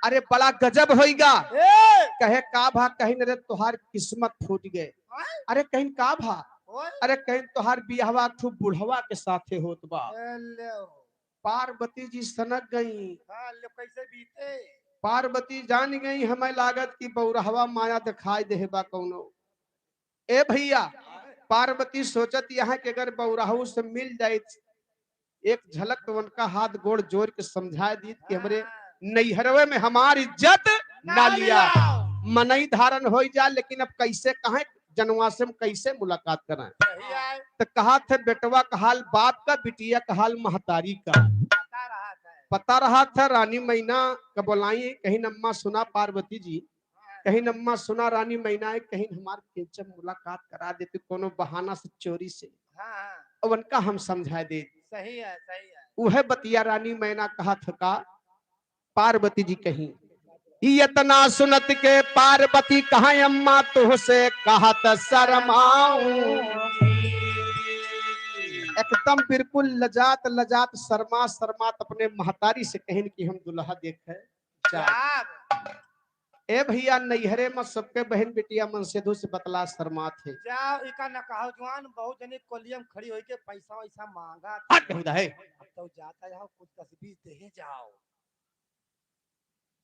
अरे बड़ा गजब होइगा। ए। कहे का भा? कहिन अरे तोहार किस्मत फूट गए। आय। अरे कहिन का भा? ओए। अरे कहिन तोहार बियाहवा एक ठो बुढ़वा के साथे होत बा। ए ले। पार्वती जी सनक गई। हाँ, ले कैसे बीते? पार्वती जान गई, हमें लागत कि बौरहवा माया दिखाई देहे बा कौनो। ए भैया, पार्वती सोचत यहाँ कि अगर बौरहू से मिल जाइत एक झलक तो उनका हाथ गोड़ जोड़ के समझा दीत कि हमरे हाँ। नैहरवे में हमार इज्जत ना ना लिया। लिया। मनई धारण होई जा, लेकिन अब कैसे कहें, जनवा से हम कैसे मुलाकात कराएं? सही है। तो कहा थे बेटवा का हाल बाप का, बिटिया का हाल महतारी का। पता रहा था। पता रहा था, रानी मैना का बोलाई, कहिन अम्मा सुना पार्वती जी, कहिन अम्मा सुना रानी मैना, कहिन हमार केंचन मुलाकात करा देती कोनो बहाना से चोरी से। हाँ, हाँ। अब उनका हम समझा दे। सही है, सही है। उहे बतिया रानी मैना कहा थका, पार्वती जी कहीं, "इतना सुनत के पार्वती कहा अम्मा तुहसे कहत शरमाऊं।" एकदम बिल्कुल लजात लजात शर्मा शर्मात अपने महतारी से कहिन कि हम दुल्हा देखे जाब। जाब। ए भैया, नैहरे में सबके बहन बिटिया मन से धू से बतला शर्मात है। जाओ, इका न कहो जुआन, बहुत जनी कोलियम खड़ी होई के पैसा वैसा मांगा। हट बेहुदा है। अब तो जाता जाओ, कुछ तस्वीर दे जाओ।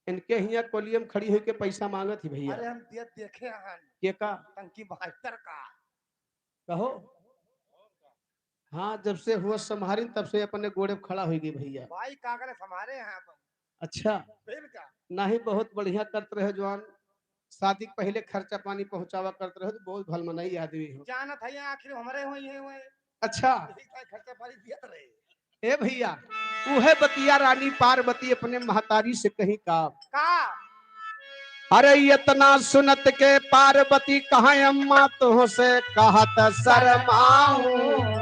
इनके हियाँ कोलियम खड़ी होई के पैसा मांगत ही भैया। अरे हम दियत देखे हन। के का? टंकी मास्टर का। कहो। हाँ, जब से हुआ संभारिन तब से अपने गोड़े पे खड़ा होई गई भैया। भाई कागरे संभारे हैं अपन। अच्छा। फिर का? नाही, बहुत बढ़िया करत रहे जवान। शादी के पहिले खर्चा पानी पहुँचावा करत रहे तो बहुत भलमनाई आदमी हो। जानत है आखिर हमरे होई है हुए। अच्छा। यही का खर्चा पानी दियत रहे। ए भैया, उहे बतिया रानी पार्वती अपने महतारी से कही का? का? अरे इतना सुनत के पार्वती कहा अम्मा तुहसे कहत शरमाऊं।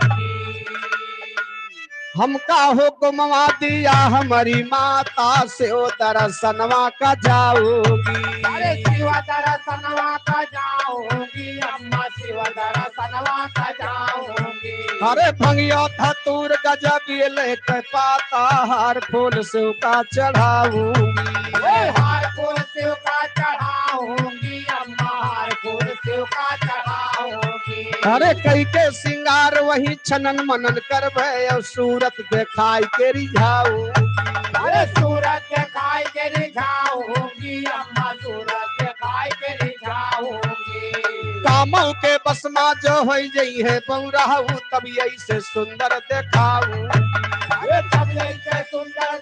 हमका हुक्मवा दिया हमारी माता से ओ दर्शनवा का जाऊंगी। अरे शिव दर्शनवा का जाऊंगी, अम्मा शिव दर्शनवा का जाऊंगी। अरे भंगिया धतूर गजब ये लेके पाता, हार फूल शिव का चढ़ाऊंगी। ए, हार फूल शिव का चढ़ाऊंगी, अम्मा हार फूल शिव का चढ़ाऊंगी। अरे कई के सिंगार वही छनन मनन करबे और सूरत देखाई के रिझाऊंगी। अरे सूरत देखाई के रिझाऊंगी, अम्मा सूरत देखाई के रिझाऊंगी। कामल के बसमा जो होई जई है बौराऊ, तब यही से सुंदर देखाऊ। अरे तब यही से सुंदर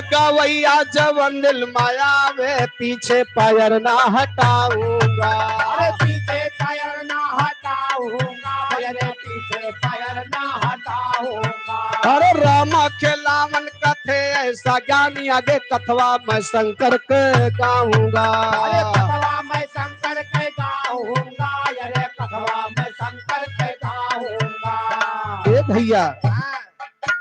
गवैया जवन दिल में आवे, पीछे पैर ना हटाऊंगा। अरे पीछे पैर ना हटाऊंगा, अरे पीछे पैर ना हटाऊंगा। अरे रामा खेलावन कथे ऐसा ज्ञानी, आगे कथवा मैं शंकर के गाऊंगा। अरे कथवा मैं शंकर के गाऊंगा, अरे कथवा मैं शंकर के गाऊंगा। ए भैया, हाँ।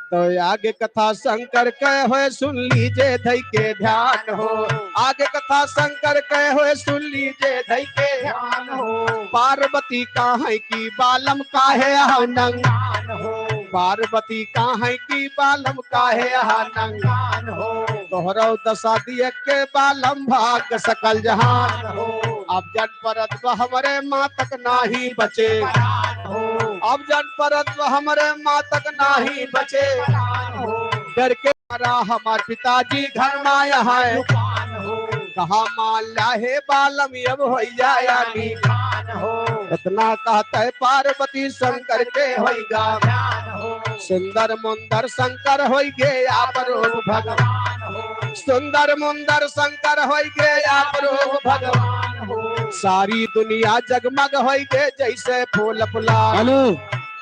तो आगे कथा शंकर के होए, सुन लीजे धई के ध्यान हो। आगे कथा शंकर के होए, सुन लीजे धई के ध्यान हो। पार्वती काहे की बालम काहे आनंद हो। पार्वती काहे की बालम काहे आनंद हो। तोहरो दशा दिए के बालम भाग सकल जहान हो। अब जन परत बा हमरे माँ तक नाही बचे। अब जन परत बा हमरे माँ तक नाही बचे। डर के मारा हमार पिताजी घर माया है। कहा मान ला हे बालम अब होई जाया नी। इतना कहते पार्वती शंकर के होई गा। सुंदर मुंदर शंकर होई गे आप रूप भगवान। सुंदर मुंदर शंकर होई गे आप रूप भगवान। सारी दुनिया जगमग होई गे जैसे फूल फुला। हेलो।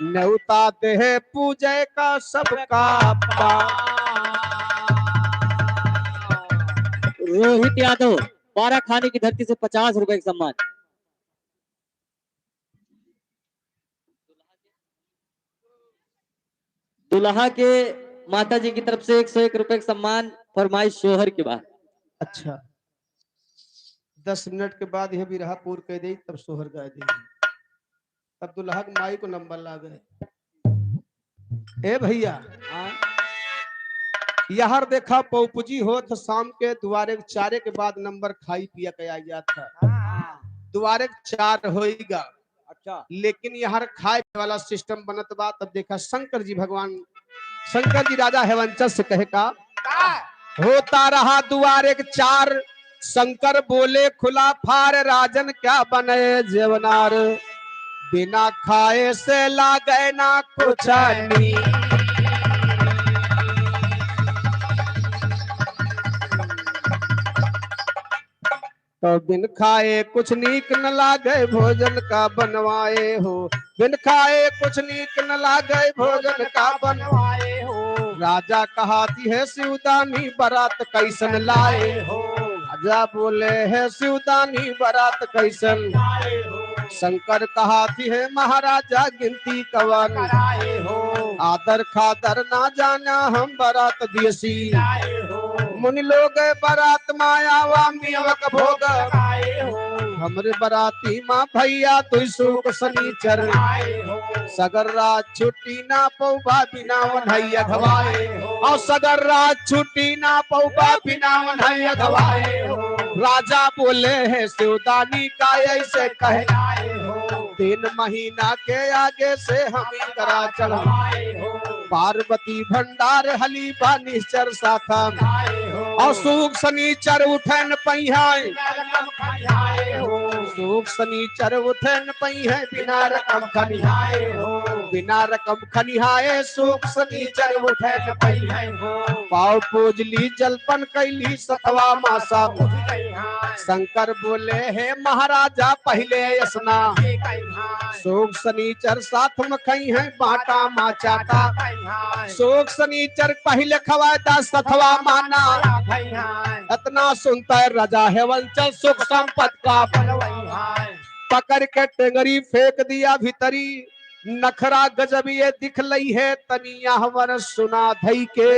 नेवता देहे पूजे का सबका पाप। रोहित यादव, बारा खानी की धरती से पचास रुपए का सम्मान। दुल्हा के माता जी की तरफ से एक सौ एक रुपए का सम्मान, फरमाइश शोहर के बाद। अच्छा, दस मिनट के बाद यह बिरहा पूर कह दे, तब शोहर गाय दे, तब दुल्हा के माई को नंबर लागे। ए भैया, हाँ। यार देखा पौपुजी होत शाम के दुआरे के चारे के बाद नंबर खाई पिया के आ जात है। हाँ। दुआरे के चार होइगा। अच्छा। लेकिन यार खाए वाला सिस्टम बनत बा, तब देखा शंकर जी भगवान, शंकर जी राजा हेवंचल से कहे का? का? होता रहा दुआरे के चार, शंकर बोले खुला फार, राजन क्या बने जेवनार, बिना खाए से लागे ना कुछ नी। तो बिन खाए कुछ नीक न लागे, भोजन का बनवाए हो। बिन खाए कुछ नीक न लागे, भोजन का बनवाए हो। राजा कहा दिहे शिवदानी, बरात कैसन लाए हो। राजा बोले है शिवदानी, बरात कैसन लाए हो। शंकर कहा दिहे महाराजा, गिनती कवन कराए हो। आदर खादर ना जाना, हम बरात दियसी लाए हो। मुनि लोग बरात मा आवा, मियवक भोग आए हो। हमरे बराती मा भैया दुई सुक सनीचर आए हो। सगर रात छुट्टी ना पौबा बिना वन्हैया घवाए हो। और सगर रात छुट्टी ना पौबा बिना वन्हैया घवाए हो। राजा बोले है शिवदानी का ऐसे कहलाए हो। तीन महीना के आगे से हम इनकरा चढ़वाए हो। पार्वती भंडार हली बा निश्चर साथम। और सुक सनीचर उठे न पइहैं। सुक सनीचर उठे न पइहैं बिना रकम खनिहाए हो। बिना रकम खनिहाए सुक सनीचर उठे न पइहैं हो। पाव पूजली जलपन कैली सतवा मासा। शंकर बोले हे महाराजा पहिले असना। सुक सनीचर साथ में खइहैं बाटा मा चाटा। सुक सनीचर पहिले खवाए दा सतवा माना। इतना सुनता है राजा हेवंचल सुख संपत का। पकड़ के टेंगरी फेंक दिया भीतरी। नखरा गजब ये दिख लई है तनिया हमर सुना धई के।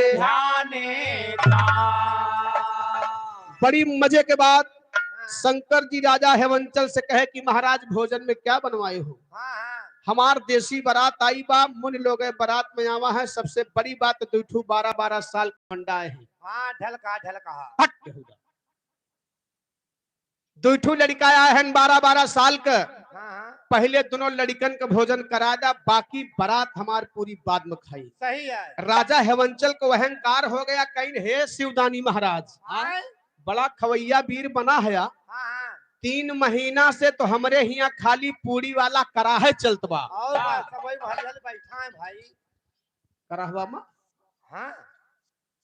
बड़ी मजे के बाद शंकर जी राजा हेवंचल से कहे कि महाराज भोजन में क्या बनवाए हो? हाँ, हाँ। हमार देसी बारात आई बा, मुनि लोग बारात में आवा है, सबसे बड़ी बात दुई ठू बारह बारह साल के मंडा है। हाँ, ढलका, ढलका। हट, यहूदा। दुई ठू लड़िका आए हैं बारह बारह साल के। हाँ, हाँ। पहिले दुनों लड़िकन के भोजन करा दा, बाकी बारात हमार पूरी बाद में खाई। सही है। राजा हेवंचल को अहंकार हो गया, कहीं हे शिवदानी महाराज, हाँ। बड़ा खवैया वीर बना है। हाँ, हाँ। तीन महीना से तो हमरे हियाँ खाली पूड़ी वाला कराहे चलत बा। और बस, सब वही भर भर बैठा है भाई। कराहवा मा? हाँ।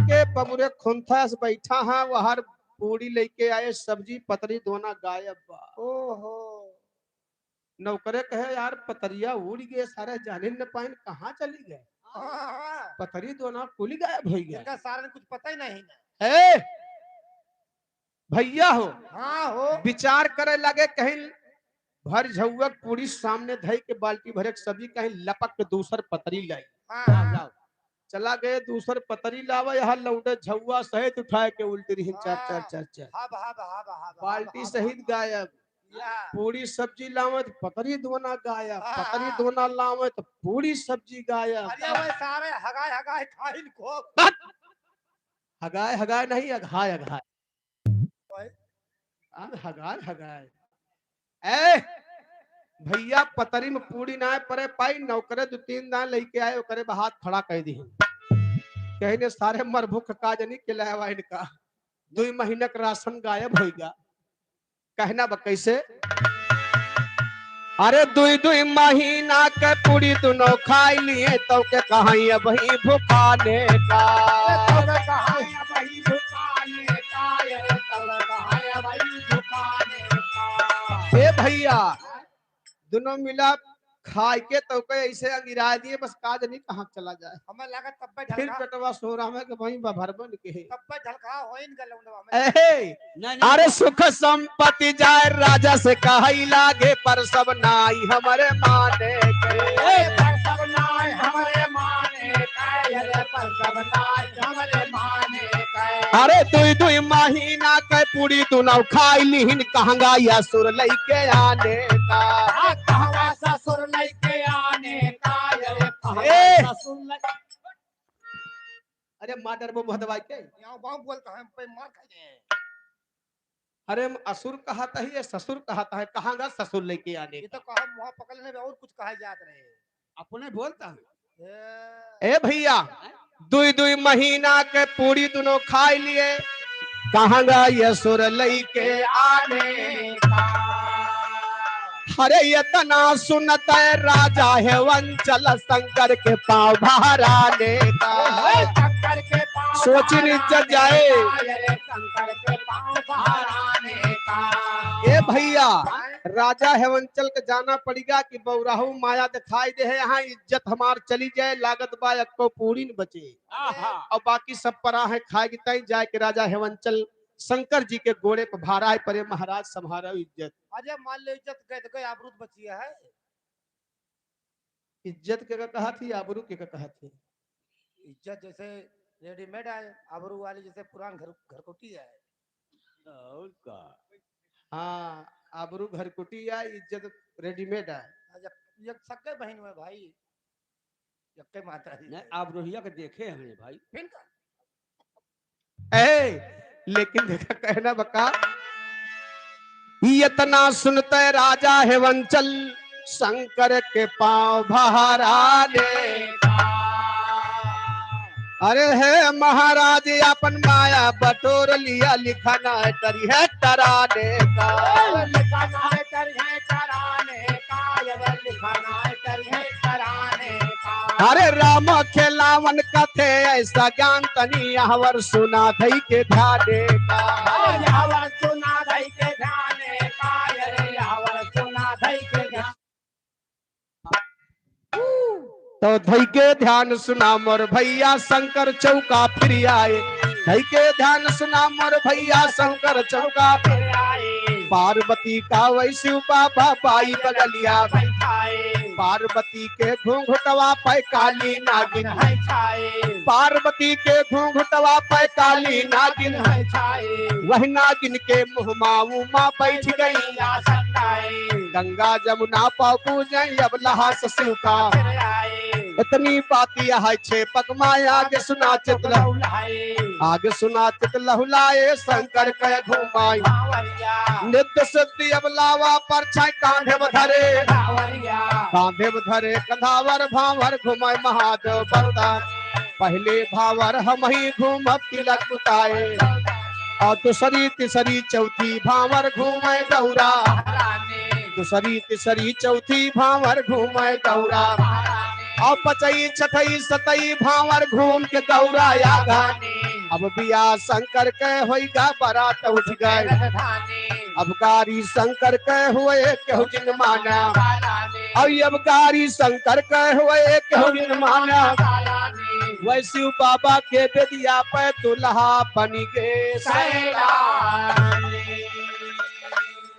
के पबुरे खुंथस बैठा है, वहर पूड़ी लइके आए, सब्जी पतरी दोना गायब बा। ओहो। नौकरे कहे, "यार, पतरिया उड़ गए, सारे जाने न पाइन, कहाँ चली गए? हाँ, हाँ। पतरी दोना कुली गायब होइ गए।" इनका सारे कुछ पता ही नहीं ना। ए, भइया हो, हाँ हो। विचार करे लगे, कहीं भर झउआ क पूड़ी सामने धइ के बाल्टी भरे क सब्जी, कहीं लपक के दूसर पतरी लाई। हाँ, हाँ। लाओ। चला गए दूसर पतरी लावे, यहाँ लौंडे झउआ सहित उठाए के उल्टी रहिन, चार, चार, हाँ। चार, चार। हब, हब, हब, हब, हब, बाल्टी हब, सहित हब। गायब। या। पूड़ी सब्जी लावत, पतरी दोना गायब, हाँ, पतरी हाँ। दोना लावत, पूड़ी सब्जी गायब। अरे वह सारे हगाए, हगाए खाइन को। हट! हगाए, हगाए नहीं, अघाए, अघाए। ओए। अरे हगाए, हगाए। ए, भइया, पतरी में पूड़ी ना परे पाई, नौकरे दो तीन दान लइके आए, ओकरे बा हाथ खड़ा कइ दिहिन। कहिन, "सारे मर भूख का जनी के लावा इनका, दुई महीना क राशन गायब होइगा।" कहना बा कैसे? अरे दुई दुई महीना के पूड़ी दुनो खाई लिए, तो के कहाँ अबही भुखाने का। ए भइया, दुनो मिला खाए के तो के ऐसे अंगिरा दिए, बस का जनी कहाँ चला जाए। हमें लगा तब्बे फिर झलका। पेटवा सोरा में के वहीं बा भर बन के। तब्बे झलका होइन गलौंडवा में। एहे, नहीं, नहीं। अरे सुख संपत्ति जाए राजा से कहई लागे, पर सब नाई हमरे माने के। ए, पर सब नाई हमरे माने के, अरे पर सब नाई हमरे माने के। अरे दुई दुई महीना के पूड़ी दुनो खाई लिहिन, कहंगा या सुर लइके आने का। हाँ, कहवा ससुर लइके आने का, अरे कहवा ए। ससुर लइके अरे मार डरबो मुँह दबाई के। यहाँ बाप बोलता है, पे मार खा गए। अरे हम असुर कहत ही, ये ससुर कहत है, कहाँ गा ससुर लइके आने ये तो का? कहा मुँह पकड़ लेने और कुछ कहा जात रहे। अपने बोलता है। ए भैया, दुई दुई महीना के पूरी दुनो खाई लिए, कहाँ गा ये असुर लइके आने का। अरे इतना सुनत है राजा हेवंचल शंकर के पाँव भराने का। शंकर के पाँव सोची नहीं इज्जत जाए। शंकर के पाँव भराने का। ए भैया, राजा हेवंचल के जाना पड़िगा कि बौराहू माया दिखाई दे है, यहाँ इज्जत हमार चली जाए, लागत बा एक्को पूरी न बचे। आहा। और बाकी सब परा है खाए के ताई जाए के राजा हेवंचल शंकर जी के गोड़े पर भाराए परे, महाराज सम्हारो इज्जत। अरे मान लो इज्जत गए तो गए, आबरू तो बची है। इज्जत के का कहा थी, आबरू के का कहा थी? इज्जत जैसे रेडीमेड आए, आबरू वाली जैसे पुरान घर, घरकुटी आए। और का? हाँ, आबरू घरकुटी आए, इज्जत रेडीमेड आए। हाँ, जब एक सक्के बहिन हुए भाई, यक्के माता जी। नहीं, आबरूहिया के देखे हैं भाई। फिर का? ए, लेकिन देखा कहना बका, इतना सुनते राजा हेवंचल शंकर के पाँव भराने का। अरे हे महाराज, अपन माया बटोर लिया, लिखना है तरी है तराने का। लिखना है तरी है तराने का, ये लिखना है तरी है तराने का। अरे राम खेलावन कथे ऐसा ज्ञान तनी यावर सुना धई के ध्याने का। यावर सुना धई के ध्याने का, अरे यावर सुना धई के ध्यान। तो धई के ध्यान सुना मोर भैया शंकर चौका फिर आए। धई के ध्यान सुना मोर भैया शंकर चौका फिर आए। पार्वती का वै शिव बाबा बाई बगलिया। पार्वती के घूंघटवा पे काली नागिन। पार्वती के घूंघटवा पे काली नागिन। वह नागिन के मुँह मा उमा बैठ गई। गंगा जमुना पाँव पूजे अब लहास शिव का। इतनी बात यह है छेपक माया आगे सुना चित लहु-, आगे सुना चित लहुलाए शंकर के घुमाई। नित्य सिद्धि अब लावा परछाई कांधे में धरे। कांधे में धरे कंधावर भांवर घुमाए महादेव बरदान। पहले भांवर हमही घूमब तिलक उताए। और दूसरी, तीसरी, चौथी भांवर घूमे गौरा। दूसरी, तीसरी, चौथी भांवर घूमे गौरा। और पचई, छठई, सतई भांवर घूम के गौरा आगा। अब बियाह शंकर के होइगा, बारात उठ गए। अब गारी शंकर के हुए केहू जिन माना। और अब गारी शंकर के हुए केहू जिन माना। वै शिव बाबा के बेदिया पे दुल्हा बन गे सैलानी।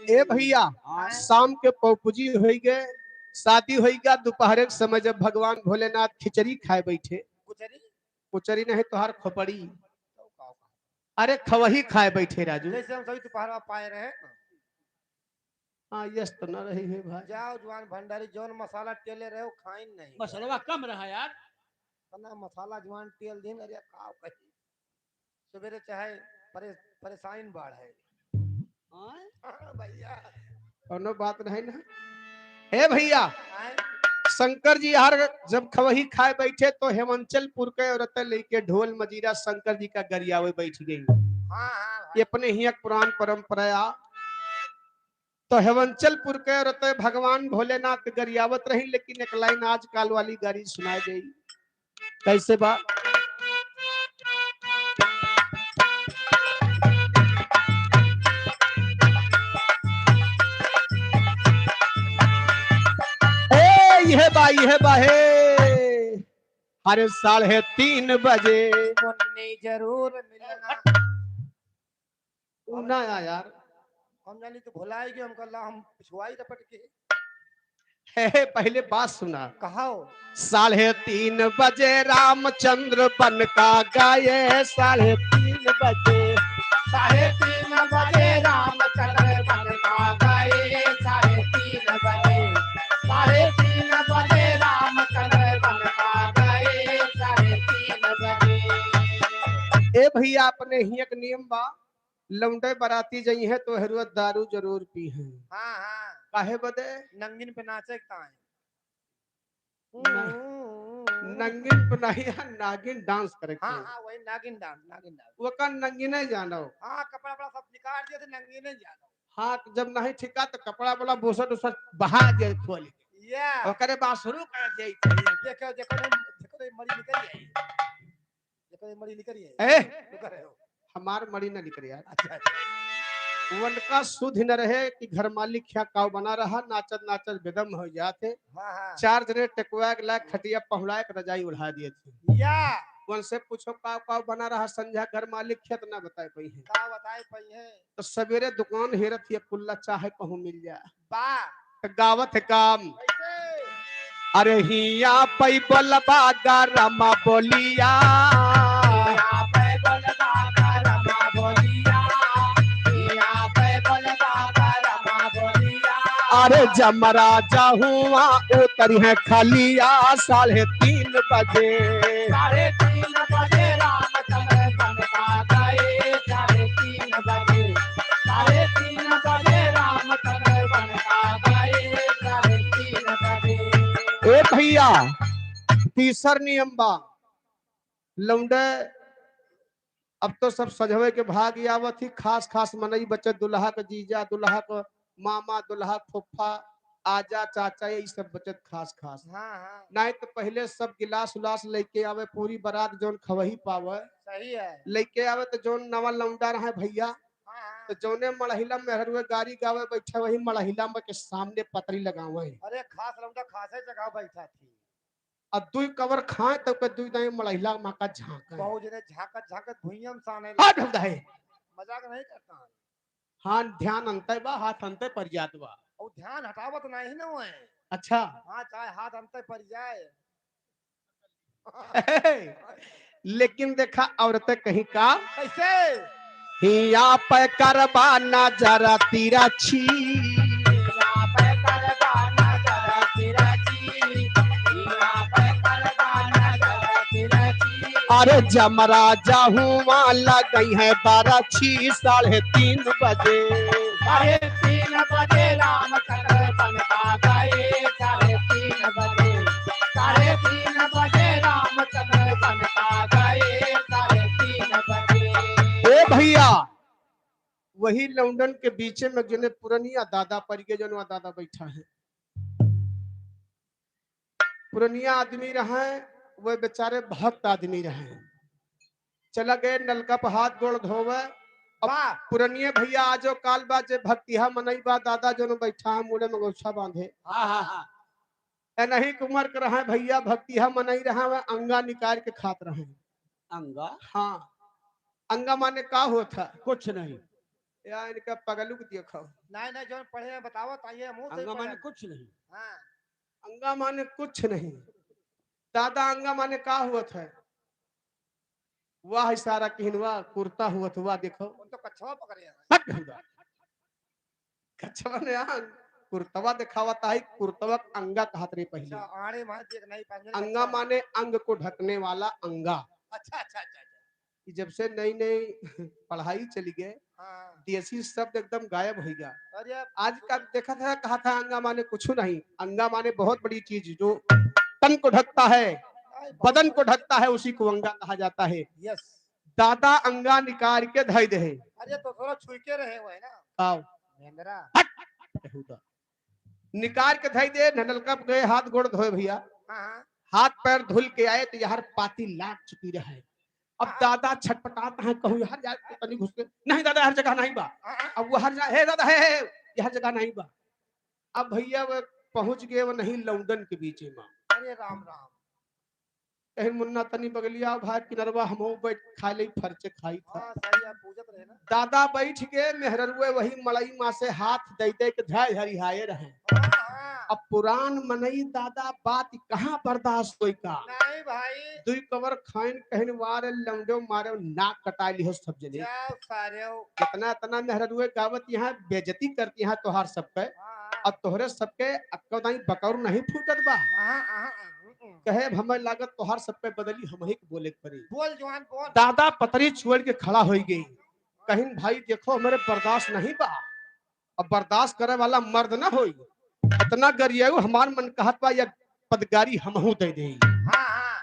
ए भैया, हाँ। शाम के पौपुजी होई गे, शादी होई गा, दोपहर के समय जब भगवान भोलेनाथ खिचड़ी खाए बैठे, कुचरी? कुचरी नहीं, तोहार खोपड़ी। अरे खवही खाए बैठे राजू। जैसे हम सभी दोपहर में पाए रहे। हाँ, यस तो न रही है भाई। जाओ जवान भंडारी, जौन मसाला टेले रहे, वो खाइन नहीं। मसलवा कम रहा यार। इतना मसाला जवान टेल दिन, अरे का कही। सवेरे चाहे परे-, परेशान बाढ़ है। हाँ? हाँ भैया। कौनो बात नहीं ना। हे भैया, आए? शंकर जी हर जब खवही खाए बैठे तो हेमंचलपुर के औरतें लेके ढोल मजीरा शंकर जी का गरियावे बैठ गई। हाँ, हाँ, हाँ। ये अपने हियाँ पुरान परंपरा आ। तो हेवंचलपुर के रहते भगवान भोलेनाथ गरियावत रही, लेकिन एक लाइन आजकल वाली गारी सुनाई गई। कैसे बा? ए, यह बा, यह बा, हे। अरे साढ़े तीन बजे। मुन्नी जरूर मिलना। उ ना आया यार। हम जानी तो भुलाई गए, हमका ला हम पिछुआई रपट के। हे, हे, पहले बात सुना। कहाओ। साढ़े तीन बजे रामचंद्र बन का गाए, साढ़े तीन बजे। साढ़े तीन बजे रामचंद्र बन का गाए, साढ़े तीन बजे। साढ़े तीन बजे रामचंद्र बन का गाए, साढ़े तीन बजे। भैया, अपने हियाँ के नियम बा, लौंडे बराती जइहें तो हेरुआ दारू जरूर पीहें। हाँ, हाँ। काहे बदे? नंगिन पे नाचे के ताईं। न-, नंगिन पे नहीं है, नागिन dance करे के। हाँ, हाँ, वही नागिन dance, नागिन dance। ओका नंगिने जानो। हाँ, कपड़ा वपड़ा सब निकाल दिए थे, नंगिने जानो। हाँ, जब नहीं ठिका तो कपड़ा वाला बुसट उसट बहा दिए खोल के। या। ओकरे बाद शुरू कर दिए। देखो, देखो, नहीं, देखो, नहीं, मरी निकल जाए। देखो, ये मरी निकल जाए। ए? रुका रहे हो। हमार मरी ना निकल यार। अच्छा, अच्छा। उनका सुध न रहे कि घर मालिक क्या काव बना रहा, नाचत नाचत बेदम हो जाते। हाँ, हाँ। चार जने टेकुआ के लायक खटिया पहुड़ाए के रजाई उढ़ा दिए थे। या। उनसे पूछो काव काव बना रहा संझा, घर मालिक क्या तो ना बताए पाई है। का बताए पाई है? तो सवेरे दुकान हेरत ये कुल्ला चाहे कहूँ मिल जा। बा। त गावत है काम। कैसे? अरे हिया पै बोलबा गरम बोलिया। हिया पै बोलबा गरम बोलिया। हिया पै बोलबा गरम बोलिया। अरे जमरा जहुआ उतरी है खलिया साढ़े तीन बजे। साढ़े तीन बजे राम चंद्र बन का गए, साढ़े तीन बजे। साढ़े तीन बजे रामचंद्र बन का गए, साढ़े तीन बजे। ए भैया, तीसर नियम बा, लौंडे, अब तो सब सजवे के भाग आवत ही, खास खास मनई बचे, दुल्हा के जीजा, दुल्हा के मामा, दुल्हा के फुफ्फा, आजा चाचा, यही सब बचत खास खास। हाँ, हाँ। नहीं तो पहले सब गिलास उलास लेके आवे, पूरी बारात जौन खवही पावे। सही है। लेके आवे तो जौन नवा लौंडा रहे भैया, हाँ, हाँ। तो जौने मड़हिला मेहरुए गारी गावे बैठे, वही मड़हिला में के सामने पतरी लगावे। अरे खास लौंडा खासे जगह बैठा थी। अब दुई कवर खाए तब के दुई दाई मड़हिला माँ का झांके। बहुत जने झांकत झांकत भुइयम साने हट लगा। होता है। मजाक नहीं करता है। हाँ, ध्यान अंते बा, हाथ अंते पर जात बा। और ध्यान हटावत नहीं ना होए। अच्छा। हाँ, चाहे हाथ अंते पर जाए। लेकिन देखा औरतें कहीं का। कैसे? हिया पे करबा नजर तिरछी। हिया पे करबा नजर तिरछी। हिया पे करबा नजर तिरछी। अरे जमरा जहुआ लगई है बारह छी साढ़े तीन बजे। साढ़े तीन बजे रामचंद्र बन का गए, साढ़े तीन बजे, साढ़े तीन बजे रामचंद्र बन का गए, साढ़े तीन बजे। ए भैया, वही लौंडन के बीचे में जने पुरनिया दादा परिगे, जौन वहाँ दादा बैठा है। पुरनिया आदमी रहे, वह बेचारे भक्त आदमी रहे। चला गए नलका पर हाथ गोड़ धोवे। अब वाह। पुरनिये भैया आजो काल बा, जे भक्तिहा मनई बा, दादा जौन बैठा है मूड़े में गौछा बांधे। हाँ, हाँ, हाँ। ए नहीं के उमर के रहे भैया, भक्तिहा मनई रहे, वह अंगा निकाल के खात रहे। अंगा? हाँ। अंगा माने का होत है? कुछ नहीं। या इनका पगलू के देखो। नहीं, नहीं, जौन पढ़े हैं बतावत आइए, मुंह से अंगा माने पढ़े। कुछ नहीं। हाँ। अंगा माने कुछ नहीं। दादा अंगा माने का होत है? वाह इशारा किहिन, वाह कुर्ता होत, वाह देखो। उन तो कछवा पकड़े हैं। हट भैया। कछवा ने अंग, कुर्तवा देखावत है, कुर्तवा के अंगा कहत रहे पहले। अच्छा, आड़े मार दिए कि नहीं पहले अंगा कछवा। माने अंग को ढकने वाला अंगा। अच्छा, अच्छा, अच्छा, अच्छा। कि जब से नई नई पढ़ाई चली गए, हाँ। देसी शब्द एकदम गायब हो गया। अरे आज का देखा था, कहा था अंगा माने कुछ नहीं, अंगा माने बहुत बड़ी चीज जो तन को ढकता है, आई, बहुत बदन को बड़ी ढकता है, उसी को अंगा कहा जाता है। Yes। दादा अंगा निकाल के धई दे। अरे तो थोड़ा छुई के रहे हुए ना। आओ। मेंदरा। हट। बेहुदा। निकाल के धई दे, नलका पे गए, हाथ गोड़ धोए भैया। हाँ, हाँ। हाथ पैर धुल के आए तो यार पाती लाग चुकी रहे। अब हाँ। दादा छटपटात हैं, कहूँ यार, यार तनी घुस के, नहीं दादा, हर जगह नहीं बा। हाँ, हाँ। अब वो हर जगह, हे दादा, हे, हे, ये हर जगह नहीं बा। अब भैया वो पहुँच गए, वो नहीं लौंडन के बीच में। अरे राम राम। कहीं मुन्ना तनी बगलिया भाई किनरवा, हमहू बैठ खा ले, फरचे खाई था। हाँ, सही है, पूजत रहे ना। दादा बैठ के मेहररुए वही मड़ई माँ से हाथ दे दे के धै हरिहाए रहे। हाँ, हाँ। अब पुरान मनई दादा बात कहाँ बर्दाश्त होई का? नहीं भाई। दुई कवर खाइन कहिन वारे लौंडो मारे नाक कटा लिहो सब जने। जाओ सारे। इतना इतना मेहररुए गावत यहाँ बेइज्जती करती यहाँ तोहार सबके। हाँ, हाँ। अब तोहरे सबके अक्का दाई बकौर नहीं फूटत बा। हाँ, हाँ, हाँ। कहे, "अब हमें लागत तोहार सब पे बदली हमही के बोले के पड़ी।" बोल जवान, बोल। दादा पतरी छोड़ के खड़ा होइ गई। कहिन, "भाई देखो, हमरे बर्दाश्त नहीं बा, अब बर्दाश्त करे वाला मर्द ना होई, इतना गरियाऊ, हमार मन कहत बा या पदगारी हमहू दे दे।" हाँ, हाँ।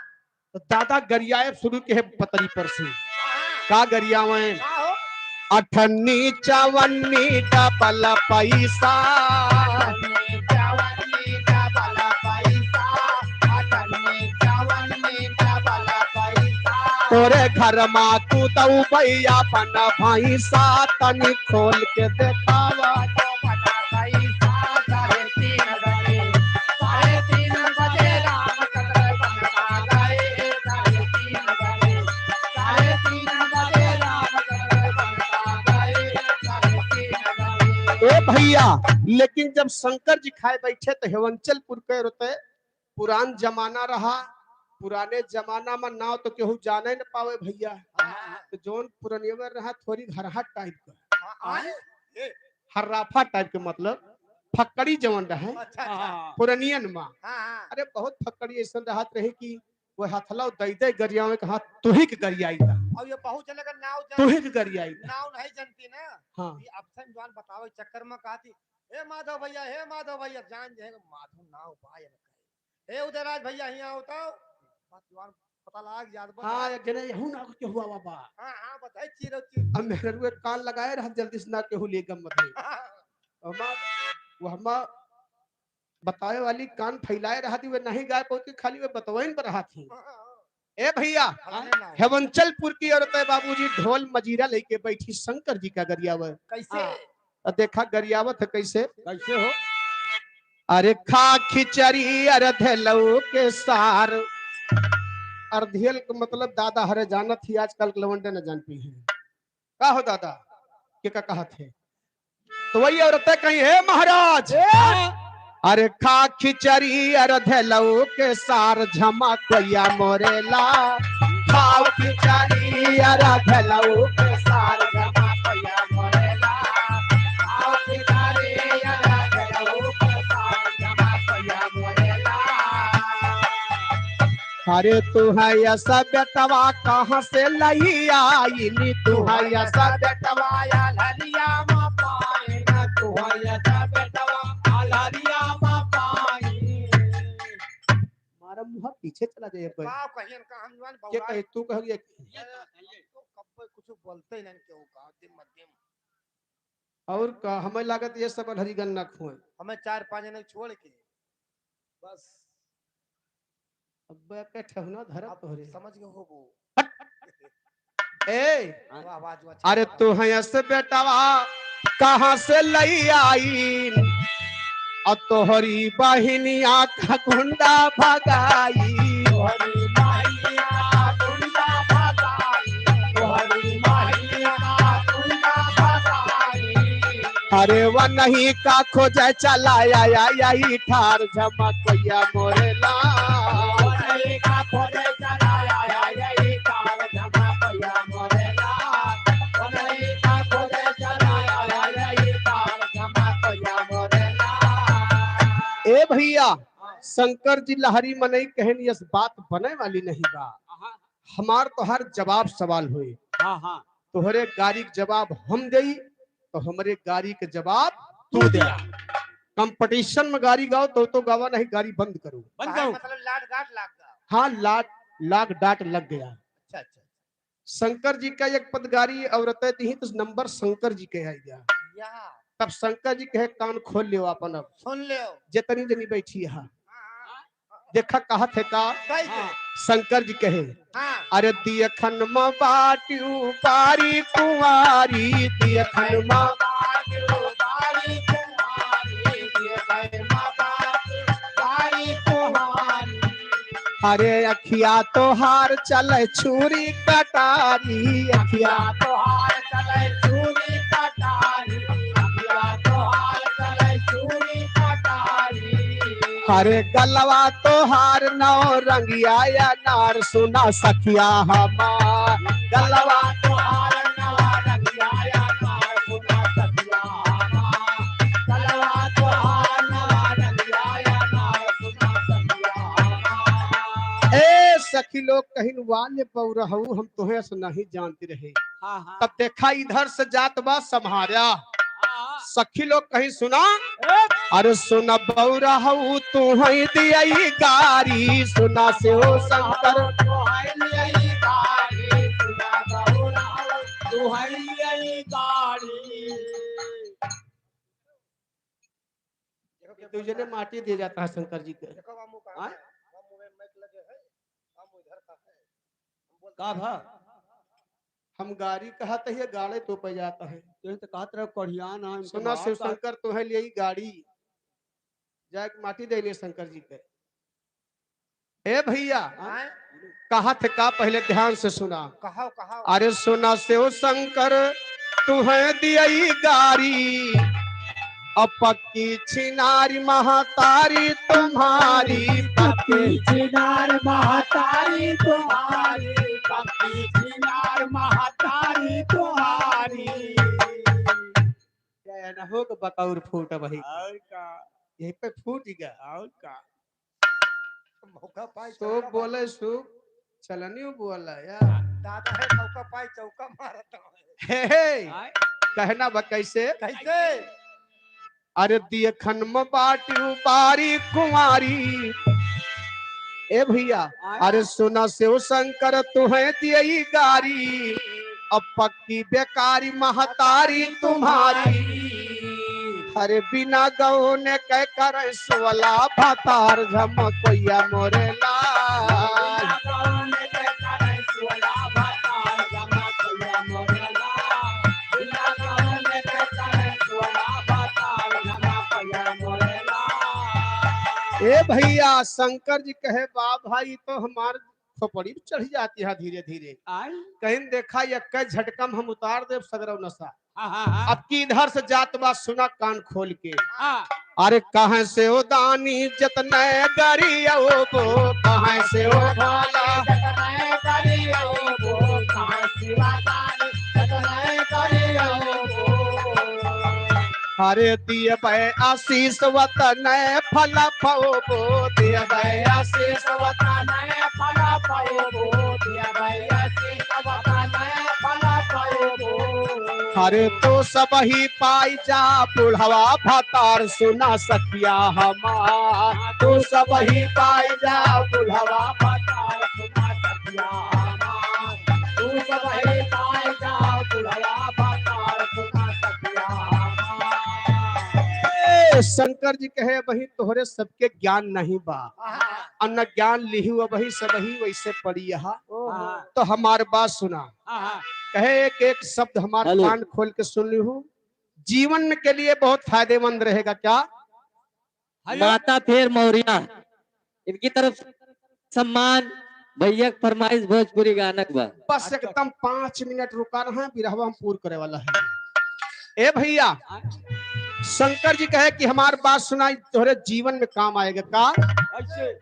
तो दादा गरियाए शुरू के है पतरी पर से। का गरियावे? का हो? अठन्नी चवन्नी डबल पैसा। अठन्नी चवन्नी डबल पैसा। अठन्नी चवन्नी डबल पैसा। तोरे घर मा तू दऊ भैया अपन भैंसा, तनी खोल के देखावा। ए भैया, लेकिन जब शंकर जी खाए बैठे तो हेवंचलपुर के रहते, पुरान जमाना रहा, पुराने जमाना में नाव तो केहू जाने न पावे भैया। हाँ। तो जौन पुरनिया में रहा थोड़ी हरहा टाइप का, हाँ, हाँ। हर्राफा टाइप के, मतलब फक्कड़ी जवन रहे। अच्छा, अच्छा। हाँ। पुरनियन मा। हाँ, हाँ। अरे बहुत फक्कड़ी ऐसन रहत रहे कि वो हथला दई दे गरियावे के, "हाँ, तुही के गरियाई ला।" और ये बहुत जने का नाव जान-, तुही के गरियाई ला। नाव नहीं जानती ना। हाँ। ये अब से जवान बतावे चक्कर में कहती, "हे माधव भैया, हे माधव भैया", जान जे माधव नाव बा या ना कहे। "हे उदयराज भैया, हियाँ आओ तो।" बात जवान पता लाग जात बा। हाँ, एक जने यहू ना के हुआ बाबा। हाँ, हाँ, बताई चीरो चीर। अब मेहररुए कान लगाए रहा, जल्दी से ना केहू ले गम मत है। हमा, वो हमा बतावे वाली कान फैलाए रहा थी, वे नहीं गाए पहुँच के खाली वे बतवइन पर रहा थी। ए भैया, फलाने ना। हेवंचलपुर की औरत है बाबूजी, ढोल मजीरा लेके बैठी शंकर जी का गरियावे। कैसे? हाँ। और देखा गरियावत है कैसे? कैसे हो? अरे खा खिचड़ी अरे धलऊ के सार। अरे धेल के मतलब दादा हरे जानत ही, आजकल के लवंडे न जान पी है। का हो दादा, के का कहत है? तो वही औरतें कहीं, "हे महाराज, ए! अरे खा खिचड़ी अरे धलऊ के सार, झमकैया मोरेला। खाओ खिचड़ी अरे धलऊ के सार, झमकैया मोरेला। खाओ खिचड़ी अरे धलऊ के सार, झमकैया मोरेला।" अरे तू है ऐसा बेटवा कहाँ से लई आईनी, तू है ऐसा बेटवा या लरिया मा पाइन, तू है ऐसा बेटवा या लरिया मा पाइन। मारा मुँह पीछे चला जाए पर। का कहियन का हम जवान के बौरा कहे, तू कह ये ये तो, ये तो कब्बे कुछ बोलते ही नहीं केहू का, दिम दिम। और का, हमें लागत ये सब अलहरी गन्ना खुए। हमें चार पाँच जने छोड़ के। बस। अब के ठेहुना धरत अब तोहरे। समझ गए हो वो। हट। ए, वाह, वाह, जो अच्छा अरे लगा। तू है ऐसे बेटवा, कहाँ से लई आई? और तोहरी बहिनिया का गुंडा भगाई। तोहरी बहिनिया का गुंडा भगाई। तोहरी बहिनिया का गुंडा भगाई। अरे वनही का खोजे चला आया, आई ठार झमकैया मोरेला। वनही का खोजे चला आया, आई ठार झमकैया मोरेला। वनही का खोजे चला आया, आई ठार झमकैया मोरेला। ए भैया, शंकर जी लहरी मनई कहन, यस बात बने वाली नहीं बा। हमार तोहार जवाब सवाल होई। हाँ, हाँ। तोहरे गारी के जवाब हम देई, तो हमरे गारी के जवाब तू दे। Competition में गारी गाओ तो, तो गावा, नहीं गारी बंद करो। बंद काहे करो। मतलब लाट गाट लाग गया? हाँ, लाट, लाग डाट लग गया। अच्छा, अच्छा। शंकर जी का एक पद गारी औरतें दी तो नंबर शंकर जी के आई गया। या। तब शंकर जी कहे, "कान खोल लियो आपन अब।" सुन लियो। जितनी जनी बैठी है। हाँ, हाँ। देखा कहत है का? कैसे? शंकर जी कहे, हाँ। अरे दियखन म बाटू बारी कुंवारी, दियखन म बाटू बारी कुंवारी, दियखन म बाटू बारी कुंवारी। अरे अखिया तोहार चले छुरी कटारी, अखिया तोहार चले छुरी कटारी, अखिया तोहार चले छुरी कटारी। अरे गलवा तोहार नौ रंगिया अनार, सुना सखिया हमार। गलवा तोहार नौ रंगिया अनार, सुना सखिया हमार। गलवा तोहार नौ रंगिया अनार, सुना सखिया हमार। के बउरहऊ, हम तोहे अस नहीं जानती रहे। हाँ, हाँ। तब देखा इधर से जात बा सम्हारा। हाँ, हाँ। सखी लोग कहीं सुना, ए! अरे सुना बउरहऊ तू है दियई गारी, सुना शिव शंकर। तू है दियई गारी, सुना बउरहऊ तू है दियई गारी। देखो, दू जने माटी दिए जाता है शंकर जी के। देखो, बाबू कहाँ आय? है? बाबू में माइक लगे है, बाबू इधर का है। हम बोलते का हैं। भा? हम गाड़ी कहत है, गाड़े तो पे जाता है। तुम तो कहत रहो कढ़िया ना, हम तो सुना बात शिव शंकर, तोहे लिए गाड़ी। जाके माटी दे लिए शंकर जी के। ए भैया, आय? कहत का, पहले ध्यान से सुना। कहो, कहो। अरे सुना शिव शंकर, तुहे दियई गारी, अब पक्की छिनारी महतारी तुम्हारी, पक्की छिनार महतारी तुम्हारी, पक्की छिनार महतारी तुम्हारी। क्या ना हो के बकौर फूट वही। और का? यही पे फूट गया। और का? मौका पाई तो चौका बोले मार। सुख चलनी बोला यार। दादा है मौका पाई चौका मारत है। हे, हे, आय? कहना बा कैसे? कैसे? अरे दिए खन में बाटी उबारी कुंवारी। ए भैया, आय? अरे सुना शिव शंकर तुहे दियई गारी, अब पक्की बेकारी महतारी तुम्हारी। अरे बिना गौने के करे सोला भतार झमकोइया मोरे लाल। ए भैया, शंकर जी कहे, "बा भाई, तो हमार खोपड़ी पे चढ़ जाती है धीरे धीरे।" आय? कहीं देखा, यक्के झटका में हम उतार देब सगरौ नशा। हाँ, हाँ, हाँ। अब की इधर से जात बा, सुना कान खोल के। हाँ। अरे कहाँ से ओ दानी जतने गरियबो, कहाँ से ओ भोला। अरे दियबे आशीष वतने फल पौबो, दियबे आशीष वतने फल पौबो, दियबे आशीष वतने फल पौबो। अरे तू सबही पाई जा बुढ़वा भतार सुना सखिया हमार, तू सबही पाई जा बुढ़वा भतार सुना सखिया हमार, तू सबही पाई जा बुढ़वा भतार सुना सखिया हमार। ए, शंकर जी कहे, "अबही तोहरे सबके ज्ञान नहीं बा, हाँ। और न ज्ञान लिहू, अबही सबही वैसे पड़ी यहाँ।" ओहो। तो हमार बात सुना। हाँ, हाँ। कहे, "एक एक शब्द हमार हेलो। कान खोल के सुन लिहू, जीवन के लिए बहुत फायदेमंद रहेगा।" क्या? हेलो। माता फेर मौर्या, इनकी तरफ से सम्मान, भैया के फरमाइश भोजपुरी गाना के बा। बस अच्छा। एकदम पाँच मिनट रुका रहा है, बिरहवा हम पूर करे वाला है। ए भैया, शंकर जी कहे कि हमार बात सुनाई, तोहरे जीवन में काम आएगा का? कैसे?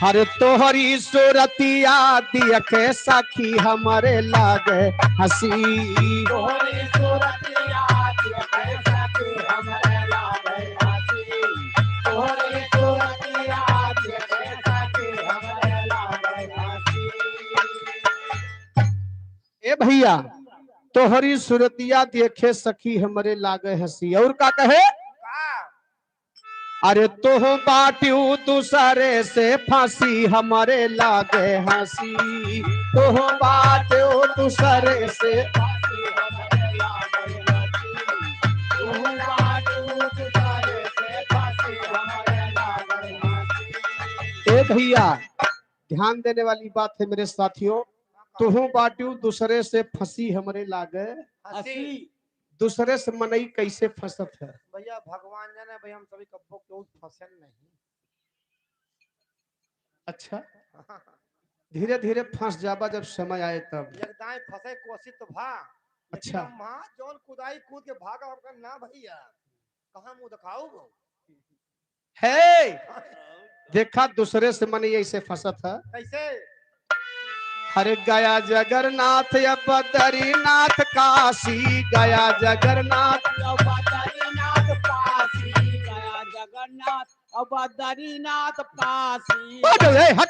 हर तोहरी सूरतिया दियखे सखी हमरे लागे हँसी। तोहरी सूरतिया दियखे सखी हमरे लागे हँसी। तोहरी सूरतिया दियखे सखी हमरे लागे हँसी। ए भैया, तोहरी सूरतिया देखे सखी हमरे लागे हँसी। और का कहे? का? अरे तोह बाटिउ दूसरे से फँसी हमरे लागे हँसी। तोह बाटिउ दूसरे से। ए भैया, ध्यान देने वाली बात है मेरे साथियों, तुहू बाटिउ दूसरे से फँसी हमरे लागे। हँसी। दूसरे से मनई कैसे फँसत है? भैया, भगवान जाने भैया, हम सभी कब्बो केहू फँसे नहीं। अच्छा, धीरे धीरे फँस जाबा जब समय आए तब। एक दाएं फँसे कोशिश तो भा, लेकिन अच्छा। हम वहाँ जौन कुदाई कूद के भागा, हमका ना भैया, कहाँ मुँह दिखाऊ वो? हे, देखा दूसरे से मनई ऐसे फँसत है। कैसे? हरे गया जगन्नाथ या बद्रीनाथ काशी, गया जगन्नाथ। या बद्रीनाथ काशी, गया जगन्नाथ, या बद्रीनाथ काशी। हट, हे, हट।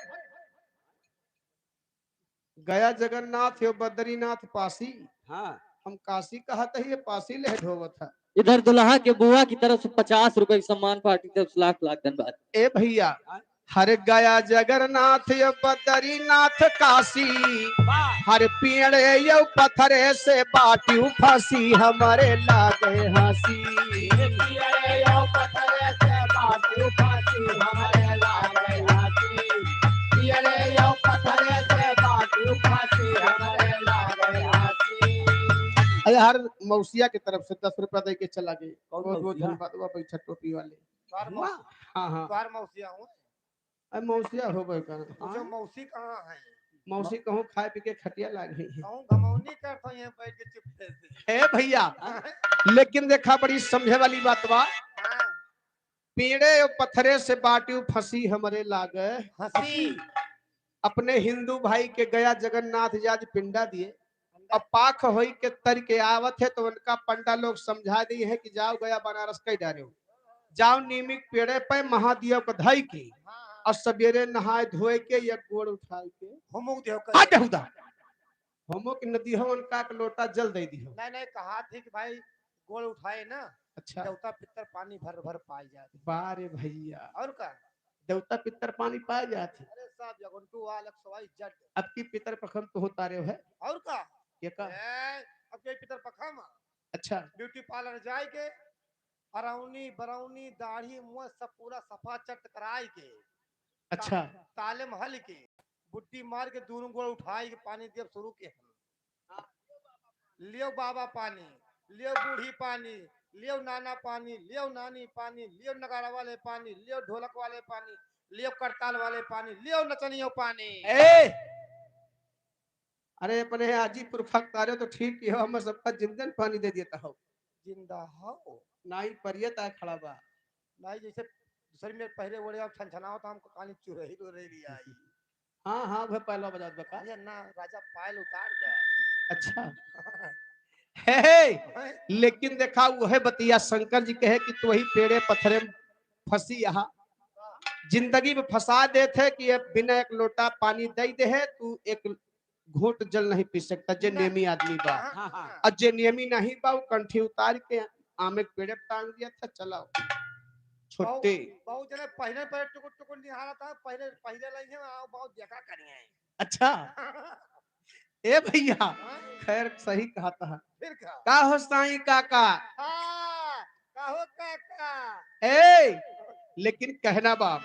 गया जगन्नाथ यो बद्रीनाथ पासी। हाँ। हम काशी कहत ही, ये पासी ले ढोवत है। इधर दुल्हा के बुआ की तरफ से पचास रुपए की सम्मान पार्टी की तरफ से लाख लाख धन्यवाद। ए भैया, हाँ। हर गया जगन्नाथ यो बद्रीनाथ काशी, वाह। हर पेड़े यो पत्थरे से बाट्यू फंसी हमरे लागे हंसी। अरे, हर मौसिया के तरफ से दस रुपया दे के चला गए। कौन बहुत बहुत मौसिया? धन्यवाद, वह बैठा टोपी वाले। तोहार मौसी, हाँ, हाँ। तोहार मौसिया हूँ। अरे, मौसिया हो गए का? पूछो, हाँ? मौसी कहाँ है? मौसी कहूँ खाए पी के खटिया लाग गई है। कहूँ घमौनी करत हो, यहाँ बैठ के चुपके से। ए भैया, हाँ? लेकिन देखा, बड़ी समझे वाली बात बा। हाँ। पेड़े और पत्थरे से बाट्यू फंसी हमरे लागे हंसी। अपने हिंदू भाई के गया जगन्नाथ जी आज पिंडा दिए, अब पाख होई के तर के आवत है, तो उनका पंडा लोग समझा दिए है कि जाओ गया बनारस कई डारे हो, जाओ नीम के पेड़े पे महादेव को धई के, और सवेरे नहाए धोए के या गोड़ उठाए के होमो दियो कर। हट हुदा। होमो की नदी हो, उनका एक लोटा जल दे दियो। नहीं, नहीं, कहा थी कि भाई गोड़ उठाए ना, अच्छा। देवता पितर पानी भर भर पाए जाते। बारे भैया। और का? देवता पितर पानी पाए जाते। अरे साहब, जगंटू वाला सवाई जट। अब की पितर पखम तो होता रहे है। और का? ये का? ए, अब के पितर पखम? अच्छा। ब्यूटी पार्लर जाए के, अरौनी, बरौनी, दाढ़ी, मुँह सब पूरा सफा चट कराए के। अच्छा। ता-, ताले महल के, बुड्डी मार के दोनों गोड़ उठाए के पानी दियब शुरू के हम। लियो बाबा पानी, लियो बूढ़ी पानी, लियो नाना पानी, लियो नानी पानी, लियो नगाड़ा वाले पानी, लियो ढोलक वाले पानी, लियो करताल वाले पानी, लियो नचनियो पानी। ए! अरे, अपने आजी पुरखा तारे तो ठीक ही हो, हम सबका जिंदन पानी दे देता हो। जिंदा हो। नाई परियत आ खड़ा बा। नाई जैसे दूसरी में पहले ओढ़े और छनछनाओ तो हमको कहानी चुरही रो रही आई। हाँ, हाँ, वह पायलवा बजावत बा का? ये ना, राजा पायल उतार दे। अच्छा। हे, हे, हैं? लेकिन देखा, वह बतिया शंकर जी कहे कि तू वही पेड़े पत्थरे में फंसी यहाँ। जिंदगी में फंसा देत है कि ये बिना एक लोटा पानी दे दे है, तू एक घूंट जल नहीं पी सकता, जे ना। नेमी आदमी बा। हाँ, हाँ। और जे नेमी नहीं बा, वो कंठी उतार के आमे के पेड़े पे टांग दिया था, चलाओ। छुट्टी। बहुत, बहुत जने पहले, पहले टुकुर, टुकुर निहारा था, पहले, पहले लई है, आओ, बहुत देखा करिए। अच्छा। ए भैया, हाँ? खैर सही कहा था। फिर का? का हो साईं काका? हाँ, का हो काका? ए, लेकिन कहना बा,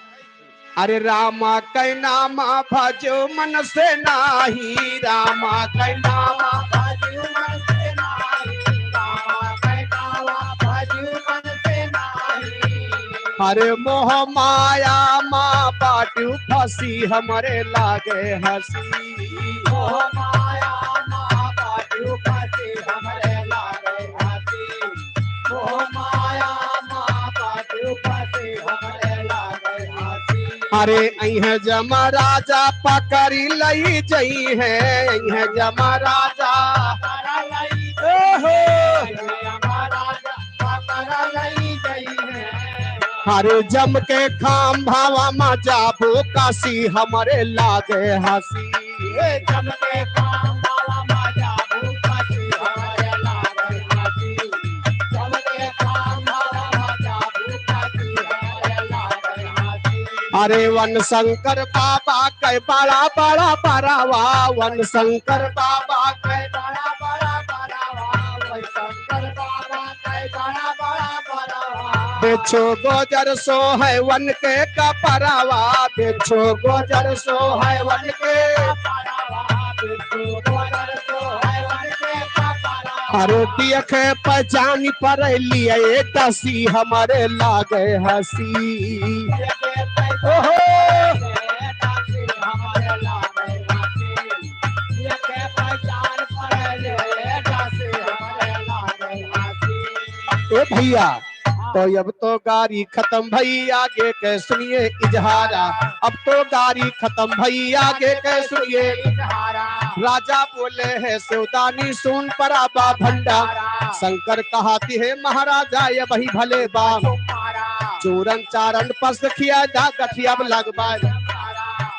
अरे रामा कै नामा भजो मन से नाही, रामा कै नामा भजो मन से नाही, रामा कै नामा भजो मन से नाही। अरे मोह माया मा बाट्यू फंसी हमरे लागे हंसी। मोह माया मा बाट्यू फंसी हमरे लागे हंसी। मोह माया मा बाट्यू फंसी हमरे लागे हंसी। अरे अइहें जमराजा पकड़ी लई जइहें, अइहें जमराजा। ओहो। अरे जम के खाम भावा मा जाबू काशी हमरे लागे हंसी। ए जम के खाम भावा मा जाबू काशी हमरे लागे हंसी। जम के खाम भावा मा जाबू काशी हमरे लागे हंसी। अरे वन शंकर बाबा कै बड़ा बड़ा बरावा, वन शंकर बाबा कै बड़ा बड़ा बरावा, वन शंकर बाबा कै बड़ा बड़ा बरावा। बिच्छू गोजर सोहै वन के कपरावा, बिच्छू गोजर सोहै वन के कपरावा, बिच्छू गोजर सोहै वन के कपरावा। अरे देखे पहचानी पर लिए डसी हमरे लागे हंसी। ओहो। ए भैया, तो अब तो गारी खत्म भई, आगे के सुनिए इजहारा। अब तो गारी खत्म भई, आगे के सुनिए। राजा बोले है शिवदानी, सुन परा बा भंडारा। शंकर कहाती है महाराजा, ये वही भले बा। चूरन चारन पस खिया दा, गठिया लगबा।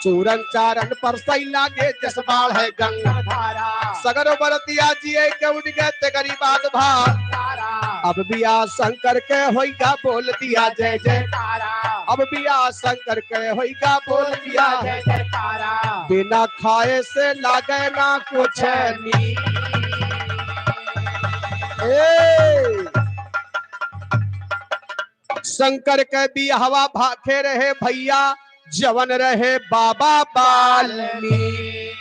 चूरन चारन परसै लागे जस बाढ़ है गंगा धारा। सगरो बरतिया जिए के उठ गए ते गरीबाद भा। धारा। अब बियाह शंकर के होइगा बोल दिया जय जय। धारा। अब बियाह शंकर के होइगा बोल दिया जय जय। धारा। बिना खाए से लागे ना कुछ नी। ए। शंकर के बियाहवा भाखे रहे भैया, जवन रहे बाबा बाल्मीकि।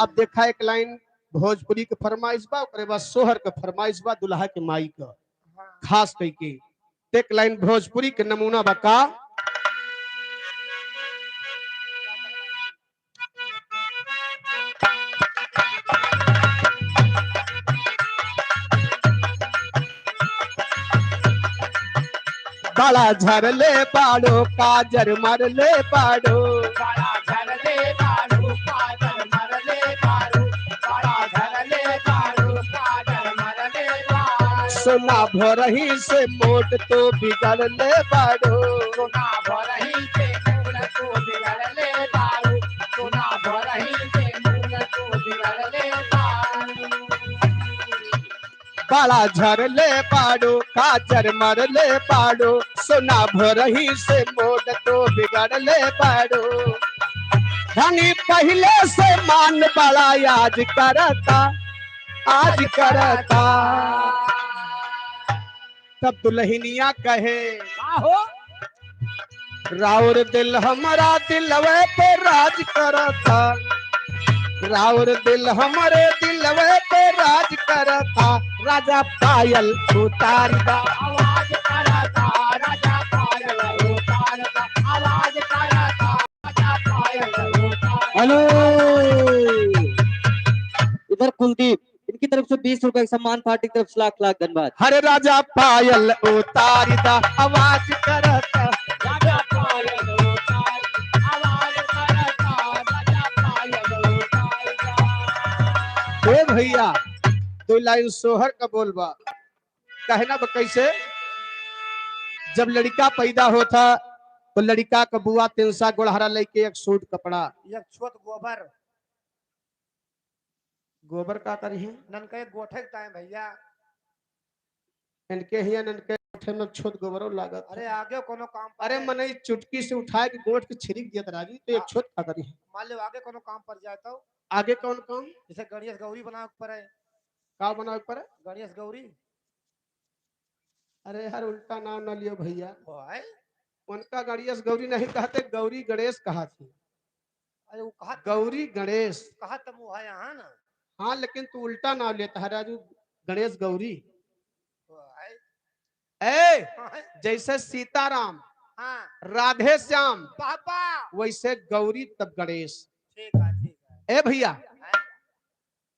अब देखा, एक लाइन भोजपुरी के फरमाइश बा, ओकरे बाद सोहर के फरमाइश बा, दुल्हा के माई का खास कइके। एक लाइन भोजपुरी के नमूना बा का। बड़ा झरले बाड़ो, काजर मरले बाड़ो। बड़ा झरले बाड़ो, काजर मरले बाड़ो। बड़ा झरले बाड़ो, काजर मरले बाड़ो। सोना भोरही से मोट तो बिगड़ले बाड़ो। सोना भोरही से मोट तो बिगड़ले बाड़ो। सोना भोरही से मोट तो बिगड़ले बाड़ो। बड़ा झरले बाड़ो, काजर मरले बाड़ो, सोना भोरही से मोट तो बिगड़ले बाड़ो। धनी पहिले से मान बड़ा आज करता, आज करता। तब दुल्हनिया कहे, का हो? राउर दिल हमरा दिलवे पे राज करता, राउर दिल हमरे दिलवे पे राज करता, राजा पायल उतार दा। आवाज करता, राजा पायल उतार दा, आवाज करता, राजा पायल उतार दा। हेलो, इधर कुलदीप। इनकी तरफ से बीस रुपए का सम्मान, पार्टी की तरफ से लाख लाख धन्यवाद। हरे राजा पायल उतारी दा, आवाज करता। राजा पायल उतारी, आवाज करता, राजा पायल उतारी दा। ए भैया, दो लाइन सोहर का बोल बा। कहना बा कैसे? जब लड़का पैदा होता तो लड़का का बुआ तिनसा गोड़हरा लेके एक सूट कपड़ा, एक छोट गोबर। गोबर का करी है? ननके गोठे के ताई भैया। इनके हिया ननके गोठे में छोट गोबरो लागत अरे है। आगे कोनो काम पर अरे है। मनई चुटकी से उठाए के गोठ के छिड़क दिया था राजू, तो एक हाँ। छोट का करी है? मान लो आगे कोनो काम पर जाए तो? आगे कौन काम? जैसे गणेश गौरी बनावे के पड़े। का बनावे के पड़े? गणेश गौरी। अरे यार, उल्टा नाम ना लियो भैया। ओए। उनका गणेश गौरी नहीं कहते, गौरी गणेश कहा थी। अरे वो कहा गौरी गणेश। कहा तब वो है यहाँ ना। हाँ, लेकिन तू उल्टा नाम लेता है राजू, गणेश गौरी। ओए। ए, हाँ। जैसे सीताराम, हाँ। राधे श्याम, पापा। वैसे गौरी तब गणेश। ठीक है, ठीक है। ए भैया, हाँ।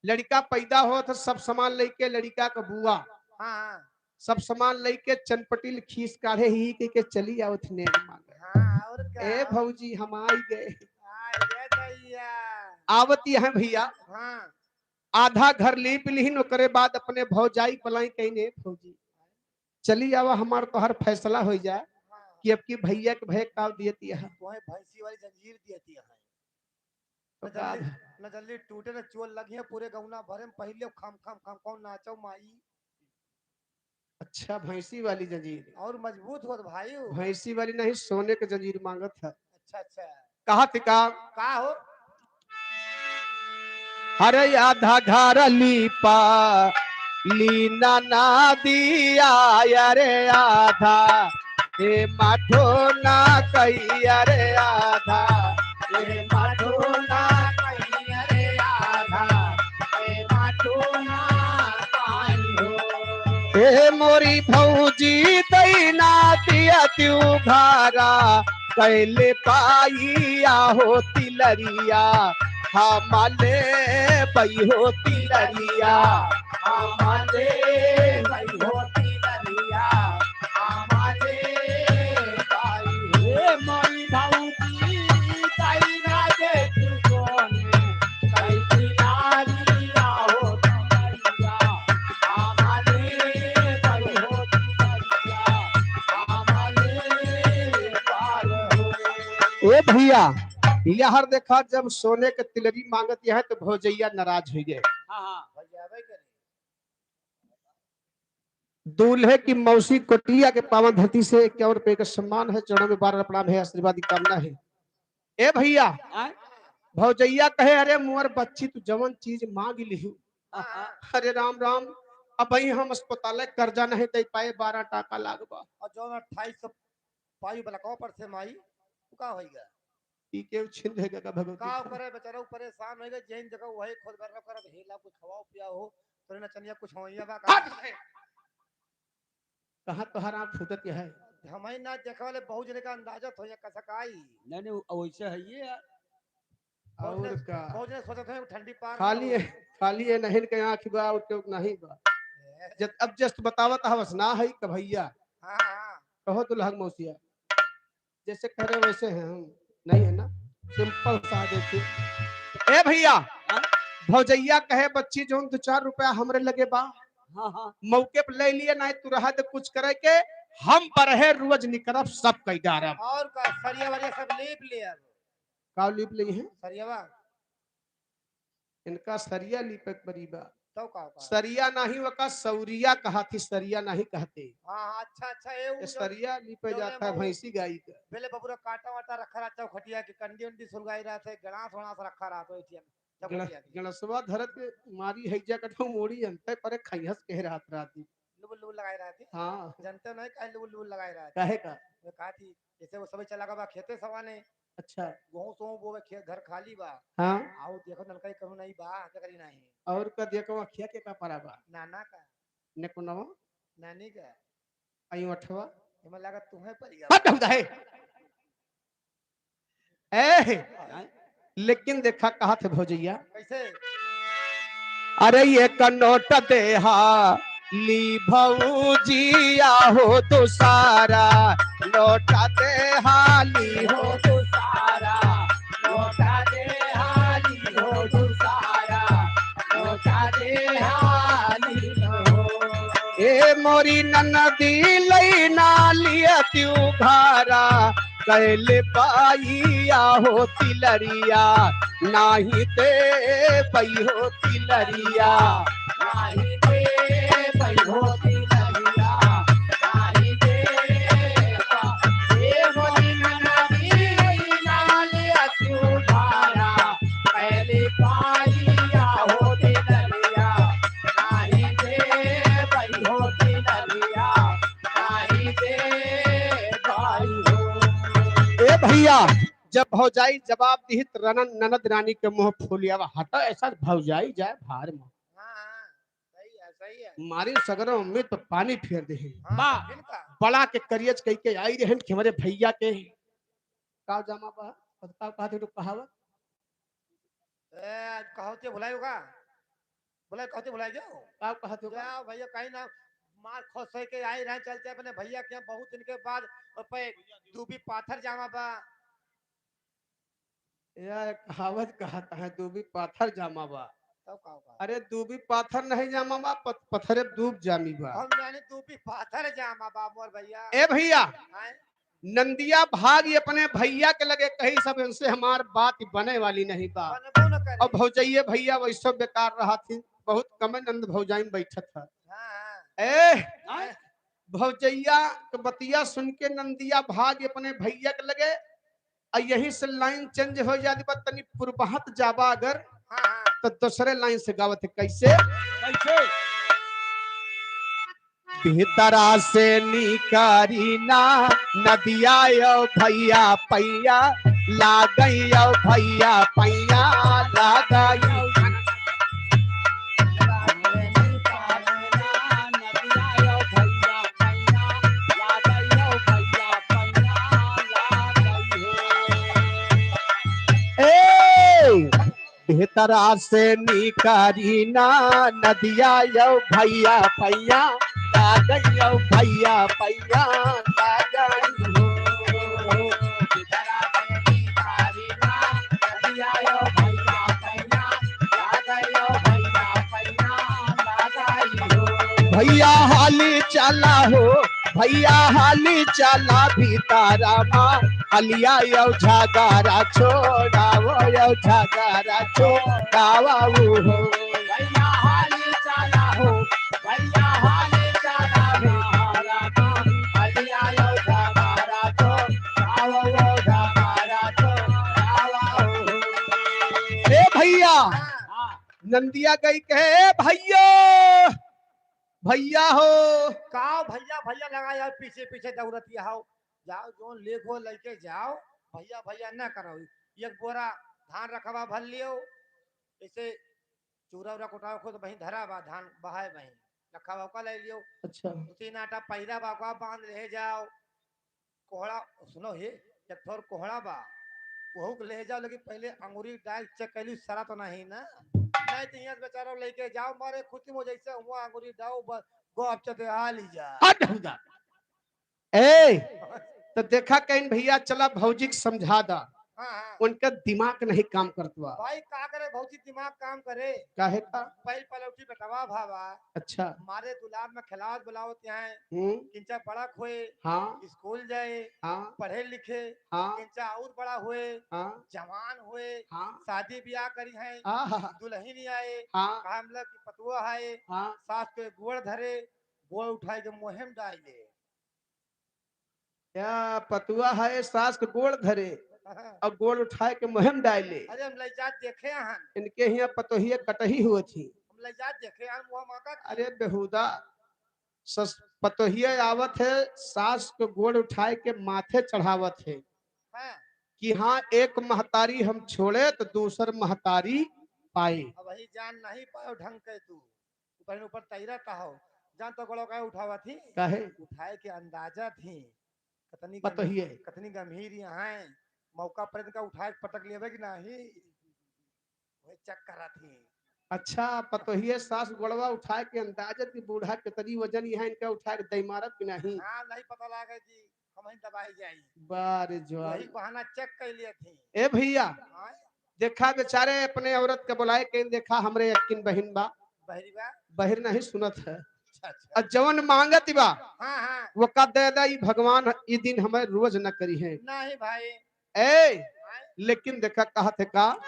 लड़का पैदा होत ह, सब सामान लेके लड़का क बुआ, हाँ, हाँ। सब सामान लेके चनपटिल खीस काढ़े ही के, के चली आवत नेग मांगे। हाँ, और का? ए भौजी, हम आई गए। आई गए दैया। आवत यहाँ भैया, हाँ। आधा घर लीप लिहिन, ओकरे बाद अपने भौजाई क बलाई कहिन, "ए भौजी, चली आवा, हमार तोहर फैसला हो जाए हाँ। कि अब की भैया के भय का दियती है।" वही भैंसी वाली जंजीर दियती है। तो न का जल्दी, न जल्दी टूटे, न चोर लगिहे, पूरे गौना भरे में पहिले खम, खम, खम, कौन नाचो माई। अच्छा, भैंसी वाली जंजीर। और मजबूत होत भाई। भैंसी वाली नहीं, सोने के जंजीर मांगत है। अच्छा, अच्छा। कहा थी का? का हो? अरे आधा घर लीपा लीना ना दिया, अरे आधा ए माठो ना कही, अरे आधा ए माठो ना कही, अरे आधा ए माठो ना कही हो। ए मोरी भौजी दैना दिया त्यू घरा कैले पाइया हो तिलरिया, हमाले बई हो तिलरिया, हमाले बई हो तिलरिया, हमाले बई हो। ए मोरी भौजी दैना दे तू सोने, कई तिलरिया हो तिलरिया, हमाले बई हो तिलरिया, हमाले बई हो। भैया, यहर देखा, जब सोने के तिलरी मांगत है तो भौजैया नाराज होइ गए। हाँ, हाँ। दूल्हे की मौसी कोटिया के पावन धरती से इक्यावन रुपए का सम्मान है, चरणों में बार बार प्रणाम है, आशीर्वाद की कामना है। ए भैया, आय? भौजैया कहे, "अरे मोर बच्ची, तू जवन चीज मांग लिहू।" हाँ, हाँ। अरे राम राम, अबहीं हम अस्पताल कर्जा नहीं दे पाए, बारह टाका लागबा। और जौन अट्ठाईस सौ पाई बलकवा पर से माई, तू का होइगा? ई के छिंद है का भगवती? का करे बेचारा, उ परेशान होइगा, जैन जगह वही खोद कर रख कर, "हे ला कुछ खवाओ पियाओ हो, तोरे नचनिया कुछ होइया बा का?" हट रे। कहाँ तोहार आँख फूटत है? हमही ना देखे वाले बहुत जने का अंदाजत हो या कसकाई। नहीं, नहीं, वो वैसे है ये यार। बहुत और जने, का? बहुत जने सोचत हैं ठंडी पार खाली ना है, हो। खाली है नहीं के आँख बा और क्यों नहीं बा। ए। जब, अब जस्ट बतावत हवस ना है का भैया। हाँ, हाँ। कहो दुल्हन मौसिया। जैसे कह रहे वैसे हैं हम, नहीं है ना, सिंपल सा देखिए। ए भैया, हाँ? भौजैया कहे, "बच्ची, जौन दो चार रुपया हमरे लगे बा, हाँ, हाँ। मौके पर ले लिए, ना तू रहा दे कुछ करे के, हम बरहे रोज निकरब, सब कई डारब।" और का, सरिया वरिया सब लीप ले अब। का लीप ले हैं? सरियावा। इनका सरिया लीपे के बरी बा। तो का, का? सरिया नहीं, वका सौरिया कहा थी, सरिया नहीं कहते। हाँ, हाँ, अच्छा, अच्छा, ए, उ ये जो, सरिया लीपे जो जाता है भैंसी गाई का। पहले बबुरा काटा वाटा रखा रहता, खटिया के कंडी उंडी सुलगाई रहते, गणास वणास रखा रहता, ए टी एम, चौखटिया गण-, के। गणसवा धरत के मारी है जा कटो मोड़ी अंते परे खैहस कह रहत रहती। लुबुल लुबुल लगाई रहती। हाँ। जानते नहीं काहे लुबुल लुबुल लगाई रहती। काहे का? वो कहा थी, जैसे वो सभी चला गवा खेते सवाने। अच्छा। गेहूं सोहूं बोवे, खेत घर खाली बा। हाँ। आओ देखो नलका ही कहूं नहीं बा, जगरी नहीं। और का देखो अखिया के का परा बा? नाना का। ने को नवा? नानी का। आई उठवा? एमे लागत तुम्हें परिया। हट हम जाए। ए, लेकिन देखा कहा थे भौजैया। कैसे? अरे एक नोट देहा ली भौजिया हो दुसारा, नोट देहा ली हो दुसारा, नोट देहा ली हो दुसारा, नोट देहा ली हो। ए मोरी ननदी लई ना लिया त्यू भारा, कैले पाइया हो तिलरिया, नाही दे पई हो तिलरिया, नाही दे पई हो तिलरिया, नाही दे पई। ए मोरी ननदी लाल अचू धारा, कैले पाइया हो तिलरिया, नाही दे पई हो तिलरिया, नाही दे पई हो। ए भैया, जब भौजाई जवाब दिहित रनन ननद रानी के मुंह फूलिया, "हटा ऐसा भौजाई जाए भार में।" हाँ, हाँ, सही है, सही है। मारी सगरो उम्मीद पर पानी फेर देहिन। हाँ, बा, इनका। बड़ा के करियज कई के आई रहन कि हमरे भैया के का जामा बा, का कहत है तो कहावत? ए, कहावते भुलाई होगा। बोला, कहते भुला जाओ। का कहत हो? जाओ भैया, कहीं ना मार खोस होई के आई रहे, चलते अपने भैया के यहाँ बहुत दिन के बाद, और पे दूबी पाथर जामा बा। यार, कहावत कहत है, दूबी पाथर जामा बा। तब का होगा? अरे, दूबी पाथर नहीं जामा बा, पत-, पत्थरे दूब जामी बा। हम जाने दूबी पाथर जामा बा, मोर भैया। ए भैया, आए? नंदिया भाग अपने भैया के लगे कही, "सब इनसे हमार बात बने वाली नहीं बा।" बनबो न करे। और भौजैये भैया वैसो बेकार रहा थी, बहुत कम नंद भौजाई में बैठत है। हाँ, हाँ। ए, आए? भौजैया के बतिया सुन के नंदिया भाग अपने भैया के लगे, और यही से लाइन चेंज हो जाती बा, तनी पुरबहत जाबा अगर, हाँ, हाँ। तो दूसरे लाइन से गावत है, कैसे? कैसे? भीतरा से निकारी ना नदिया यो भैया पैया लागई यो भैया पैया लागई। ए! भीतरा से निकारी ना नदिया यो भैया पैया, लागई यो भैया पैया, लागई हो। भीतरा से निकारी ना नदिया यो भैया पैया, लागई यो भैया पैया, लागई हो। भैया हाली चला हो, भैया हाली चला भीतरा मा, अलिया यो झगड़ा छोड़ावो, यो झगड़ा छोड़ावो हो। भैया हाली चला हो, भैया हाली चला हो। अलिया यो झगड़ा छोड़ावो, यो झगड़ा छोड़ावो हो। ए भैया, हाँ। नंदिया गई कहे, "ए भैया, भैया हो।" का भैया, भैया लगा यार, पीछे पीछे दौड़त ये हो। जाओ, जोन लेख हो लइके जाओ, भैया भैया ना करो। एक बोरा धान रखवा भर लियो, ऐसे चूरा उरा कुटाओ, खुद वहीं धरा बा, धान बहाए वहीं रखा बा, ओका ले लियो। अच्छा। दो तीन आटा पहिरा बा, ओका बांध ले जाओ। कोहड़ा, सुनो हे, एक ठोर कोहड़ा बा, वहू के ले जाओ, लेकिन पहले अंगूरी डाल check कर ली, सरा तो नहीं ना, नहीं तो यहाँ से बेचारा लेके जाओ, मारे खुशी में जैसे हुआ अंगूरी डाओ, ब-, गप चते आ ली जा। हट हम जा। ए, तो देखा कहीं भैया, चला भौजी के समझा दा। हाँ, हाँ। उनका दिमाग नहीं काम करत बा। भाई, का करे भौजी, दिमाग काम करे। काहे का? पहल पलौठी बेटवा भावा। अच्छा। मारे दुलार में खिलावत बुलावत यहाँ। हम्म। किंचा बड़ा होए। हाँ। स्कूल जाए। हाँ। पढ़े लिखे। हाँ। किंचा और बड़ा होए। हाँ। जवान होए। हाँ। शादी ब्याह करी है। हाँ, हाँ, हाँ। दुल्हन आए। हाँ। कहा मतलब कि पतुआ है। हाँ। सास के गोड़ धरे, गोड़ उठाए के मुँहे में डाल दे। या पतुआ है, सास के गोड़ धरे हाँ। और गोड़ उठाए के मुँहे में डाले। अरे हम लइजात देखे हन। इनके हियाँ पतोहिया कटही हुआ थी। हम लइजात देखे हन, मुँह माका की। अरे बेहुदा, सस-, पतोहिया आवत है, सास के गोड़ उठाए के माथे चढ़ावत है हाँ। कि हाँ, एक महतारी हम छोड़े तो दूसर महतारी पाए। अब वही जान नहीं पाओ ढंग के तू। ऊपर ऊपर तैरत हो, जान तो गोड़ो काहे उठावत ही? काहे? उठाए के अंदाजा थी, कतनी गम-, पतोहिए। कतनी गंभीर यहाँ है, मौका पर इनका उठाए के पटक लेवे कि नाही, वही check करत ही। अच्छा, पतोहिए सास गोड़वा उठाए के अंदाजा थी, बूढ़ा कतनी वजन यहाँ इनका उठाए के दई मारत कि नाही? हाँ, नहीं पता लागे जी। हम ही दबाई जाई। बारे जवान। वही बहाना check कर लिए थे। ए भैया, हाँ। देखा बेचारे अपने औरत के बुलाए के, देखा हमरे यकीन बहिन बा। बहिरी बा? बहिर नहीं सुनत है। अच्छा, अच्छा। और जवन मांगत बा, हाँ, हाँ। वो का दे दा, ई भगवान ई दिन हमें रोज न करी है। नहीं भाई। ए, लेकिन देखा कहत है का?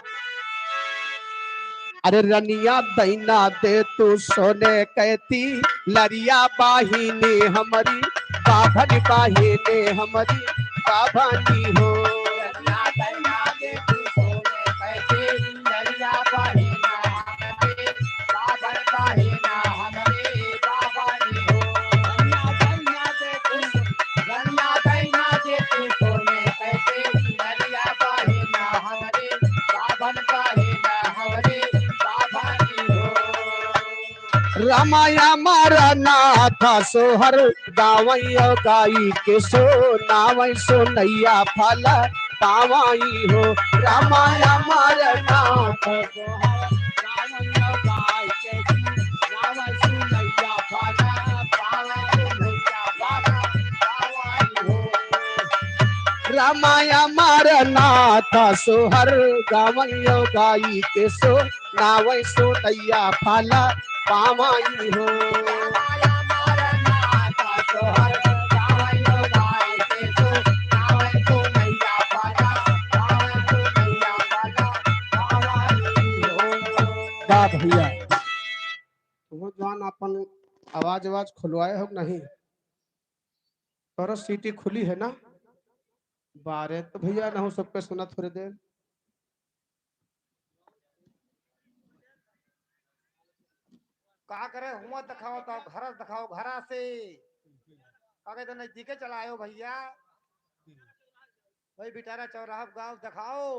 अरे रनिया दैना दे तू सोने कैती, लरिया बाहिनी हमरी, बाभन बाहिनी हमरी, बाभनी हो। रनिया दैना दे तू सोने कैती, लरिया बाहिनी हमरी, बाभन बाहिनी हमरी, बाभनी हो। रनिया दैना दे तू, रनिया दैना दे तू सोने कैती, लरिया बाहिनी हमरी, बाभन बाहिनी हमरी, बाभनी हो। रामाया मारा नाथ सोहर गावैया गाई के सो नावै सोनैया फल पावाई हो। रामाया मारा नाथ सोहर गावैया गाई के सो नावै सोनैया फल पावाई हो। रामाया मारा नाथ सोहर गावैया गाई के सो नावै सोनैया फल पावाई हो। वाह भैया, तुम जान अपन आवाज, आवाज खुलवाए हो कि नहीं? तोरा सीटी खुली है ना? बारे तो भैया ना हो, सबके सुना थोड़े देर। का करे, हुआ दिखाओ तो घर दिखाओ, घरा से। का कहते नजदीके चला आयो भैया। भाई बिटारा चौराहा गाँव दिखाओ।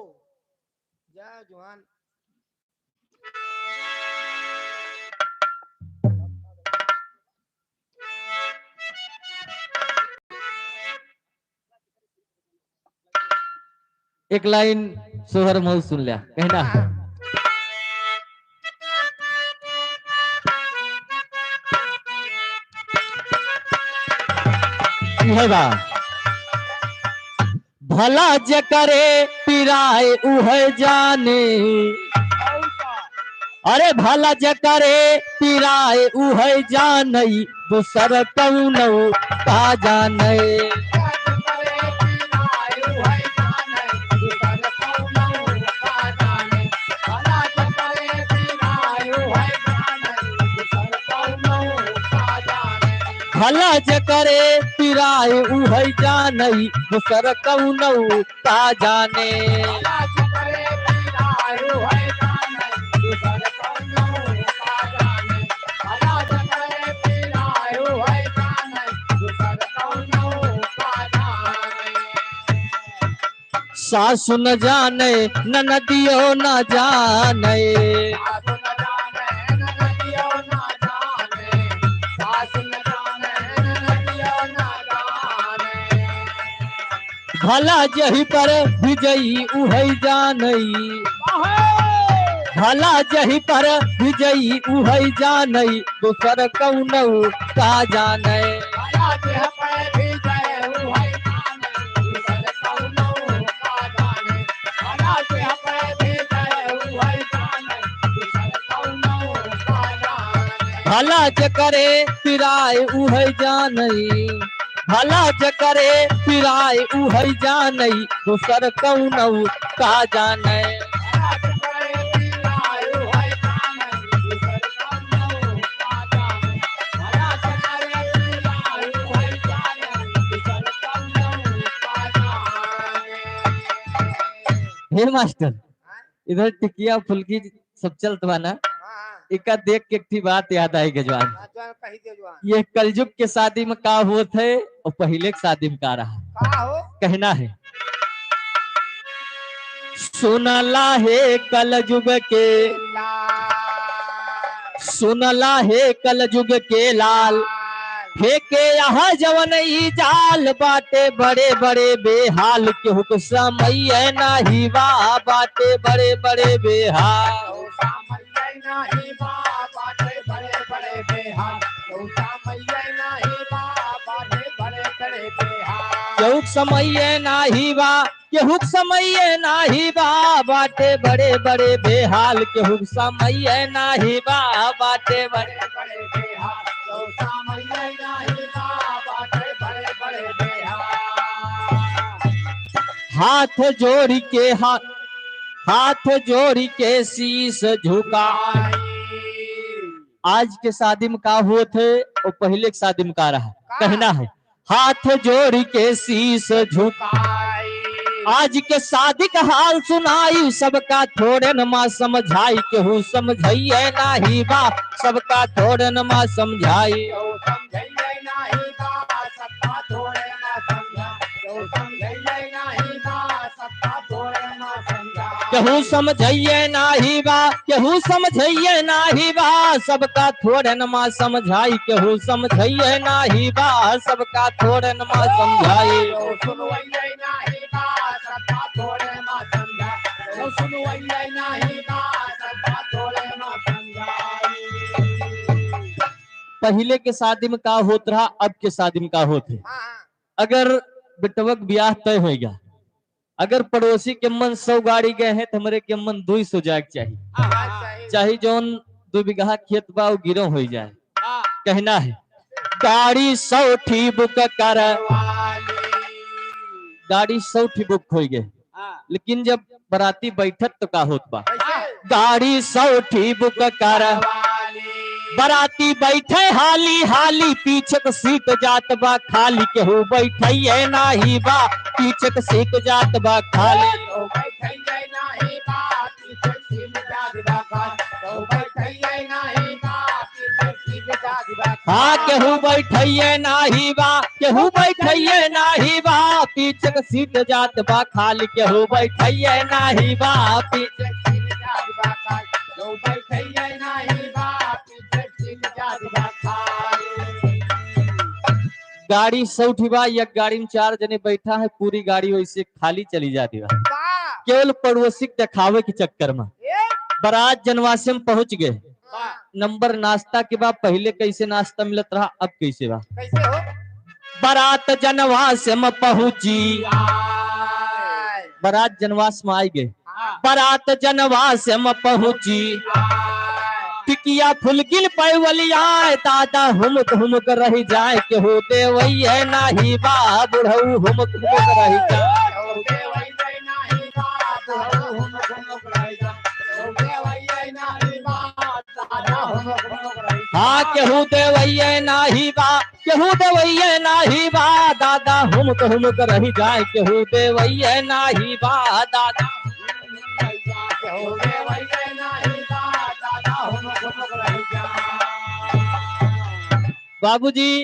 जय जुहान। एक लाइन सोहर मऊ सुन ल्या, कहना। यह बा। भला जकरे पिराए उहै जाने, अरे भला जकरे पिराए उहै जानई, दूसर कौनो का जाने। भला जकरे पिराए उहै जानई, दोसर कउनौ का जाने। सासु न जाने, ननदियो न जाने। भला जही पर भिजई उहै जानई। भला जही पर भिजई उहै जानई, दोसर कउनौ का जाने। भला जकरे पिराए उहै जानई। भला जकरे पिराए उहै जानई, दोसर कउनौ का जाने। हे मास्टर, इधर टिकिया फुल्की सब चलत बा ना, हाँ, हाँ। एका देख के एक ठी बात याद आई गजवान। हाँ, जवान, कही दे जवान। ये कलयुग के शादी में का होत है और पहिले के शादी में का रहा? का हो? कहना है। सुनला हे कलयुग के लाल। सुनला हे कलयुग के लाल। फेंके यहाँ जवन ई जाल, बाटे बड़े बड़े बेहाल, केहू के समइये नाही बा, बाटे बड़े बड़े बेहाल। केहू के समइये नाही बा, केहू के समइये नाही बा, बाटे बड़े बड़े बेहाल, केहू के समइये नाही बा, बाटे बड़े। हाथ जोड़ी के हा-, हाथ जोड़ी के शीश झुकाई। आज के शादी में का होत है और पहिले के शादी में का रहा? का? कहना है। हाथ जोड़ी के शीश झुकाई। आज के शादी का हाल सुनाई, सबका थोड़े न माँ समझाई, केहू समझइये नाही बा, सबका थोड़े न माँ समझाई। केहू समझइये नाही बा, केहू समझइये नाही बा, सबका थोड़े न माँ समझाई, केहू समझइये नाही बा, सबका थोड़े न माँ समझाई। पहिले के शादी में का होत रहा, अब के शादी में का होत है? हाँ, हाँ। अगर बेटवा के बियाह तय होइ गया, अगर पड़ोसी के मन सौ गाड़ी गए हैं, तो हमरे के मन दुई सौ जाए के चाही। हाँ, हाँ, सही। चाहे जौन दो बीघा खेत बा, वो गिरो होइ जाए। हाँ। कहना है, गाड़ी सौ ठी बुक कर, गाड़ी सौ ठी बुक होइ गए। हाँ। लेकिन जब बराती बैठत तो का होत बा? कैसे? गाड़ी सौ ठी बुक कर, बराती बैठे हाली हाली, पीछे के सीट जात बा खाली, केहू बैठइये नाही बा, पीछे के सीट जात बा खाली। हाँ, केहू बैठइये नाही बा, केहू बैठइये नाही बा, पीछे के सीट जात बा खाली, केहू बैठइये नाही बा, पीछे। गाड़ी सौ ठी बा, एक गाड़ी में चार जने बैठा है, पूरी गाड़ी वैसे खाली चली जाती बा। का? केवल पड़ोसी के देखावे के चक्कर में। ए? बारात जनवासे में पहुंच गए। हाँ। नंबर नाश्ता के बा, पहिले कैसे नाश्ता मिलत रहा, अब कैसे बा? कैसे हो? बारात जनवासे में पहुंची। आय। बारात जनवास में आई गए। हाँ। बारात जनवास में पहुंची। आय। टिकिया फुलकिल पैवलिया, दादा हुमुक हुमुक रहि जाए, केहू देवइये नाही बा, बुढ़ऊ हुमुक हुमुक रहि जाए। हाँ, केहू देवैये नाही बा, केहू देवैये नाही बा, दादा हुमक हुमक रहि जाए, केहू देवैये नाही बा, दादा। बाबूजी,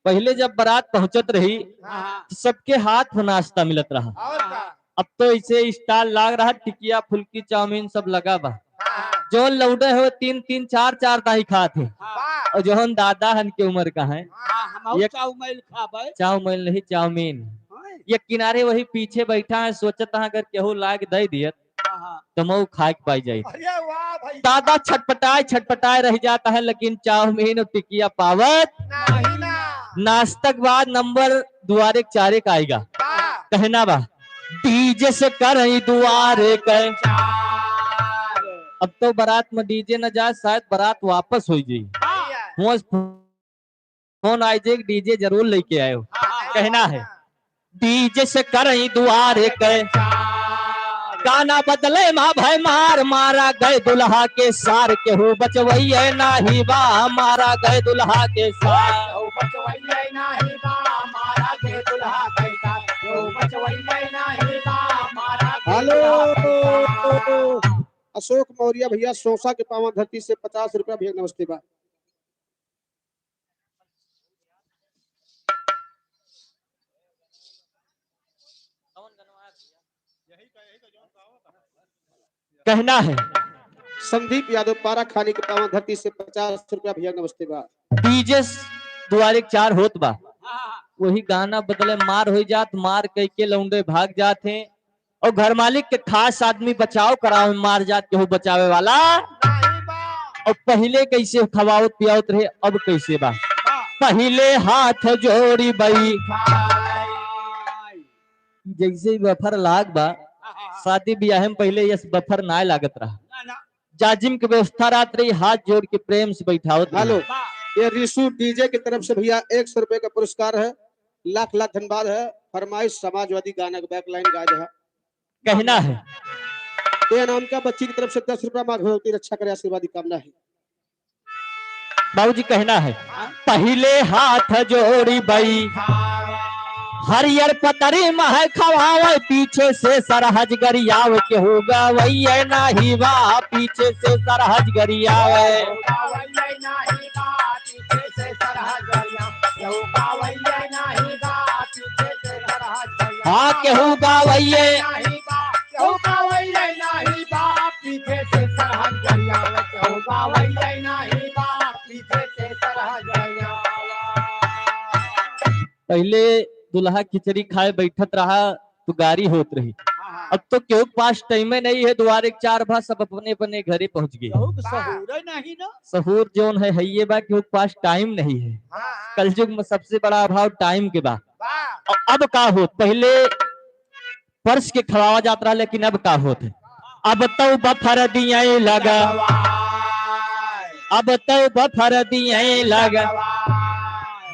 पहिले जब बारात पहुँचत रही, हाँ, हाँ। तो सबके हाथ में नाश्ता मिलत रहा। और का? अब तो ऐसे stall लाग रहा, टिकिया, फुल्की, चाउमीन सब लगा बा। हाँ, हाँ। जौन लौंडे हो, तीन तीन, चार चार दाई खात है। हाँ। और जौन दादा हन के उम्र का है, हाँ, हम ये चाउमीन खाबे। चाउमीन नहीं, चाउमीन। हाँ। ये किनारे वही पीछे बैठा है, सोचत है अगर केहू लाग दे दियत, हाँ, हाँ। तो मऊ खाए के पाई जाई। अरे वाह भाई। दादा छटपटाए छटपटाए रह जाता है, लेकिन चाउमीन और टिकिया पावत नहीं ना। नाश्ता के बाद नंबर दुआरे के चारे का आएगा। वाह। कहना बा, डीजे से करई दुआरे के। अब तो बारात में डीजे न जाए, शायद बारात वापस हो जाई। हाँ। हुआ फोन आए जे डीजे जरूर लेके आयो। हाँ, हाँ, कहना है, हाँ। डीजे से करई दुआरे के, गाना बदले मा भय मार, मारा गए दुल्हा के सार, केहू बचवैये नाही बा, मारा गए दुल्हा के सार। केहू बचवैये नाही बा, मारा गए दुल्हा के सार, केहू बचवैये नाही बा, मारा गए हेलो। दुल्हा के सार। अशोक मौर्य भैया, सौसा के पावन धरती से पचास रुपया भैया, नमस्ते बा। कहना है। संदीप यादव पारा खानी के पावन धरती से पचास रुपया भैया, नमस्ते बा। डीजे दुआरे चार होत बा, वही गाना बदले मार हो जात, मार कह के लौंडे भाग जात हैं। और घर मालिक के खास आदमी बचाव करावे, मार जात केहू बचावे वाला। नहीं बा। और पहिले कैसे खवावत पियावत रहे, अब कैसे बा? बा। पहिले हाथ जोड़ी बई। भाई। जैसे ही बफर लाग बा, हाँ, हाँ, हाँ। शादी ब्याह में पहिले यस बफर ना लागत रहा। ना, ना। जाजिम के व्यवस्था रात रही, हाथ जोड़ के प्रेम से बैठावत रही। हेलो, बा। ये रिशु डीजे की तरफ से भैया एक सौ रुपए का पुरस्कार है। लाख लाख धन्यवाद है। फरमाइश समाजवादी गाना के बैक लाइन गाए है। कहना है। ये अनामिका बच्ची की तरफ से दस रुपया माँ भगवती रक्षा करे, आशीर्वाद की कामना है। बाबूजी कहना है, पहिले हाथ जोड़ी बई, हरियर पतरी मह खवावे, पीछे से सरहज गरियावे, केहू गवैये नाही बा, पीछे से सरहज गरियावे। हाँ, केहू गवैये। पहिले दुल्हा खिचड़ी खाए बैठत रहा तो गारी होत रही। हाँ, हाँ। अब तो केहू के पास टाइमे नहीं है, दुआरे के चार भा सब अपने अपने घरे पहुँच गए। केहू के सहूरे नहीं ना। सहूर जौन है, हइये बा, केहू के पास टाइम नहीं है। हाँ, हाँ। कलयुग में सबसे बड़ा अभाव टाइम के बा। बा। और अब का होत, पहिले परस के खवावा जात रहा, लेकिन अब का होत है? अब तो बफर दिए लगा, अब तो बफर दिए लगा।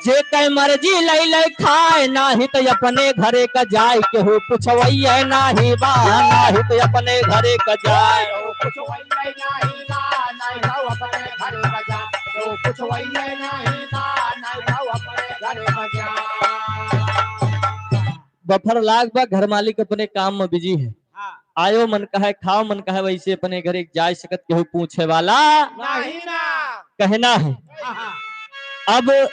जे कै मर्जी लई लई खाए, नाही तो अपने घरे का जाए, केहू पुछवैये नाही बा, नाही तो अपने घरे का जाए। बफर लाग बा, घर मालिक अपने काम में बिजी है। हाँ। आयो मन कहे, खाओ मन कहे, वैसे अपने घरे जाए सकत, केहू पूछे वाला नहीं ना। कहना है। हाँ, हाँ। अब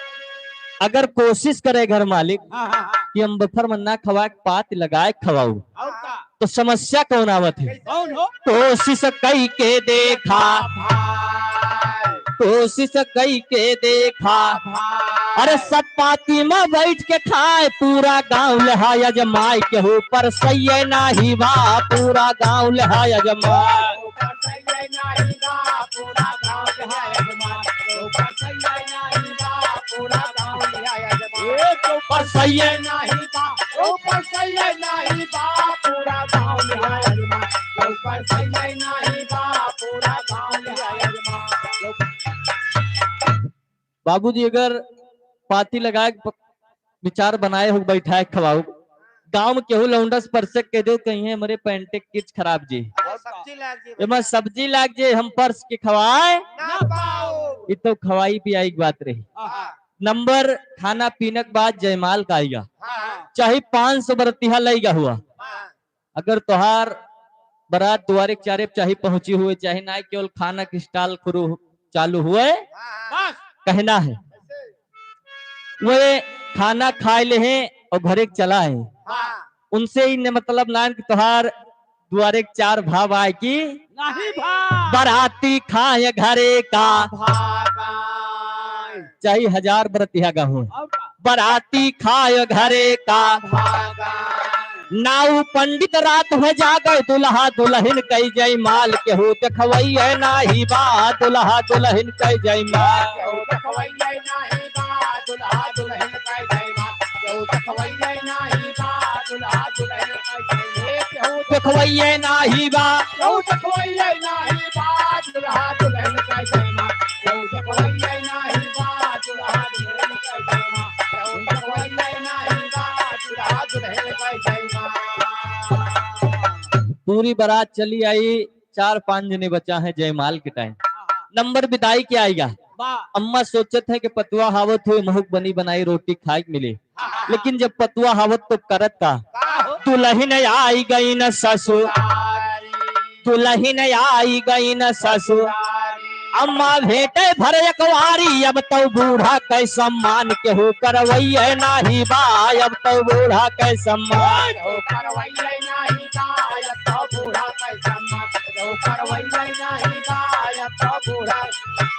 अगर कोशिश करे घर मालिक हाँ, हाँ, हाँ। कि हम बफर में ना खवाए, पात लगाए खवाऊ, और का? तो समस्या कौन आवत है? कौन हो? कोशिश कई के देखा, भाई। कोशिश कई के देखा। भाई। अरे सब पाती में बैठ के खाए, पूरा गाँव लेहा अजमाए, केहू परसैये नाही बा, पूरा गाँव लेहा अजमाए। बाबूजी अगर पाती लगाए के प-, विचार बनाए हो, बैठाए के खवाओ, गाँव में केहू लौंडा से परसे के कह दो, कहीं हमरे पैंटे के किच खराब जी। सब्जी लाग जे एमा भैया। सब्जी लाग जे, हम परस के खवाए। ना पाओ। ई तो खवाई पियाई के बात रही। हाँ। नंबर खाना पीना के बाद जयमाल का आइगा। हाँ। चाहे पाँच सौ बरतिहा लइगा हुआ। हाँ। अगर तोहार बरात दुआरे के चारे चाहे पहुंची हुए, चाहे ना केवल खाना के स्टॉल खुरू चालू हुए, हाँ। कहना है। वे खाना खाए ले हैं और घरे के चला है। हाँ। उनसे ही ने मतलब ना कि तोहार दुआरे के चार भाव आए कि नहीं भाव। बराती खाए घरे का भाव आए। चाहे हजार बरतिहा गा हो। और का? बराती खाए घरे का भाव आए। नाऊ पंडित रात में जागे, दुल्हा दुल्हन कई जयमाल, केहू देखवैये नाही बा, दुल्हा दुल्हन कई जयमाल। केहू देखवैये नाही बा, दुल्हा दुल्हन कई जयमाल। केहू देखवैये नाही बा, दुल्हा दुल्हन कई जयमाल। केहू देखवैये नाही बा। केहू देखवैये नाही बा, दुल्हा दुल्हन कई जयमाल। केहू देखवैये नाही बा, दुल्हा दुल्हन कई जयमाल। केहू देखवैये नाही बा, दुल्हा दुल्हन कई जयमाल। पूरी बारात चली आई, चार पांच जने बचा है जयमाल के टाइम। नंबर बिदाई के आइगा। वाह। अम्मा सोचत है कि पतुआ हावत हुए महूक बनी बनाई रोटी खाए के मिले। हाँ, हाँ, हाँ। लेकिन जब पतुआ हावत तो करत का? का हो? दुल्हन आई गई न ससुर। दुल्हन आई गई न ससुर। अम्मा भेटे भर एकवारी, अब तो बूढ़ा कै सम्मान केहू करवैये नाही बा, अब तो बूढ़ा कै सम्मान। केहू करवैये नाही बा, अब तो बूढ़ा कै सम्मान। केहू करवैये नाही बा, अब तो बूढ़ा।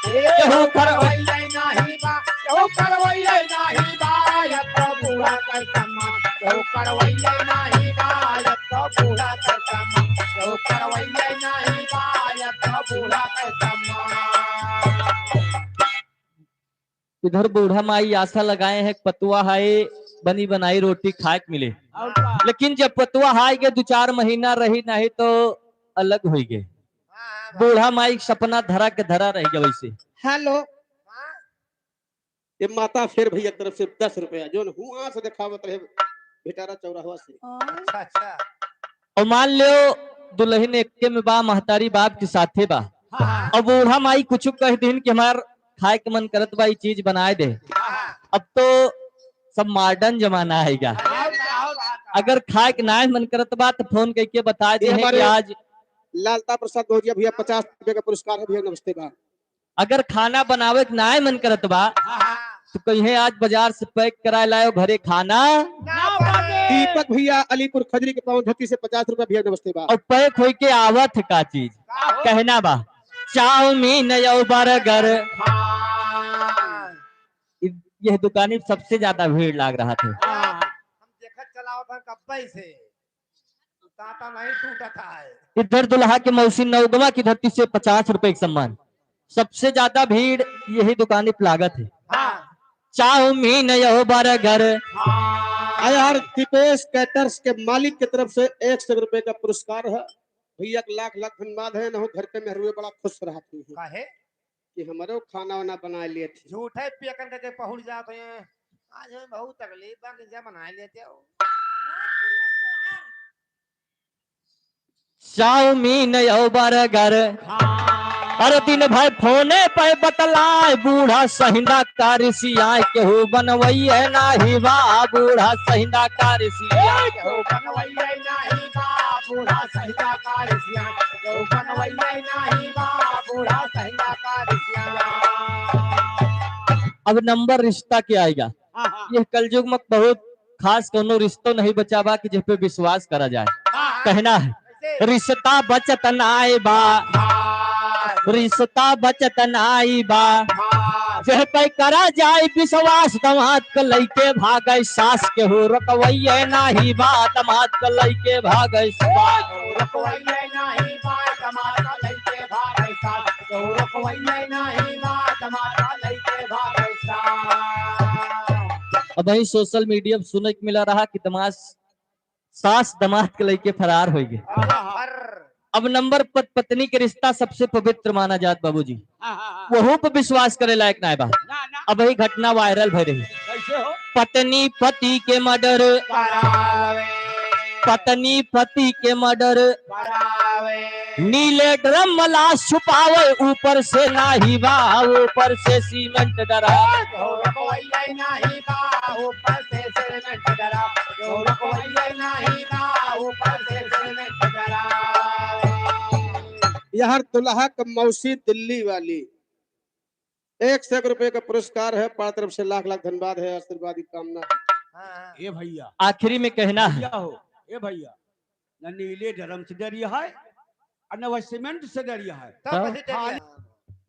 केहू करवैये नाही बा, केहू करवैये नाही बा, अब तो बूढ़ा कै सम्मान। केहू करवैये नाही बा, अब तो बूढ़ा कै सम्मान। केहू करवैये नाही बा, अब तो बूढ़ा कै सम्मान। इधर बूढ़ा माई आशा लगाए हैं, पतुआ हाय बनी बनाई रोटी खाए के मिले। और का? लेकिन जब पतुआ हाय के दो चार महीना रही नहीं तो अलग होई गए। हाँ, हाँ, बूढ़ा माई के सपना धरा के धरा रह गए वैसे। हेलो। ये माता फेर भैया की तरफ से दस रुपया, जोन हुआ से देखावत रहे भिटारा चौराहा से। अच्छा, अच्छा। और मान लो दुल्हन एक्के में बा, महतारी बाप के साथे बा। हाँ, हाँ। और बूढ़ा माई कुछ कह दिन कि हमार खाए के मन करत बा, ई चीज बनाए दे। हाँ, हाँ। अब तो सब मॉडर्न जमाना है क्या? हाँ, हाँ, हाँ। अगर खाए के नाय मन करत बा तो फोन करके बता दे ये हैं कि हमारे आज लालता प्रसाद भौजिया भैया पचास रुपये का पुरस्कार है भैया, नमस्ते बा। अगर खाना बनावे के नाय मन करत बा, हाँ, हाँ। तो कहिए आज बाजार से पैक कराए लायो घरे खाना। ना बने। दीपक भैया अलीपुर खजरी के पावन धरती से पचास रुपया भैया, नमस्ते बा। और पैक होई के आवत है का चीज? का हो? कहना बा, चाउमीन और बर्गर। हाँ। इ-, यह दुकानी सबसे ज्यादा भीड़ लाग रहा था। हाँ। हम देखत चलावत हन कब्बे से। ताता नहीं टूटत है। इधर दुल्हा के मौसी नौगवा की धरती से पचास रुपए के सम्मान। सबसे ज्यादा भीड़ यही दुकानी पे लागत है। हाँ। चाउमीन यो बर्गर। हाँ। आ यार, दीपेश कैटर्स के मालिक की तरफ से एक सौ रुपए का पुरस्कार है। भैया के लाख लाख धन्यवाद है, न हो घर के मेहरुए बड़ा खुश रहत हैं। काहे? कि हमरो खाना वाना बनाए लिए थे। झूठे पियकन करके पहुड़ जात हैं। आज हमें बहुत तकलीफ बा कि जा बनाए लेते हो। चाउमीन यो बर्गर। हाँ। अरे दिन भर फोने पे बतलाए, बूढ़ा सहिंदा का रिसियाए, केहू बनवैये नाही बा, बूढ़ा सहिंदा का रिसियाए। केहू बनवैये नाही बा, बूढ़ा सहिंदा का रिसियाए। केहू बनवैये नाही बा, बूढ़ा सहिंदा का रिसियाए। अब नंबर रिश्ता के आएगा। हाँ, हाँ। ये कलयुग में बहुत खास कोनो रिश्तो नहीं बचा बा कि जिस पे विश्वास करा जाए। हाँ, हाँ। कहना है, कैसे? रिश्ता बचत नाई बा, हाँ। रिश्ता बचत नाई बा। हाँ। जेह पे करा जाए विश्वास, दमाद के लइके भागे सास, केहू रोकवैये नाही बा, दमाद के लइके भागे सास। रोकवैये नाही बा, दमाद के लइके भागे सास। केहू रोकवैये नाही बा, दमाद के लइके भागे सास। अबहीं social media पे सुने के मिला रहा कि दमाद, सास दमाद के लइके फरार होइ गए। हाँ, हाँ, हाँ। अब नंबर पत-, पत्नी के रिश्ता सबसे पवित्र माना जात बाबूजी। हाँ, हाँ, हाँ। वहू पे विश्वास करे लायक नाय बा। ना, ना। अबहीं घटना viral भई रही। कैसे हो? पत्नी पति के murder। करावे। पत्नी पति के murder। करावे। नीले ड्रम लाश छुपावे, ऊपर से नाही बा, ऊपर से सीमेंट डरा। केहू रोकवैया नाही बा, ऊपर से सीमेंट डरा। केहू रोकवैया नाही बा, ऊपर से सीमेंट डरा। यार दुल्हा क मौसी दिल्ली वाली, एक सौ एक रुपये का पुरस्कार है, पाँच तरफ से लाख लाख धन्यवाद है, आशीर्वाद की कामना है। हाँ, हाँ। ए भैया, आखिरी में कहना है। भैया हो, ए भैया, ना नीले ड्रम से डरी है, और ना वह सीमेंट से डरी है। तब तब? कैसे डरी है?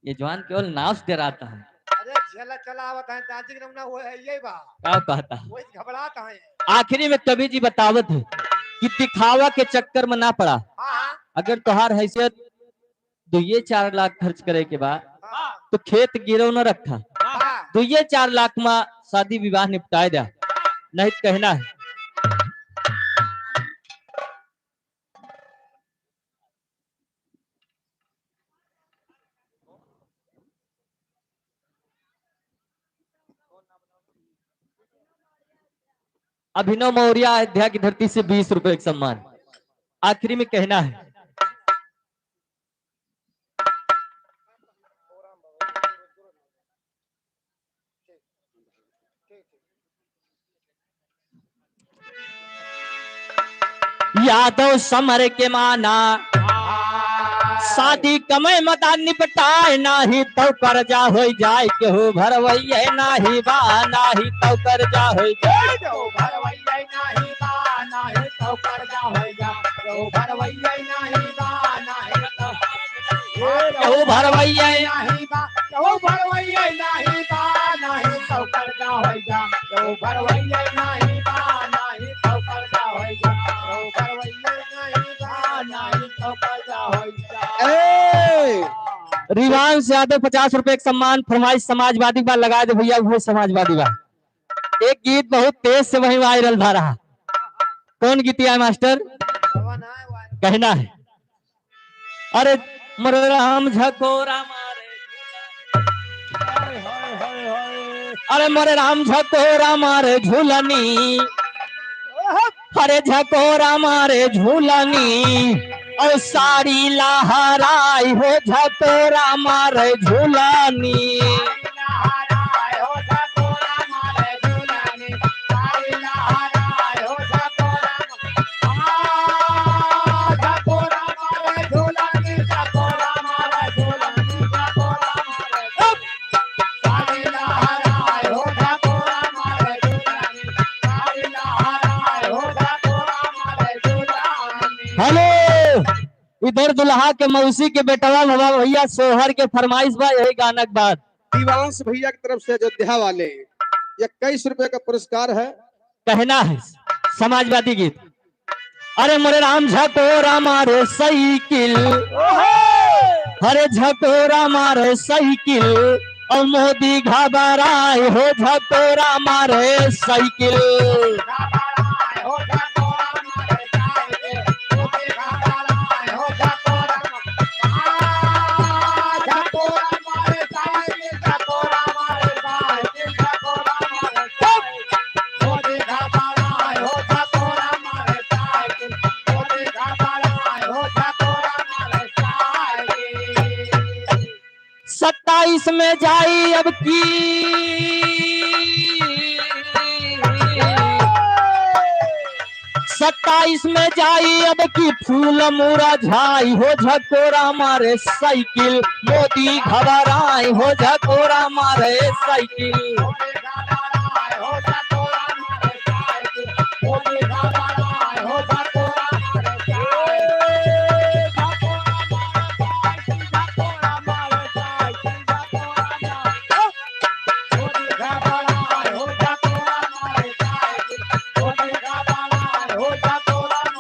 ये जवान केवल नाव से डराता है। अरे झेला चलावत है, दादी के नमूना वो है, यही बा। का कहता है? वही घबराता है। आखिरी में कवि जी बतावत है कि दिखावा के चक्कर में ना पड़ा। हाँ, हाँ। अगर तोहार हैसियत दुइये चार लाख खर्च करे के बा, हाँ। तो खेत गिरव न रखा। हाँ। दुइये चार लाख मा शादी विवाह निपटाए द्या, नहीं तो कहना है। अभिनव मौर्य अयोध्या की धरती से बीस रुपए का सम्मान। आखिरी में कहना है। यादव समर के माना, शादी कमई मता निपटाए, नाही तौ कर्जा होइ जाए, केहू भरवैये नाही बा, नाही तौ कर्जा होइ जाए। केहू भरवैये नाही बा, नाही तौ कर्जा होइ जाए, केहू भरवैये नाही बा, नाही तौ, केहू भरवैये नाही बा, केहू भरवैये नाही बा, नाही तौ कर्जा होइ जाए, केहू भरवैये नाही बा, नाही तौ कर्जा होइ जाए, केहू भरवैये नाही बा, नाही तौ कर्जा होइ जाए। ए, रिवांश यादव पचास रुपए के सम्मान, फरमाइश समाजवादी बा, लगा दे भैया, वो समाजवादी बा। एक गीत बहुत तेज से वही वायरल भा रहा। कौन गीतिया है मास्टर? कहना है। अरे मोरे राम झकोरा मारे, अरे मोरे राम झकोरा मारे झूलनी, अरे झकोरा मारे झूलनी, और साड़ी लहराई हो झकोरा मारे झूलनी। हेलो, इधर दुल्हा के मौसी के बेटवा भवा भैया सोहर के फरमाइश बा यही गाना के बाद। दीवांश भैया की तरफ से अयोध्या वाले इक्कीस रुपए का पुरस्कार है। कहना है समाजवादी गीत। अरे मोरे राम झकोरा मारे साइकिल, अरे झकोरा मारे साइकिल, और मोदी घबराए हो झकोरा मारे साइकिल। सत्ताईस में जाई अब की, सत्ताईस में जाई अब की फूल मुरझाई हो झकोरा मारे साइकिल, मोदी घबराए हो झकोरा मारे साइकिल।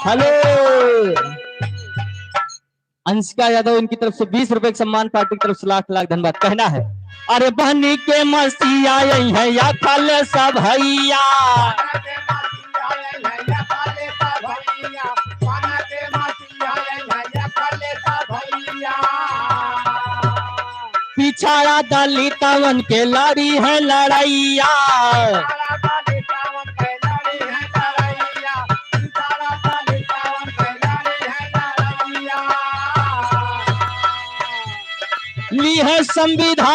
हेलो, अंशिका यादव इनकी तरफ से बीस रुपए का सम्मान, पार्टी की तरफ से लाख लाख धन्यवाद। कहना है, अरे बहनी के मसीहा आई है या खल सब भैया, पिछड़ा दलितवन के लड़ी है लड़ैया। ली है संविधान,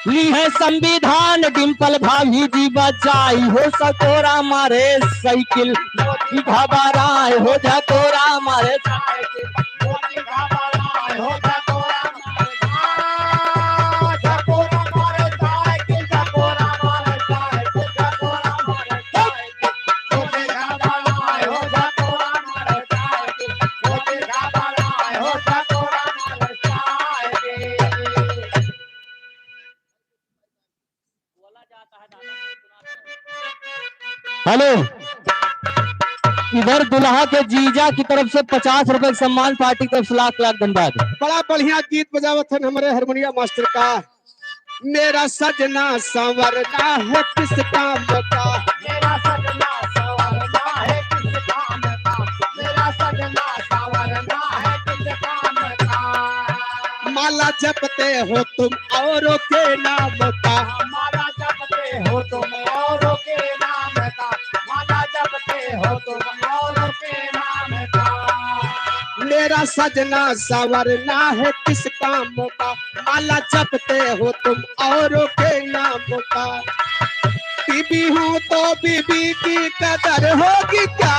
ली है संविधान, डिंपल भाभी जी बचाई हो सकोरा मारे साइकिल, मोती घबराए हो झकोरा मारे साइकिल, मोती घबराए हो झकोरा मारे साइकिल, झकोरा मारे साइकिल, झकोरा मारे साइकिल, झकोरा मारे साइकिल। हेलो, इधर दुल्हा के जीजा की तरफ से पचास रुपए का सम्मान, पार्टी की तरफ से लाख लाख धन्यवाद। बड़ा बढ़िया गीत बजावत हन हमरे हारमोनिया मास्टर का। मेरा सजना संवरना है किस काम का? मेरा सजना संवरना है किस काम का? मेरा सजना संवरना है किस काम का? माला जपते हो तुम औरों के नाम का। माला जपते हो तुम औरों के नाम का। माला जपते हो तुम औरों के नाम का। मेरा सजना संवरना है किस काम का? माला जपते हो तुम औरों के नाम का। बीबी हूँ तो बीबी की कदर होगी क्या?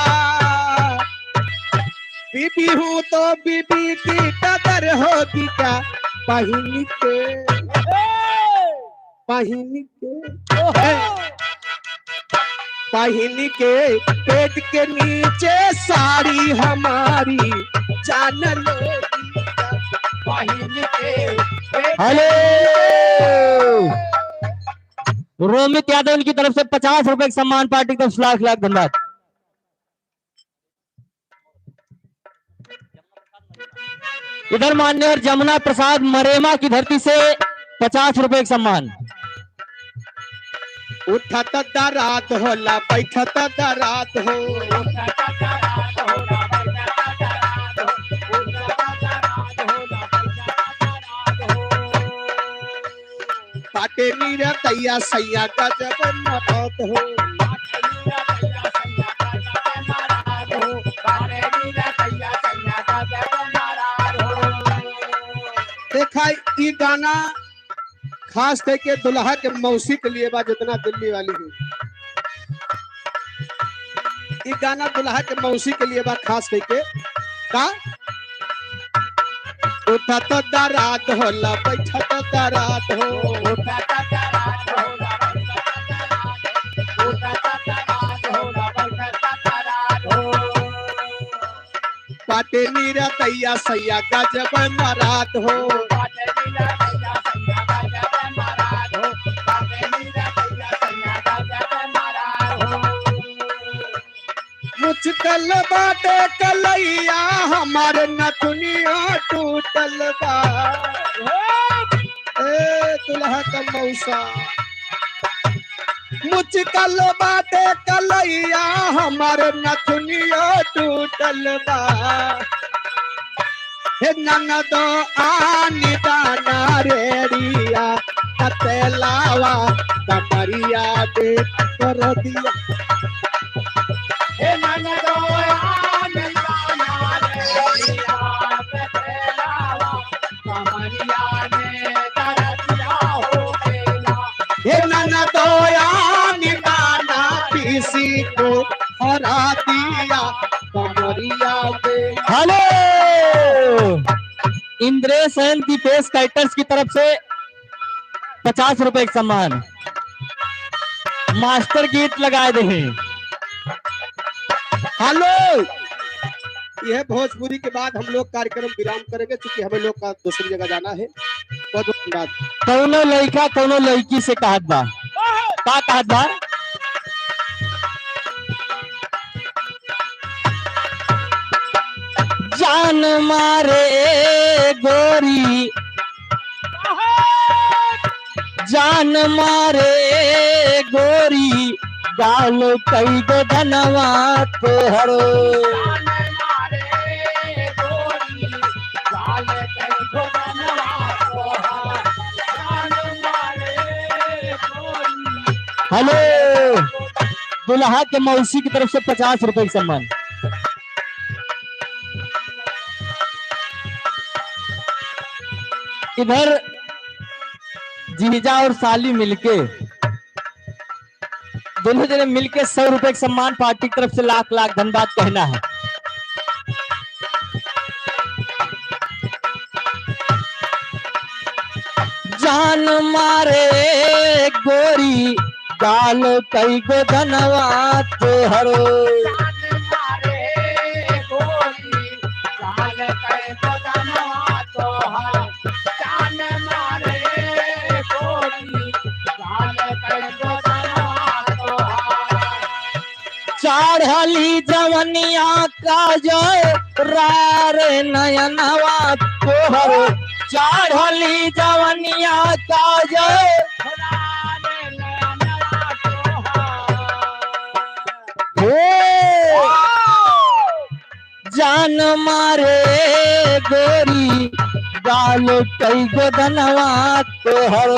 बीबी हूँ तो बीबी की कदर होगी क्या? पहन के, पहन के, पहन के पेट के नीचे साड़ी हमारी जान लोगी क्या? पहन के पेट हेलो, रोमित यादव इनकी तरफ से पचास रुपए का सम्मान, पार्टी की तरफ से लाख लाख धन्यवाद। इधर मान्यवर जमुना प्रसाद मरेमा की धरती से पचास रुपए का सम्मान। उठत दरात होला, बैठत दरात हो। बाटे निरतैया सैया गजब मरद हो। देखा, ई गाना खास करके दुल्हा के मौसी के लिए बा, जितना दिल्ली वाली हो। ई गाना दुल्हा के मौसी के लिए बा खास करके। का? उठत दरात होला, बैठत दरात हो। उठत दरात होला, बैठत दरात हो। उठत दरात होला, बैठत दरात हो। बाटे निरतैया सैया गजब मरात हो। बाटे निरतैया सैया गजब मरात हो। बाटे निरतैया सैया गजब मरात हो। मुचकल बाटे कलैया, हमार नथुनिया टूटल बा। ए दुल्हा का मौसा, मुचकल बाटे कलैया, हमार नथुनिया टूटल बा। हे ननदो आनी दाना रेड़िया, पतेलावा कमरिया दे कर दिया। हे ननदो आनी दाना रेड़िया, पतेलावा कमरिया में दरदिया हो गेला। हे ननदो आनी दाना पीसी को हरा दिया कमरिया में। हेलो, इंद्रेश and दीपेश कैटर्स की तरफ से पचास रुपए का सम्मान। मास्टर गीत लगाए दे हैं। हेलो, यह भोजपुरी के बाद हम लोग कार्यक्रम विराम करेंगे, चूंकि हमें लोग का दूसरी जगह जाना है। बहुत बहुत धन्यवाद। कौनो लइका कौनो लइकी से कहत बा, का कहत बा? जान मारे गोरी, जान मारे गोरी, गाल कई गो धनवा तोहरो। हेलो, दुल्हा के मौसी की तरफ से पचास रुपए का सम्मान। इधर जीजा और साली मिलके, दोनों जने मिलके सौ रुपए के सम्मान पार्टी की तरफ से लाख लाख धन्यवाद कहना है। जान मारे गोरी गाल कई गो दनवा तोहर। जान मारे गोरी गाल कई गो दनवा तोहर। जान मारे गोरी गाल कई गो दनवा तोहर। चढ़ली जवनिया काजरा रे नयनवा तोहर, चढ़ली जवनिया काजरा रे नयनवा तोहर। हे जान मारे गोरी गाल कई गो दनवा तोहर।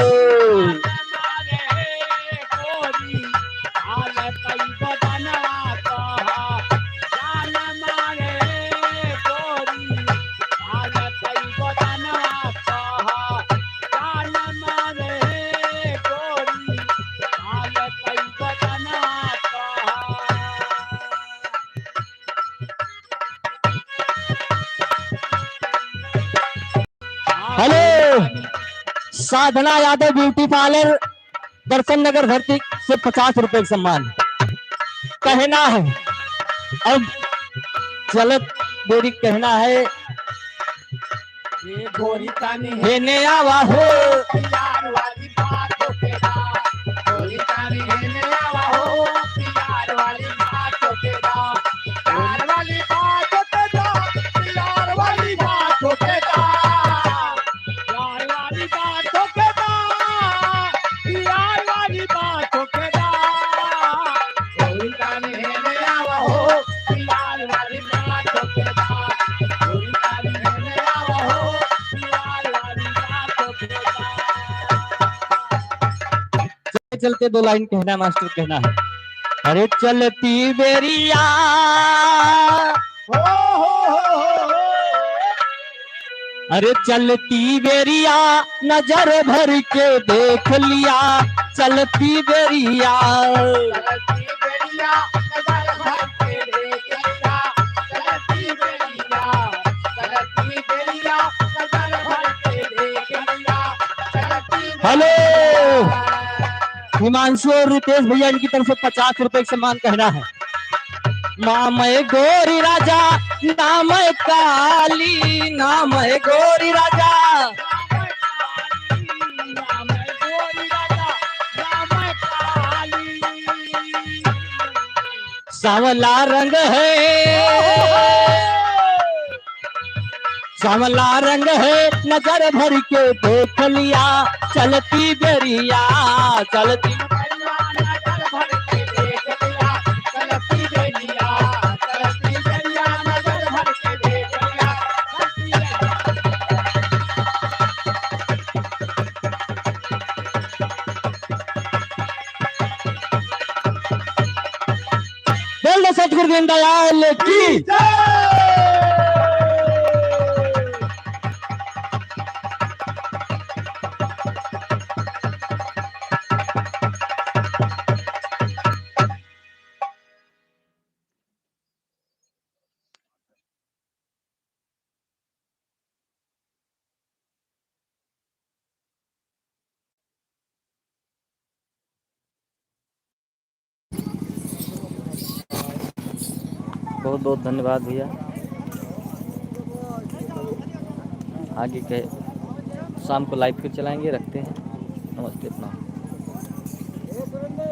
हेलो, साधना यादव ब्यूटी पार्लर, दर्शन नगर धरती से पचास रुपए का सम्मान। कहना है, अब चलत देरी कहना है, ये गोरी तानी हेने आवा हो। प्यार वाली बात हो के दा। गोरी तानी हेने आवा हो। प्यार वाली बात हो के दा। प्यार वाली बात हो के दा। प्यार वाली बात हो के दा। प्यार वाली बात हो के दा। प्यार वाली बात हो के दा। गोरी तानी हेने आवा हो। प्यार वाली बात हो के दा। गोरी तानी हेने आवा हो। चलते चलते दो लाइन कहना मास्टर, कहना है। अरे चलती बेरिया, हो, हो, हो, हो, हो। अरे चलती बेरिया नजर भर के देख लिया, चलती बेरिया। चलती बेरिया नजर भर के देख लिया, चलती बेरिया, चलती बेरिया नजर भर के देख लिया। हेलो, हिमांशु और रितेश भैया, इनकी तरफ से पचास रुपए का सम्मान कहना है। नाम है गोरी राजा, नाम है काली, नाम है गोरी राजा। सांवला रंग है, सांवला रंग है, नजर भर के देख लिया, चलती बेरिया, चलती। बोल दो सतगुरु दीनदयाल की। बहुत बहुत धन्यवाद भैया। आगे के शाम को लाइव फिर चलाएंगे। रखते हैं। नमस्ते, प्रणाम।